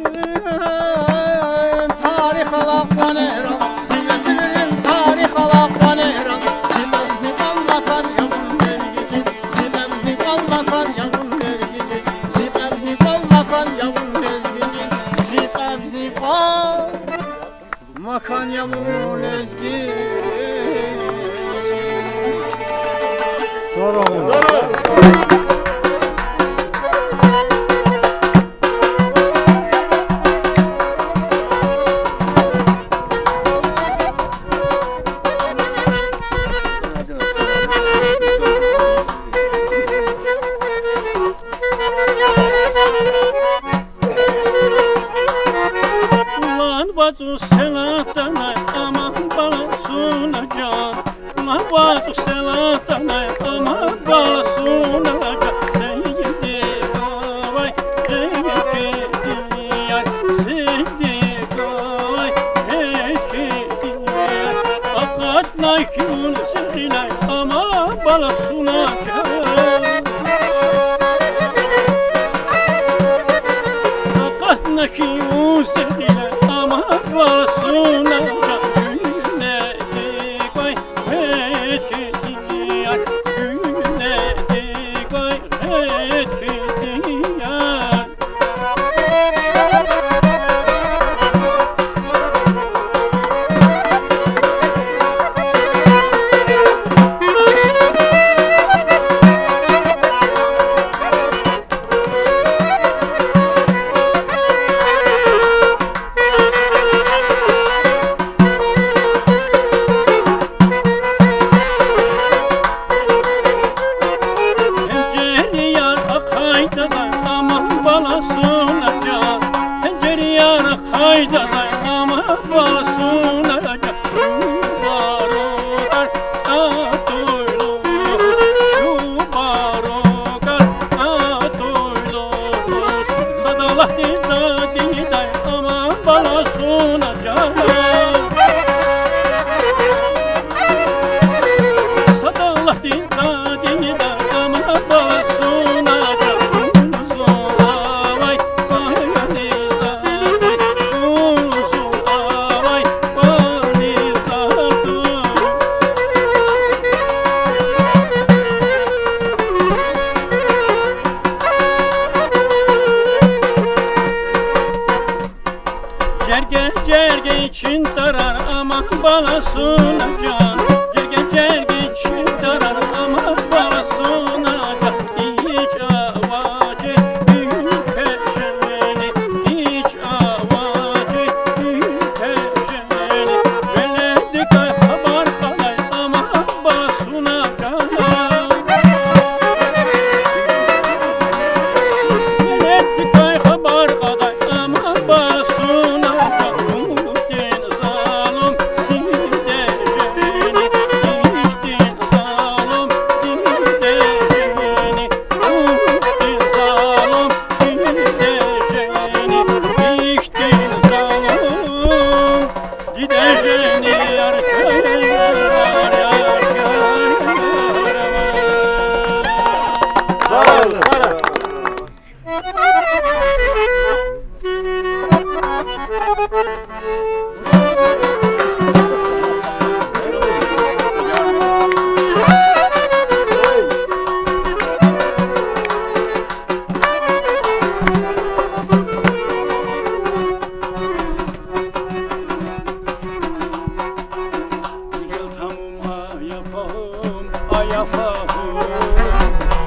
тарих алакьванера, зи несилрин тарих алакьванера, зи бубайрин ватан я вун, лезги чил, зи бубайрин ватан я вун, лезги чил, зи бубайрин ватан я вун, лезги чил, зи бубайрин макан я вун, лезги. Лан вацӀун селатанай, аман бала суна жан. Лан вацӀун селатанай, аман бала суна жан. Сейиди гавай, сейиди яр, сейиди гавай, сейиди яр. Акъатнай кьуьл сигъилай, аман баласуна чан. Акъатна хьи вун зи гъиле, аман баласуна чан. Гуьнедик квай гъед хьиз я, гуьнедик квай гъед хьиз я. Тенжерияр ахъайдалай, аман баласуна чан. Тенжерияр ахъайдалай, аман баласуна чан. Жуван руквар атуй лугьуз, жуван руквар атуй лугьуз, сад Аллагьдин дадидай, аман баласуна чан. Сад Аллагьдин дадидай, аман баласуна чан. Зун авай къванизатуй, зун авай къванизатуй. Жерге-жерге чин тарар, аман баласуна чан. Жерге-жерге чин тарар, аман баласуна чан. Ич авачир уьлкве жени, ич авачир уьлкве жени, веледдикай хабар кьадай, аман баласуна чан. Веледдикай хабар кьадай, аман баласуна чан. Ихьтин залум диде жени, ихьтин залум диде жени, ихьтин залум диде жени, ихьтин залум диде жени, яр чан, яр, яр чан, яр. Са-, са-, Гуьзел тамум, ая фагьум, ая фагьум,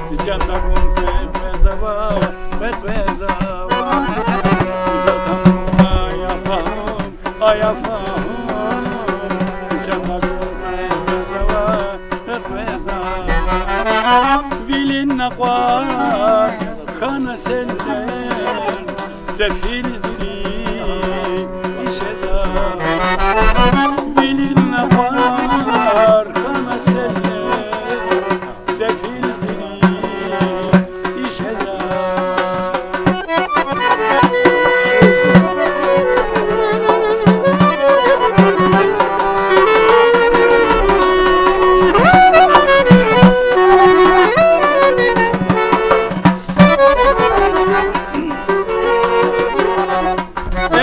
зи чан тагум къекъвезава, къекъвезава. Гуьзел тамум, ая фагьум, ая фагьум, зи чан тагум къекъвезава, къекъвезава. Вилин накъвар хьана селлер, сефил зири ишеза. Вилин накъвар хьана селлер, сефил зири ишеза.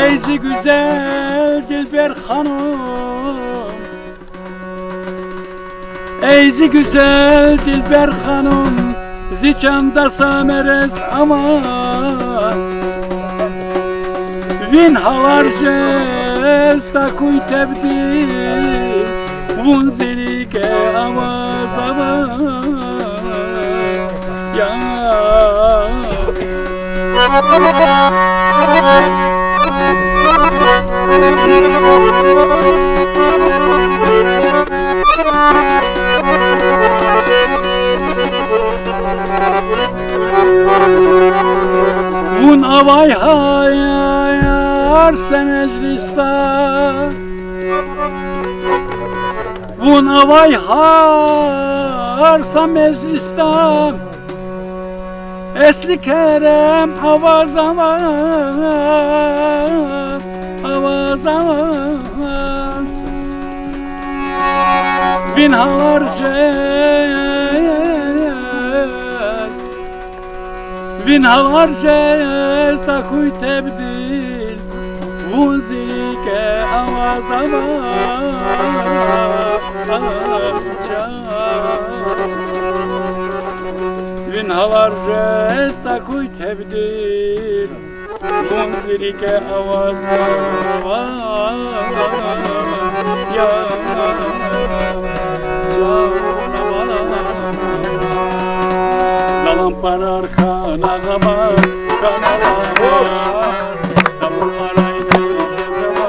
Эй, зи гуьзел дилбер ханум, эй, зи гуьзел дилбер ханум, зи чанда са мерез ама. Вин гьалар жез такуй тебди, вун зи рикӀе аваз ава. Я. Вун авай гьар са межлисда, вун авай гьар са межлисда, Эсли Керем аваз ава, аваз ава. Вин гьалар жез Вин гьалар жез тахьуй тебдил, вун зи рикӀе аваз, аваз, чан. Вин гьалар жез тахьуй тебдил, вун зи рикӀе аваз, аваз, я, чан. Залан парар хана гъамар, хана гъамар, сабур къарай жезава, жезава.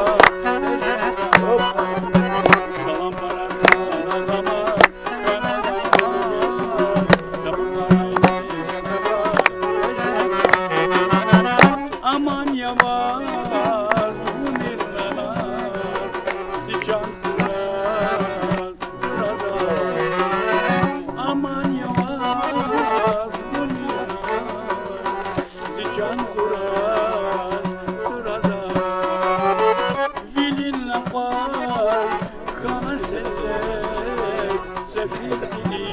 Залан парар хана гъамар, хана гъамар, сабур къарай жезава, жезава. Аман яваз гумир нана, зи чан хьурай. Аман яваз гумир нана, зи чан хьурай сураза. Вилин накъвар хьана селлер, сефил зини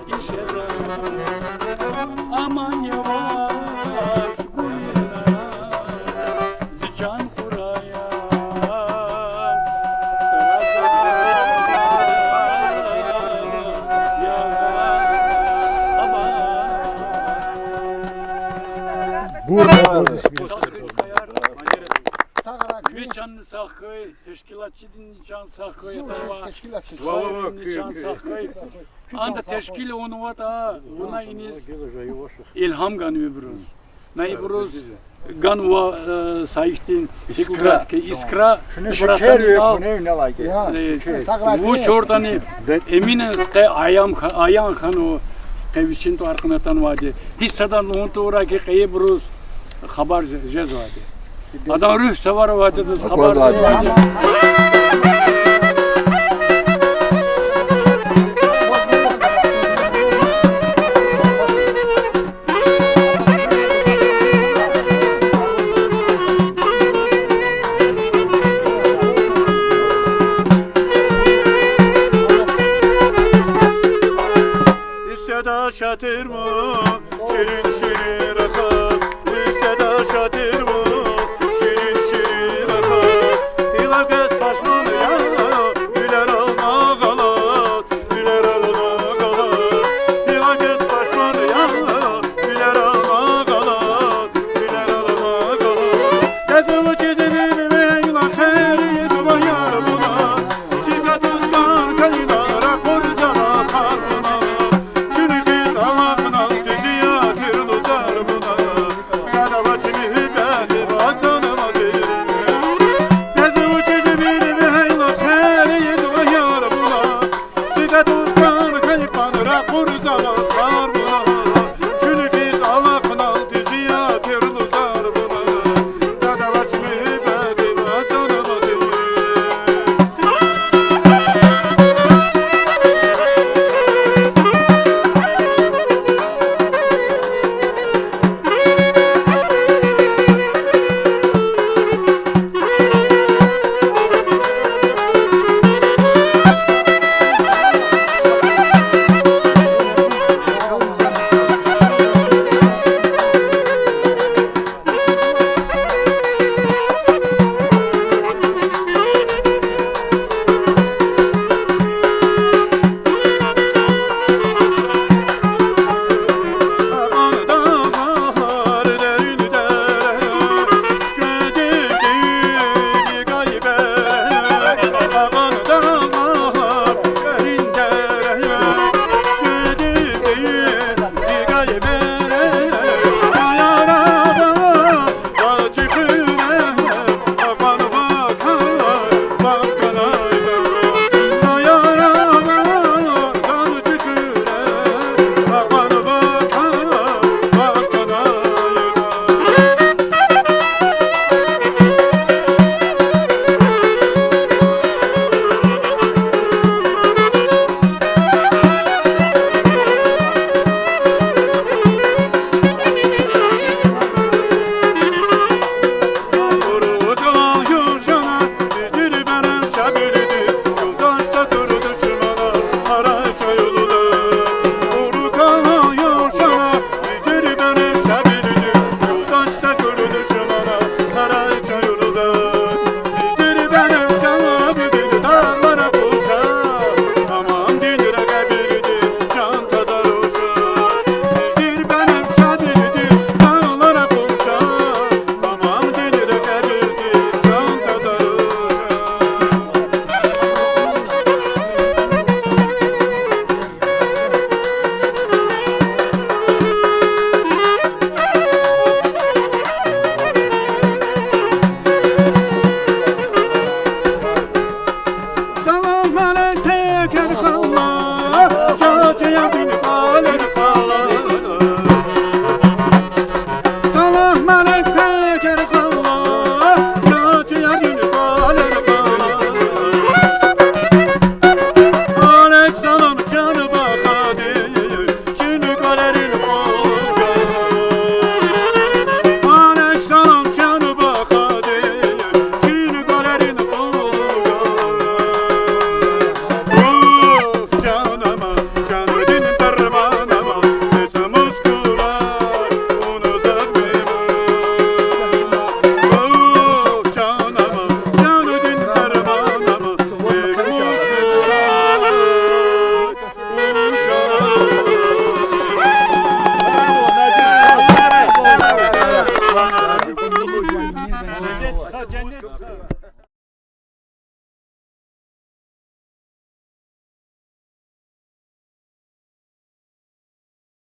ишеза. Аман яваз гумир нана, зи чан хьурай. Вични сагъ хьуй, тешкилатчидини чан сагъ хьуй, атанвай валерини чан сагъ хьуй. Анда тешкил авунватӀа, вуна иниз илгьам ганвайбуруз. На ибуруз ганва, э, са ихьтин гьикӀ лагьайтӀа, искра. Ибур атанвай, э, вуч авуртӀани Эминаз къе аян ха-, аян хьанва, къе вичин тӀвар кьуна атанвайди. Гьич садан лугьун тавурай хьи, къе ибуруз хабар же-, жезвайди. Адан руьгь цавара авайди, адаз хабар жезвайди. Истеда шатирму, ширин-ширин рахаз, истеда шатирму, ширин-ширин рахаз. Гила квез пашман я, гуьлер алмагъ алаз, гуьлер алмагъ алаз. Гила квез пашман я, гуьлер алмагъ алаз, гуьлер алмагъ алаз. Квез вучиз вирвейла хериз ва яргъуна, цуьк атуз кӀан калина, ракъур зава харгъуна. Чуьнуьхиз алахъна,